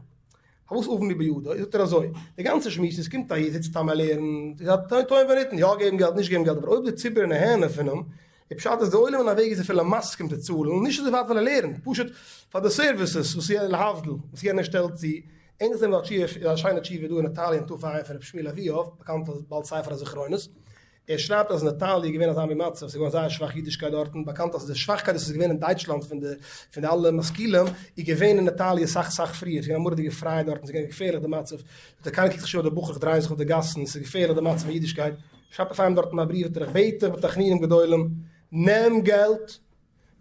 פארוואס אבן היא בידו? זאגט ער אזוי, די גאנצע שמועס איז קומט א איד זיצט סתם און לערנט, איז א טוען ונטען, יא געבן געלט נישט געבן געלט, אבער אויב די ציבור איז נהנה פון אים, די פשט איז די עולם אין א וועג איז אפילו מסכים צו צאלן, נישט אזוי ווייט ווייל ער לערנט, פשוט פאר די services וואס יענער להבדיל וואס יענער שטעלט צו, ענליך דעם איז א תשובה איז א שיינע תשובה דא אין איטאליע אין ת"ע פון רבי שמואל אבוהב, באקאנט אלס בעל ספר הזכרונות, ער שרייבט אז אין איטאליע איז געווען אזא מין מצב, ס'איז געווארן זייער שוואך אידישקייט דארטן, באקאנט אז די שוואכקייט וואס איז געווען אין דייטשלאנד פון די פון די אלע משכילים איז געווען אין איטאליע סאך סאך פריער, ס'איז געווען א מורא'דיגע פרייהייט דארטן, ס'איז געווען געפערליך די מצב, זאגט ער קיינער קוקט זיך נישט אום אויף די בחורים דרייען זיך אויף די גאסן, ס'איז געפערליך די מצב פון אידישקייט, שרייבט ער פאר אים דארטן א בריוו האט ער איך בעט דיך בתחנונים גדולים, נעם געלט,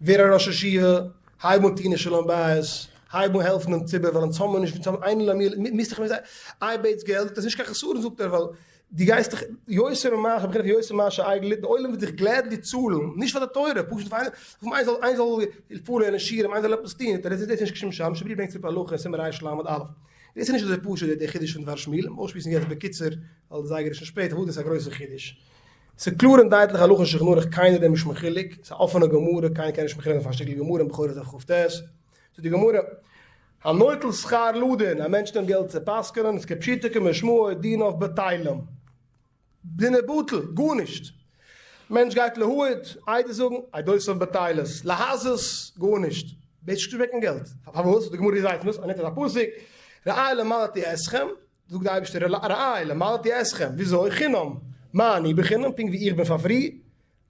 ווער א ראש ישיבה, הייב אן טון אין שלום בית, הייב אן העלפן דעם ציבור, ווייל אונז האבן נישט, אונז האבן איין לאמיר, מוזט דיך מיט זיי, איי בעטס געלט, דאס איז נישט קיין חסרון זאגט ער, ווייל דו גייסט דיך, יותר ממה שבחינה יותר ממה שהעגל, די עולם וועט דיך gladly צאלן, נישט פאר די תורה, פשוט פאר איינער, איינער זאל, איינער זאל פארלערנען שיעורים, איינער זאל עפעס טון, דאס איז נישט קיין שום שם, שברי ברענגט צו הלכה אין סימן רל"א. דאס איז נישט אזוי פשוט דער חידוש פון דבר שמואל, אויסשמועסן יעצט בקיצור, ווייל די זייגער איז שוין שפעט, אבער דאס איז א גרויסער חידוש. ס'איז קלאר און דייטליך הלכה אין שולחן ערוך קיינער איז נישט מחולק, ס'איז א אפענע גמרא, קיינער קען נישט מחולק זיין פאר א שטיקל גמרא אין בכורות דף כ"ט, זאגט די גמרא, הנוטל שכר לדין, א מענטש נעמט געלט צו פסק'נען, איז כפשוטו כמשמעו דיניו בטלים. דינו בטל, גארנישט. מענטש גייט להעיד, עדות זאגן, עדותיו בטלות, להזות, גארנישט. בעט נישט קיין געלט. פארוואס? די גמרא זאגט עס, און א פסוק, ראה למדתי אתכם, זאגט די אייבערשטער ראה למדתי אתכם, וויאזוי? חינם, מה אני בחינם, פונקט ווי איך בין פאר free,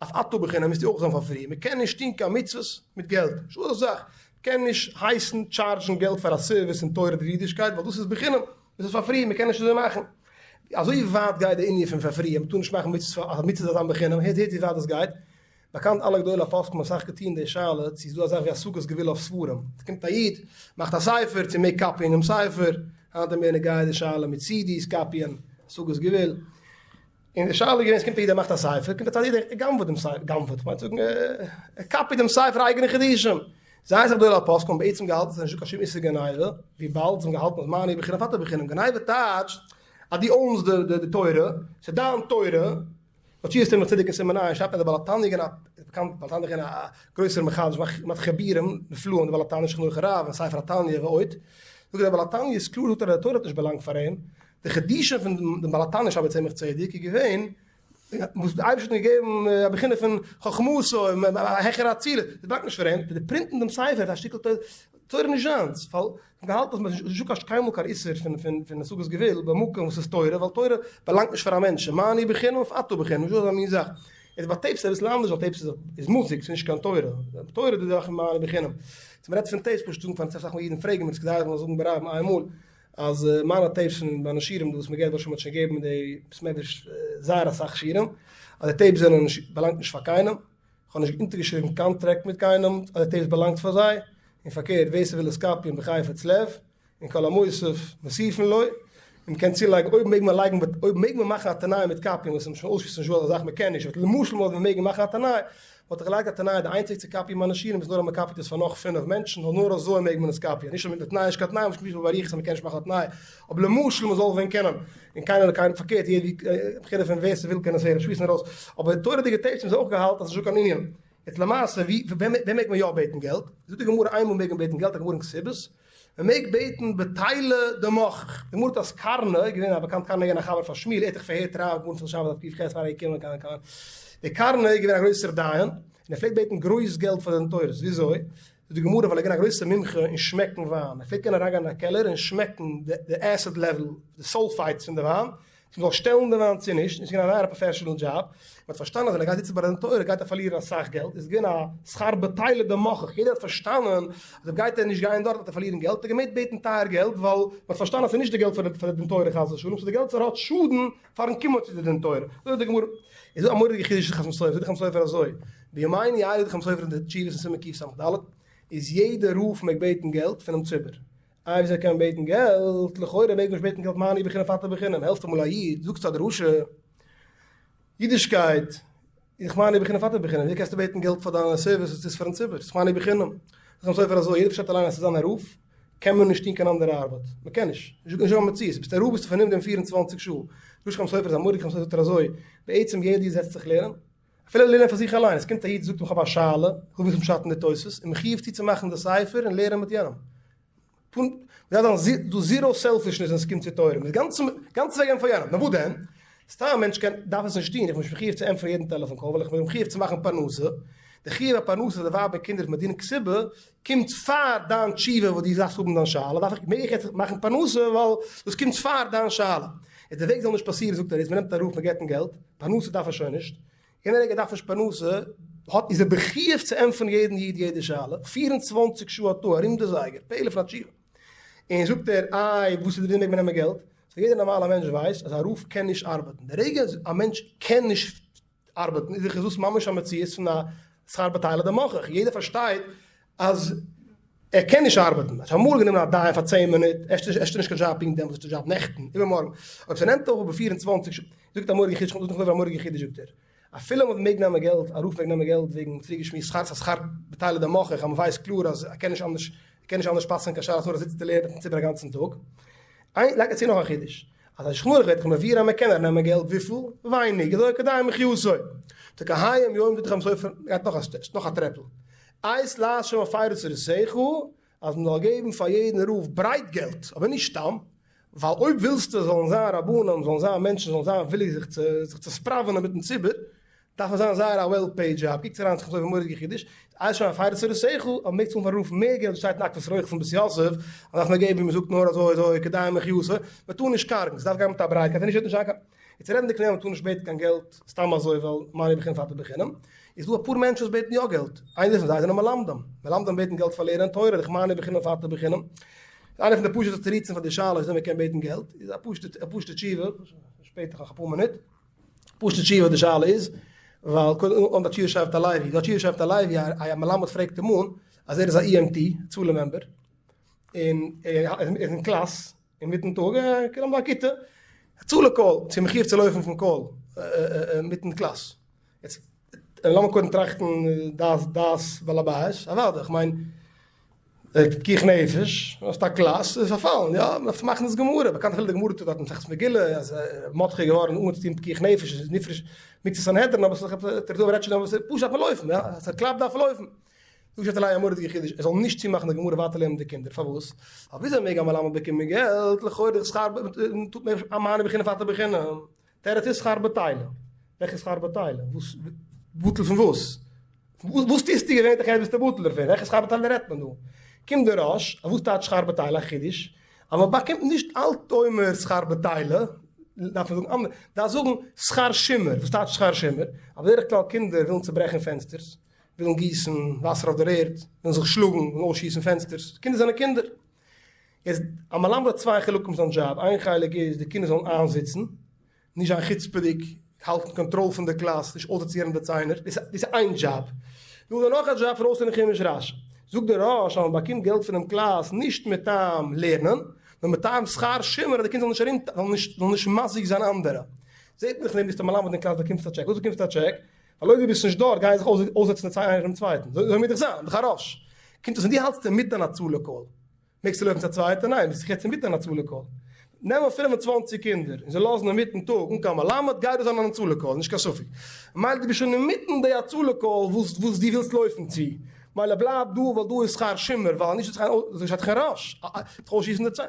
אף אתה בחינם מוזטו אויך זיין פאר free, מען קען נישט טון קיין מצוות מיט געלט, נישטא אזא זאך, מען קען נישט הייסן טשארדזשן געלט פאר א service אין תורה אדער אידישקייט ווייל דאס איז בחינם, דאס איז פאר free, מען קען נישט אזוי מאכן. אזוי ווייט גייט די ענין פון פאר free, אז מען טאר נישט מאכן מצוות פאר, אז מצוות זאל זיין בחינם, הערט הערט ווי ווייט דאס גייט. באקאנט אלע גדולי הפוסקים האבן אסאך געטון די שאלה צו איז דא אזאך ווי השגת גבול אויף ספרים, ס'קומט א איד, מאכט א ספר, צו מעג קאפיען דעם ספר, היינט איז מער נוגע די שאלה מיט CDs קאפיען, השגת גבול. און די שאלה איז געווען, עס קומט א איד ער מאכט א ספר, קומט א צד איד ער גנב'עט דעם ספר, גנב'עט, כ'מיין צו זאגן ער קאפיט דעם ספר אייגענע חידושים. זייער אסאך גדולי הפוסקים האבן בעצם געהאלטן ס'איז נישטא קיין שום איסור גניבה, וויבאלד זיי האבן געהאלטן אז מה אני בחינם אף אתה בחינם, גניבה טייטשט אז דו own סט די תורה, ס'איז דיין תורה, ביי תשובת צמח צדק אין סימן ע' שרייבט אז דער בעל התניא איז געווען א, באקאנט בעל התניא איז געווען א גרויסער מחדש, געמאכט חיבורים נפלאים, דער בעל התניא שולחן ערוך הרב און ספר התניא ועוד, זאגט דער בעל התניא איז קלאר זאגט ער אז די תורה האט נישט באלאנגט פאר אים, די חידושים פון דעם בעל התניא שרייבט דער צמח צדק איז געווען וואס דער אייבערשטער האט אים געגעבן א בחינה פון חכמתו, א העכערע אצילות, דאס באלאנגט נישט פאר אים, די פרינטן דעם ספר איז א שטיקל תורה נישט זיינס, ווייל זיי האבן געהאלטן אז מען איז נישט דא קיינמאל קיין איסור פון פון פון השגת גבול במקום וואס איז תורה, ווייל תורה באלאנגט נישט פאר א מענטש, מה אני בחינם אף אתה בחינם, נישט דא אזא מין זאך. איז ביי tapes אביסל אנדערש ווייל tapes איז מוזיק, ס'איז נישט קיין תורה, תורה איז די זאך פון מה אני בחינם. אז מ'רעדט פון tapes פשוט זאגן פאר אסאך מאל אידן פרעגן מיר, איז כדאי איך זאל זאגן ברבים איינמאל, אז מיינע tapes פון מיינע שיעורים דא וואס מ'געט וואס מ'האט שוין געגעבן אין די בית מדרש זייער אסאך שיעורים, אז די tapes זענען נישט באלאנגט נישט פאר קיינעם, כ'האב נישט אונטערגעשריבן contract מיט קיינעם אז די tapes באלאנגט פאר זיי, און פארקערט ווער ס'וויל עס קאפיען בחפץ לב, און כל המוסיף מוסיפין לו, און מ'קען צולייגן אויב מעג מען לייגן אויב מעג מען מאכן א תנאי מיט קאפיען וואס איז שוין אויסשליסן נישט דא אזא זאך מ'קען נישט, באט למשל מ'וואלט ווען מעגן מאכן א תנאי, וואלט איך געלייגט א תנאי די איינציג צו קאפיען מיינע שיעורים איז נאר אז מ'קאפיט עס פאר נאך פינף מענטשן, ווייל נאר אזוי מעג מען עס קאפיען, נישט אז מיט די תנאי איז קיין תנאי, מ'שמועסט דא באריכות אז מ'קען נישט מאכן א תנאי, אבער למשל מ'זאל ווען קענען, און קיינער קיין פארקערט יעדער בחינה פון ווער ס'וויל קען עס הערן שמועסן ארויס, אבער תורה'דיגע tapes האבן זיי אויך געהאלטן אז ס'נישט דא קיין ענין. יעצט למעשה ווי ווען מעג מען יא בעטן געלט? זאגט די גמרא איינמאל מעג מען בעטן געלט א גמרא אין כתובות. מען מעג בעטן בטלה דמחך. די גמרא האט אז קרנא איז געווען א באקאנט קרנא איז געווען א חבר פאר שמואל ער האט דאך פארהערט רב גמרא פון שבת דף ק"ח פאר ער איז געקומען קיין קיין דער קרנא איז געווען א גרויסער דיין און ער פלעגט בעטן גרויס געלט פאר דין תורות וויאזוי? זאגט די גמרא ווייל ער איז געווען א גרויסער מומחה אין שמעקן וויין ער פלעגט קענען אריינגיין אין א קעלער און שמעקן די acid level די sulfites פון די וויין צו מ'זאל שטעלן די וויין צו נישט, און ס'איז געווען א זייער א professional job, מ'האט פארשטאנען אז ווען ער גייט זיצן ביי די דין תורה גייט ער פארלירן אסאך געלט, איז געווען א שכר בטלה דמחך, יעדער האט פארשטאנען אז אויב גייט ער נישט גיין דארט וועט ער פארלירן געלט, האט ער געמעגט בעטן טייער געלט ווייל מ'האט פארשטאנען אז ס'איז נישט די געלט פאר די דין תורה חס ושלום, ס'איז די געלט וואס ער האט שאדן פארן קומען צו די דין תורה. אזוי זאגט די גמרא. איז דא א מורא'דיגע חידוש אין חתם סופר, זאגט די חתם סופר אזוי, בימינו אלה זאגט די חתם סופר אין די תשובות אין סימן קס"ד, איז יעדער רב מעג בעטן געלט פונעם ציבור, איי וויאזוי קען מען בעטן געלט? לכאורה מעג מען נישט בעטן געלט מה אני בחינם ואתה בחינם, העלפט אמאל א איד, זאגסט א דרשה, אידישקייט, איך מה אני בחינם ואתה בחינם, ווי קענסטו בעטן געלט פאר דיינע services וואס טוסט פארן ציבור, ס'איז מה אני בחינם. זאגט חתם סופר אזוי, יעדער פארשטייט אליין אז צו זיין א רב קען מען נישט טון קיין אנדערע ארבעט, מען קען נישט, נישט דא קיין מציאות, ביסט א רב ביסטו פארנומען דעם 24 שעה, דרשת חתם סופר איז א מורא'דיגע חתם סופר זאגט ער אזוי, בעצם יעדער איד זעצט זיך לערנען, אפילו לערנען פאר זיך אליין, עס קומט א איד זאגט אים איך האב א שאלה, איך וויל וויסן פשט אין די תוספות, איז מחיוב צו צו מאכן די ספר און לערנען מיט יענעם. מ'דארף זיין דא zero selfishness ווען עס קומט צו תורה, מ'איז גאנץ גאנץ וועג ענטפערן יענעם, נאר וואס דען? סתם א מענטש קען דארף עס נישט טון, איך בין נישט מחיוב צו ענטפערן יעדן טעלעפאן call, ווייל איך בין מחיוב צו מאכן פרנסה, די חיוב הפרנסה פאר די ווייב און קינדער פון מדין כתובה קומט פאר דיין תשובה וואס דו דארפסט האבן דיין שאלה, דארף איך מעג איך יעצט מאכן פרנסה ווייל דאס קומט פאר דיין שאלה. איז די וועג זאל נישט פאסירן זאגט ער איז מ'נעמט א רב מ'געט אים געלט, פרנסה דארף ער שוין נישט, יענע רגע דארף נישט פרנסה, האט איז ער בחיוב צו ענטפערן יעדן איד יעדע שאלה, 24 שעה א טאג ארום די זייגער, פעלעפאן א תשובה. און זאגט ער, איי וואס איז די ווי מעג מען נעמען געלט? so יעדער נארמאלער מענטש ווייסט אז א רב קען נישט ארבעטן, די רגע א מענטש קען נישט ארבעטן איז דאך דאס ממש א מציאות פון א שכר בטלה דמחך, יעדער פארשטייט אז ער קען נישט ארבעטן, האט אמאל גענומען א דיין פאר צען מינוט, ער האט נישט קיין דזשאב פונקט דעמאלטס, ער האט א דזשאב נעכטן, איבערמארגן, אויב ס'נעמט אויף אבער 24 שעה, זאגט א מורא'דיגע חידוש, כ'האב דאס נאך א מורא'דיגע חידוש זאגט ער, אפילו מען מעג נעמען געלט, א רב מעג נעמען געלט וועגן פריער געשמועסט שכר ס'א שכר בטלה דמחך, אז מ'ווייסט קלאר אז ער קען נישט אנדערש, ער קען נישט אנדערש פסק'נען קיין שאלות נאר ער זיצט און לערנט מיט'ן ציבור א גאנצן טאג. איין, לייגט ער צו נאך א חידוש, אז א שולחן ערוך ווערט דאך מבאר אז מען קען ארייננעמען געלט וויפיל? ווייניג, אזוי כדי מחיותו. תקהיום יום זאגט דער חתם סופר, גייט נאך א step, נאך א טרעפל, עת לעשות שם הפרו תורתך, אז מען זאל געבן פאר יעדן רב ברייט געלט, אבער נישט סתם, ווייל אויב ווילסטו זאלן זיין רבנים, זאלן זיין מענטשן, זאלן זיין וויליג זיך צו זיך צו ספראווענען מיטן ציבור, דארף עס זיין זייער א well paid job, קוקטס אריין זיך אזוי מורא'דיגע חידוש, איז שוין א פייער צו די שכל, אבער מעג צאלן פארן רב מער געלט ווי שטייט אין עקבות רויח פון בית יוסף, אז דארף מען געבן ווי מ'זאגט נאר אזוי אזוי כדי מחיותו, מ'טאר נישט קארגן, ס'דארף גיין מיט א ברייטקייט, און נישט וועט נישט זיין קיין. יעצט רעדנדיג פון דעם אז מ'טאר נישט בעטן קיין געלט סתם אזוי ווייל מה אני בחינם ואתה בחינם, איז דא אפאר מענטשן וואס בעטן יא געלט, איינער פון זיי זענען מלמדים, מלמדים בעטן געלט פאר לערנען תורה, דאך מה אני בחינם ואתה בחינם. איינע פון די פשוט'ע תירוצים פאר די שאלה וויאזוי מ'קען בעטן געלט, איז א פשוט'ע א פשוט'ע תשובה, שפעטער נאך אפאר מינוט. פשוט'ע תשובה די שאלה איז, ווייל קודם אן די תשובה שבט הלוי, די תשובה שבט הלוי, א מלמד פרעגט אים אן אז ער איז א EMT, הצלה member, און ער איז אין קלאס אינמיטן טאג, ער קומט א כיתה, הצלה call, צו מחיוב צו לויפן פון call אינמיטן קלאס. יעצט לאמיר קודם טראכטן דעת דעת בעל הבית, אוודאי, איך מיין פיקוח נפש, האסט א קלאס, איז פארפאלן, יא, מ'דארף מאכן דאס גמרא, באקאנט אפילו די גמרא טוט דארט אין מסכת מגילה, אז מרדכי איז געווארן אנגעטון צו טון פיקוח נפש, איז נפרש מקצת סנהדרין, אבער ס'איז דאך עפעס, דער רעדט שוין אבער ס'איז פשוט דארף מען לויפן, יא, אז ס'קלאפט דארף מען לויפן. זאגט שבט לוי א מורא'דיגע חידוש, ער זאל נישט צומאכן די גמרא ווייטער לערנען מיט די קינדער, פארוואס? ווייל וויאזוי מעג א מלמד באקומען געלט, לכאורה דאך שכר טוט מען א מה אני בחינם ואתה בחינם, תירוץ איז שכר בטלה. וועלכע שכר בטלה? וואס? בטל פון וואס? וואס טוסטו געווענליך אז ביסטו בטל דערפון? וועלכע שכר בטלה רעדט מען דא? קומט דער ראש, אז וואס טייטש שכר בטלה? א חידוש, אז מען באקומט נישט אל תאמר שכר בטלה, דארף מען זאגן אנדערש, דארף זאגן שכר שימור. וואס טייטש שכר שימור? אז בדרך כלל קינדער ווילן צוברעכן פענסטערס, ווילן גיסן וואסער אויף דער ערד, ווילן זיך שלאגן, ווילן אויסשיסן פענסטערס, קינדער זענען קינדער. יעצט, א מלמד האט צוויי חלקים אין זיין דזשאב, איין חלק איז די קינדער זאלן איינזיצן, נישט זיין חוצפה'דיג, האלטן קאנטראל פון די קלאס, נישט אויסזעצן די ציינער, דאס איז איין דזשאב. דא איז דא נאך א דזשאב פון אויסלערנען חומש רשי. זאגט דער ראש אז מען באקומט געלט פונעם קלאס נישט מטעם לערנען, נאר מטעם שכר שימור אז די קינד זאל נישט ארום, זאל נישט, זאל נישט מזיק זיין אנדערע. זעט מען דאך נעבן ביסט א מלמד אין קלאס באקומסטו א טשעק. וואס באקומסטו א טשעק? ווייל אויב דו ביסט נישט דארט גייען זיך אויסזעצן די ציין איינער דעם צווייטן. אזוי מוז דאך זיין, דאך א ראש. קומט אויס ווען דו האלטסט אינמיטן אן הצלה call, מעגסטו לויפן צו א צווייטע? ניין, ביסט זיך יעצט אינמיטן אן הצלה call. נעמען 25 קינדער און זיי לאזן אינמיטן טאג אן קיין מלמד, גייט דאס זיין אן הצלה call, נישט קיין ספק. ממילא דו ביסט שוין אינמיטן די הצלה call וואס וואס דו ווילסט לויפן צו. מילא בלייב דא ווייל דא איז שכר שימור, ווייל נישט וועט זיך קיין ראש, זיך אויסשיסן די ציין.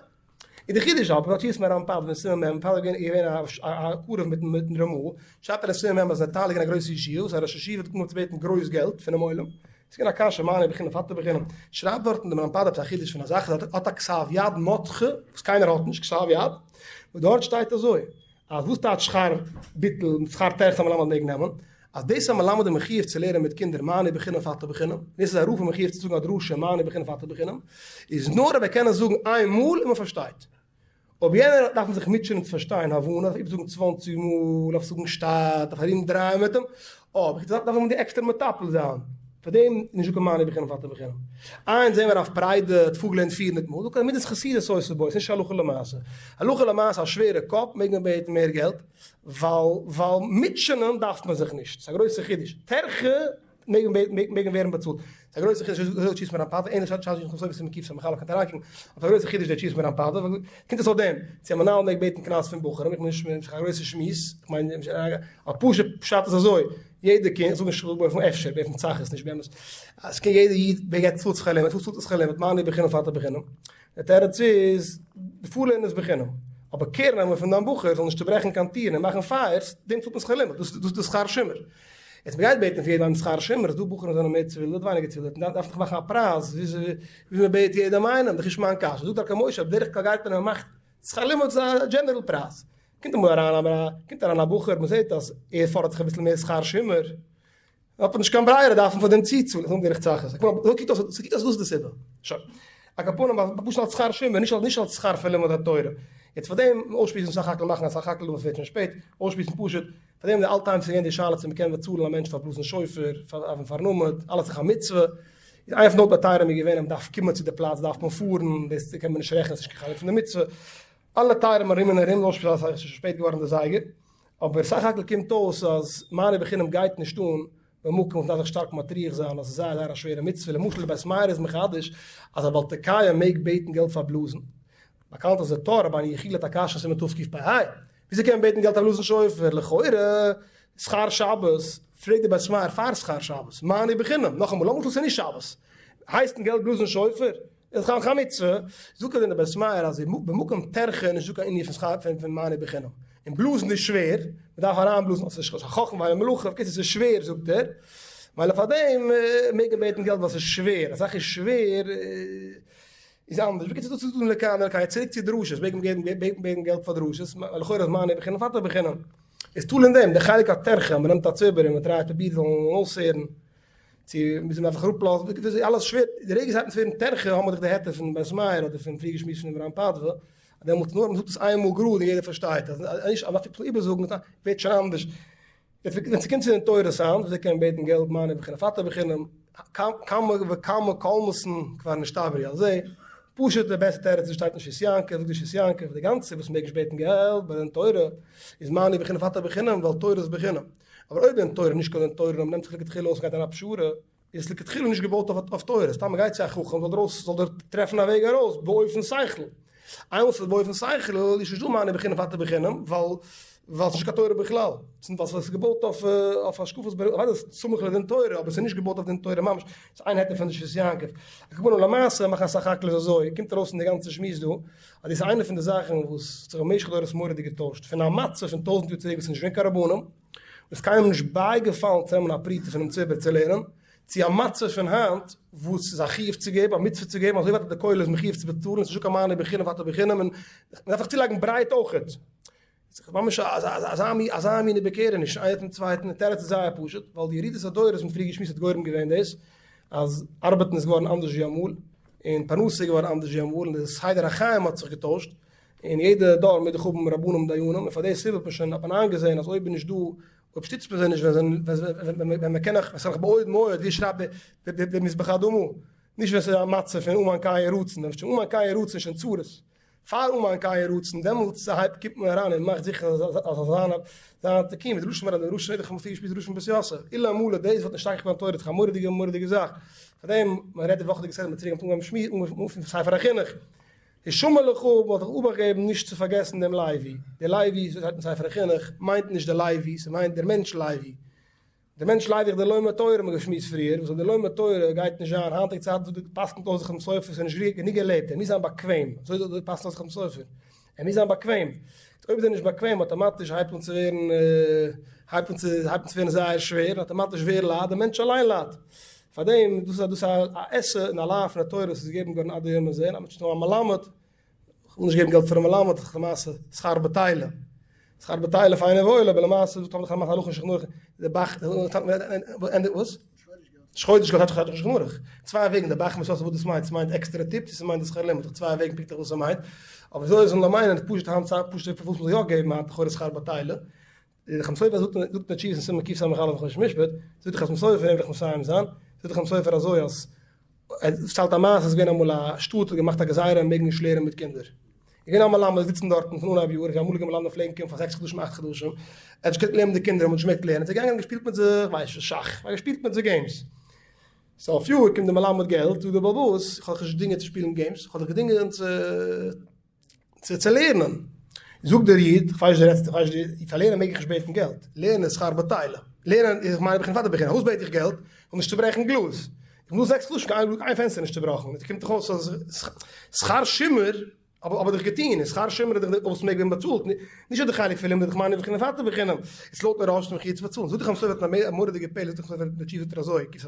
און די חידוש אבער האט תשובת מהר"ם פאדווא אין סימן מ', פאדווא איז געווען א קרוב מיטן רמ"א, שרייבט ער אין סימן מ' אז נטל איז געווען א גרויסע ישיבה, וואס א ראש ישיבה האט אנגעהויבן צו בעטן גרויס געלט פונעם עולם, ס'איז געווען א קשיא מה אני בחינם ואתה בחינם, שרייבט דארטן די מהר"ם פאדווא עפעס א חידוש פון א זאך, אז האט א כתב יד מרדכי וואס קיינער האט נישט, כתב יד, וואס דארט שטייט אזוי, אז וואס טייטש שכר ביטול מיט שכר טרחה א מלמד מעג נעמען? אז דאס א מלמד איז מחיוב צו לערנען מיט קינדער מה אני בחינם ואתה בחינם, דאס איז א רב איז מחיוב צו זאגן א דרשה מה אני בחינם ואתה בחינם, איז נאר אויב ער קען עס זאגן איין מאל און מען פארשטייט. אויב יענער דארף מען זיך מוטשענען צו פארשטיין הבנה, דארף איבערזאגן צוואנציג מאל, דארף זאגן שטאט, דארף ארום דרייען מיט אים, אבער דארף מען די עקסטער מטפל זיין. פאר דעם נישט דא קיין מה אני בחינם ואתה בחינם. איין זעהן מיר הרב פריידא האט פארגעלערנט 400 מאל, דא קיין מידת חסידות עושה בו, ס'נישט הלכה למעשה. הלכה למעשה א שווערע קאפ מעג מען בעטן מער געלט, ווייל ווייל מוטשענען דארף מען זיך נישט, ס'איז א גרויסע חידוש. טרחה מעג מען מעג מען ווערן באצאלט. ס'איז א גרויסע חידוש אזוי תשובת מהר"ם פאדווא, ענליך שטייט אין חתם סופר מקיף סמך אלף קענט אריינקוקן, אבער ס'איז א גרויסע חידוש דער תשובת מהר"ם פאדווא, קומט עס אויף דעם צו א מנהל מעג בעטן קנס פון בחורים, איך מיין נישט א גרויסע שמועס, איך מיין א פשוט פשט איז אזוי, יעדע קינד, איך זאג נישט באופן אפשר, באופן צחות, נישט באמת, אז קען יעדע איד ווער גייט צאלט שכר לימוד, וואס צאלט ער שכר לימוד, מה אני בחינם ואתה בחינם, די תירוץ איז, די פארלערנען איז בחינם, אבער קער נעמען פון דיין בחור זאל נישט צוברעכן קיין טירן און מאכן פייערס, דעם צאלט מען שכר לימוד, דאס איז די שכר שימור. יעצט מען גייט בעטן פון יעדעם איינעם שכר שימור, איז דא בחורים זענען מער צעווילדעט ווייניגער צעווילדעט, מען דארף דאך מאכן א פרייז וויאזוי מען בעט יעדעם איינעם, דאך נישט מיין קשיא, זאגט דרכי משה, בדרך כלל גייט מען און מען מאכט שכר לימוד איז א general פרייז, קומט אמאל אריין א קומט אריין א בחור מען זעט אז ער פאדערט זיך אביסל מער שכר שימור, האט מען נישט קיין ברירה דארף מען פאר דעם צוצאלן, זאגן דרך צחות, אזוי קוקט אויס, ס'קוקט אויס דאס איז די סיבה, שוין. על כל פנים אז פשוט אלס שכר שימור, נישט נישט אלס שכר פון לימוד התורה. יעצט פאר דעם אויסשמועסן סך הכל מאכן א סך הכל וואס ווערט שוין שפעט, אויסשמועסן פשוט, פאר דעם די אלטע היים ס'איז געווען די שאלה צו מ'קען באצאלן א מענטש פאר בלאזן שופר, פאר פארן עמוד, אלעס איז א מצוה, איז איינע פון די הויפט היתרים איז געווען אז מ'דארף קומען צו די פלאץ דארף מען פארן, דאס קען מען נישט רעכענען ס'נישט קיין חלק פון די מצוה. אלע היתרים ארום און ארום, לויט שפיטאל ס'איז שוין שפעט געווארן די זייגער, אבער סך הכל קומט אויס אז מה אני בחינם גייט נישט אן במקום וואס מ'דארף זיך שטארק מטריח זיין אז ס'איז זייער זייער א שווערע מצוה, למשל די בית מאיר איז מחדש אז א בעל תוקע מעג בעטן געלט פאר בלאזן, באקאנט אז די טור רבינו יחיאל האט א קשיא אין סימן תקפ"ה, וויאזוי קען מען בעטן געלט פאר בלאזן שופר, לכאורה שכר שבת, פרעגט די בית מאיר פאר שכר שבת, מה אני בחינם, נאכאמאל למשל ס'איז נישט שבת, הייסט געלט בלאזן שופר? איז דאך א מצוה, זאגט ער דער בית מאיר אז במקום טרחה איז נישטא קיין ענין פון שכר פון מה אני בחינם, און בלאזן איז שווער, מען דארף אריינבלאזן אז ס'איז א חכמה ואין מלאכה, בקיצור ס'איז שווער זאגט ער, מילא פאר דעם מעג מען בעטן געלט ווייל ס'איז שווער, א זאך איז שווער איז אנדערש, בקיצור דאס איז דא לכאן ולכאן, צוריק צו דרשות, מעג מען בעטן געלט פאר דרשות, לכאורה איז מה אני בחינם ואתה בחינם, איז תלוי אין דעם, די חלק הטרחה, מען נעמט א ציבור און מען טרייט פרובירט זאלן אויסהערן. צו מוז מען זיך אראפלאזן, דאס איז אלעס שווער, די רגע ס'הייבט אן צו ווערן טרחה האבן מיר דאך די היתר פון בית מאיר אדער פון פריער געשמועסט פון רמ פדווא, אז דעמאלטס נאר מ'זאגט עס איינמאל גראד און יעדער פארשטייט, אז נישט אז מ'דארף עפעס איבערזאגן ווערט שוין אנדערש. ווען ס'קומט צו דין תורות היינט, וויאזוי קען מען בעטן געלט מה אני בחינם ואתה בחינם, כמה וכמה קולמוסן כבר נשתברו על זה, פשוט די בעסטע תירוץ איז שטייט אין שבות יעקב, זאגט די שבות יעקב, די גאנצע וואס מ'מעג נישט בעטן געלט ביי דין תורה איז מה אני בחינם ואתה בחינם ווייל תורה איז בחינם. אבער אויב דין תורה נישט קיין דין תורה נאר מ'נעמט זיך לכתחילה אויס מ'גייט אריין א פשרה, איז עס לכתחילה נישט געבויט אויף תורה, סתם מ'גייט צו א חכם זאל דער זאל דער טרעפן א וועג ארויס באופן שכל. איינמאל ס'איז באופן שכל איז נישט דא מה אני בחינם ואתה בחינם, ווייל ווייל ס'נישט קיין תורה בכלל, ווייל ס'איז געבויט אויף אויף השקפות אוודאי איז סמוך לדין תורה אבער ס'איז נישט געבויט אויף דין תורה ממש, ס'איז איין היתר פון די שבות יעקב. על כל פנים למעשה מאכן אסאך הכל איז אזוי, קומט ארויס אין די גאנצע שמועס דא, אז דאס איז איינע פון די זאכן וואס האט זיך במשך הדורות מורא'דיג געטוישט, פון א מצב פון טויזנט יאר צוריק וואס איז נישט געווען קיין רבנים, וואס קיינעם נישט בייגעפאלן צו נעמען א פרוטה פונעם ציבור צו לערנען, צו א מצב פון היינט וואס ס'איז א חיוב צו געבן, א מצוה צו געבן, אזוי ווייט אז די כולל איז מחיוב צו באצאלן, ס'איז נישטא קיין מה אני בחינם ואתה בחינם, און מ'דארף זיך צולייגן ברייט אויכעט. ס'איז ממש אזא מין איבערקערעניש איינער צום צווייטן, די תירוץ איז זייער פשוט, ווייל די ירידת הדורות וואס מ'האט פריער געשמועסט האט גורם געווען דאס, אז ארבעטן איז געווארן אנדערש ווי אמאל, און פרנסה איז געווארן אנדערש ווי אמאל, און די סדר החיים האט זיך געטוישט, און יעדע דור מוז דאך האבן רבנים דיינים, און פאר די סיבה האט מען שוין האט מען איינגעזען אז אויב איז נישט דא, אויב שטיצט מען זיי נישט ווען ווען מען קען נאך, ווען ס'איז נאך בעוד מועד, ווי שרייבט דער מזבח אדמו, נישט ווען ס'איז א מצב פון אמן כן יהי רצון, ווען ס'איז שוין אמן כן יהי רצון איז שוין צרות. פאר אמן כן יהי רצון, דעמאלטס הייבט קומט מען אריין און מאכט זיכער אז אז זאל זיין זיין א תיקון, ווי די לשון פון רבי ראשון אידך מפי געשפיז ראשון בית יוסף, אילו אמאל דאס וואלט נשתכח געווארן תורה איז דאך א מורא'דיגע מורא'דיגע זאך, פארדעם מען רעדט די וואכעדיגע סדר מען צוריק אנגעהויבן שמועסן אנגעהויבן פון ספר החינוך, השמר לך וואלט איך אבאכט געבן נישט צו פארגעסן דעם לוי, דער לוי וואס שטייט אין ספר החינוך מיינט נישט דער לוי, ס'מיינט דער מענטש לוי. דער מענטש ליידט דאך די לומד תורה האט מען געשמועסט פריער, וואס אויב די לומד תורה גייט נישט זיין היינטיגע צייטן זאגט די פסק'נט אויס זיך דעם סופר ס'איז נישט גענוג געלעבט ער מוז זיין באקוועם, אזוי זאגט די פסק'נט אויס זיך דעם סופר, ער מוז זיין באקוועם, אויב איז ער נישט באקוועם אטאמאטיש הייבט אן צו ווערן הייבט אן צו הייבט אן צו ווערן זייער שווער, און אטאמאטיש ווער ליידט? דער מענטש אליין ליידט. פארדעם דאס איז דאס א עשה און א לאו פון די תורה וואס איז געגעבן געווארן עד היום הזה, אז מען האט שוין א מלמד, כ'וויל נישט געבן געלט פארן מלמד, למעשה שכר בטלה, שכר בטלה פיין און וואויל, אבער למעשה זאגט האבן דאך א הלכה אין שולחן ערוך, די ב"ח, וואס? חודש געלט האט דאך שולחן ערוך, צוויי וועגן די ב"ח מסורת וואס דאס מיינט, ס'מיינט עקסטערע טיפ צו ס'מיינט די שכר לימוד, דאך צוויי וועגן פונקטליך וואס ס'מיינט, אבער וויאזוי עס זאל נאר מיינען, פשוט היינט צייט פשוט פארוואס מ'זאל יא געבן היינט לכאורה שכר בטלה, די חתם סופר זאגט זאגט אין תשובות אין סימן קס"א חושן משפט, זאגט די חתם סופר, וועל איך מסיים זיין, זאגט די חתם סופר אזוי אז ער פארציילט א מעשה, עס איז געווען אמאל א שטאט האט געמאכט א גזירה מען מעג נישט לערנען מיט קינדער, איז געווען א מלמד זיצן דארטן פון אנהייב יאר, ווי אמאליגע מלמדים פלעגן קומען פאר זעקס חדשים אכט חדשים, ער האט נישט געקענט לערנען מיט די קינדער, מען האט נישט געמעגט לערנען, איז ער געגאנגען און געשפילט מיט זיי, כ'ווייס נישט, שאך, ער האט געשפילט מיט זיי games, סוף יאר קומט די מלמד געלט, זאגט דער בעל הבית, איך האב דיך נישט געדינגען צו שפילן games, איך האב דיך געדינגען צו. צו צו לערנען. זאגט דער איד, איך ווייס נישט דו רעדסט, איך ווייס נישט, פאר לערנען מעג איך נישט בעטן געלט, לערנען איז שכר בטלה, לערנען איז איך מיין בחינה פאר די בחינה, פארוואס בעט איך געלט? איך וויל נישט צוברעכן גלאז, איך בין דא זעקס חדשים קיין איין פענסטער נישט צובראכן, עס קומט דאך אויס אז שכר שימור האב איך דאך געטון, און שכר שימור איז דאך וואס מעג ווערן באצאלט, נישט אז די חלק פון לימוד, איך מיין בחינה פאר די בחינה, איז לויטן ראש איז מחויב צו באצאלן, זאגט דער חתם סופר א מורא'דיגע פלא, זאגט דער חתם סופר אין די תשובה זאגט ער אזוי, קס"א.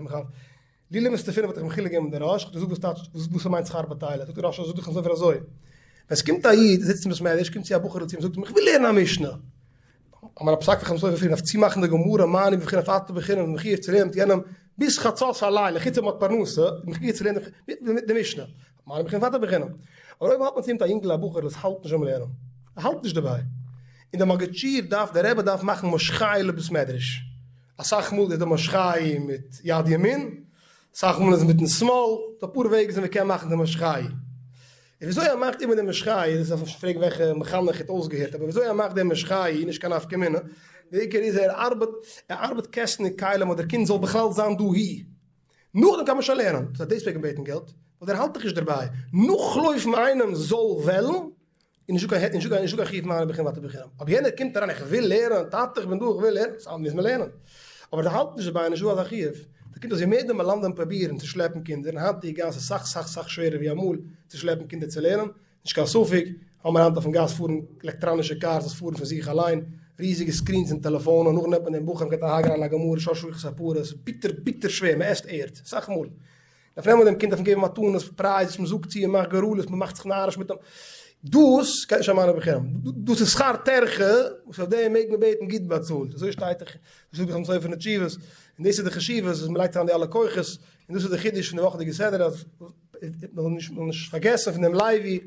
לולא מסתפינא וואלט איך מחולק געווען מיט די ראש, כ'האב געזאגט וואס טייטש וואס ס'מיינט שכר בטלה, זאגט די ראש זאגט דאך אזוי אזוי, ווען ס'קומט א איד זיצט אין בית מדרש קומט צו א בחור'ל צו אים זאגט אים איך וויל לערנען א משנה, אמר א פסק פון חתם סופר פריער מ'דארף צומאכן די גמרא מה אני בבחינת אתה בחינה מ'איז מחויב צו לערנען מיט יענעם ביז חצות הלילה חוץ אויב מ'האט פרנסה איז מען מחויב צו לערנען די משנה, מה אני בבחינת אתה בחינה, אבער אויב האלט מען צו מיט א יונגל א בחור וואס האלט נישט ביים לערנען, ער האלט נישט דערביי, און דער מגיד שיעור דארף דער רבי דארף מאכן משכיל לבית מדרש. אסאך מאל איז די משכי' מיט יד ימין, אסאך מאל איז מיטן שמאל, ס'דא אפאר וועגן וויאזוי מ'קען מאכן די משכי'. און וויאזוי ער מאכט איבער די משכי', דאס דארף מען נישט פרעגן וועלכע מחנך האט אויסגעהערט, אבער וויאזוי ער מאכט די משכי' איז נישט קיין נפקא מינה, די עיקר איז ער ארבעט, ער ארבעט קעסטן און כלים אז דער קינד זאל בכלל זיין דאהי. נאכדעם קען מען שוין לערנען, סא דאס מעג מען בעטן געלט, ווייל דער האלט דאך נישט דערביי. נאכלויפן איינעם זאל וועלן, איז נישטא קיין נישטא קיין נישטא קיין חיוב מה אני בחינם ואתה בחינם. אבער יענער קומט אריין איך וויל לערנען, טאטע איך בין דא איך וויל לערנען, סא מוז מען לערנען. אבער זיי האלטן נישט דערביי נישטא אזא חיוב. דא קומט אויס ווי מער די מלמדים פרובירן צו שלעפן קינדער, און היינטיגע גאס איז סאך סאך סאך שווערער ווי אמאל צו שלעפן קינדער צו לערנען, נישט קיין ספק, האמער היינט אויפן גאס פארן עלעקטראנישע cars וואס פארן פון זיך אליין, ריזיגע screens און טעלעפאנען, נאכדעם נעמט מען דעם בחור מ'געט א האק אריין א גמרא שש רוחות הפרות, ביטער ביטער שווער, מ'עסט ערד, סאך מאל. דארף נעמען דעם קינד דארף אים געבן מתנות, prizes, מען זאגט צו, מען מאכט גורלות, מען מאכט זיך נאריש מיט אים, דאס קען נישט א מאן בחינם, דאס איז שכר טרחה וואס אויף דעם מעג מען בעטן גוט באצאלט, אזוי שטייט דאך, דאס זאגט דאך דער סופר אין תשובות, און דאס איז די חשיבות וואס מען לייגט אריין די אלע כוחות, און דאס איז די חידוש פון די וואכעדיגע סדרה אז מען זאל נישט פארגעסן פון דעם לוי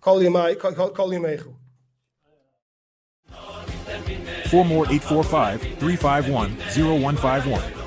כל ימי כל ימיך. 4 more 845 351 0151.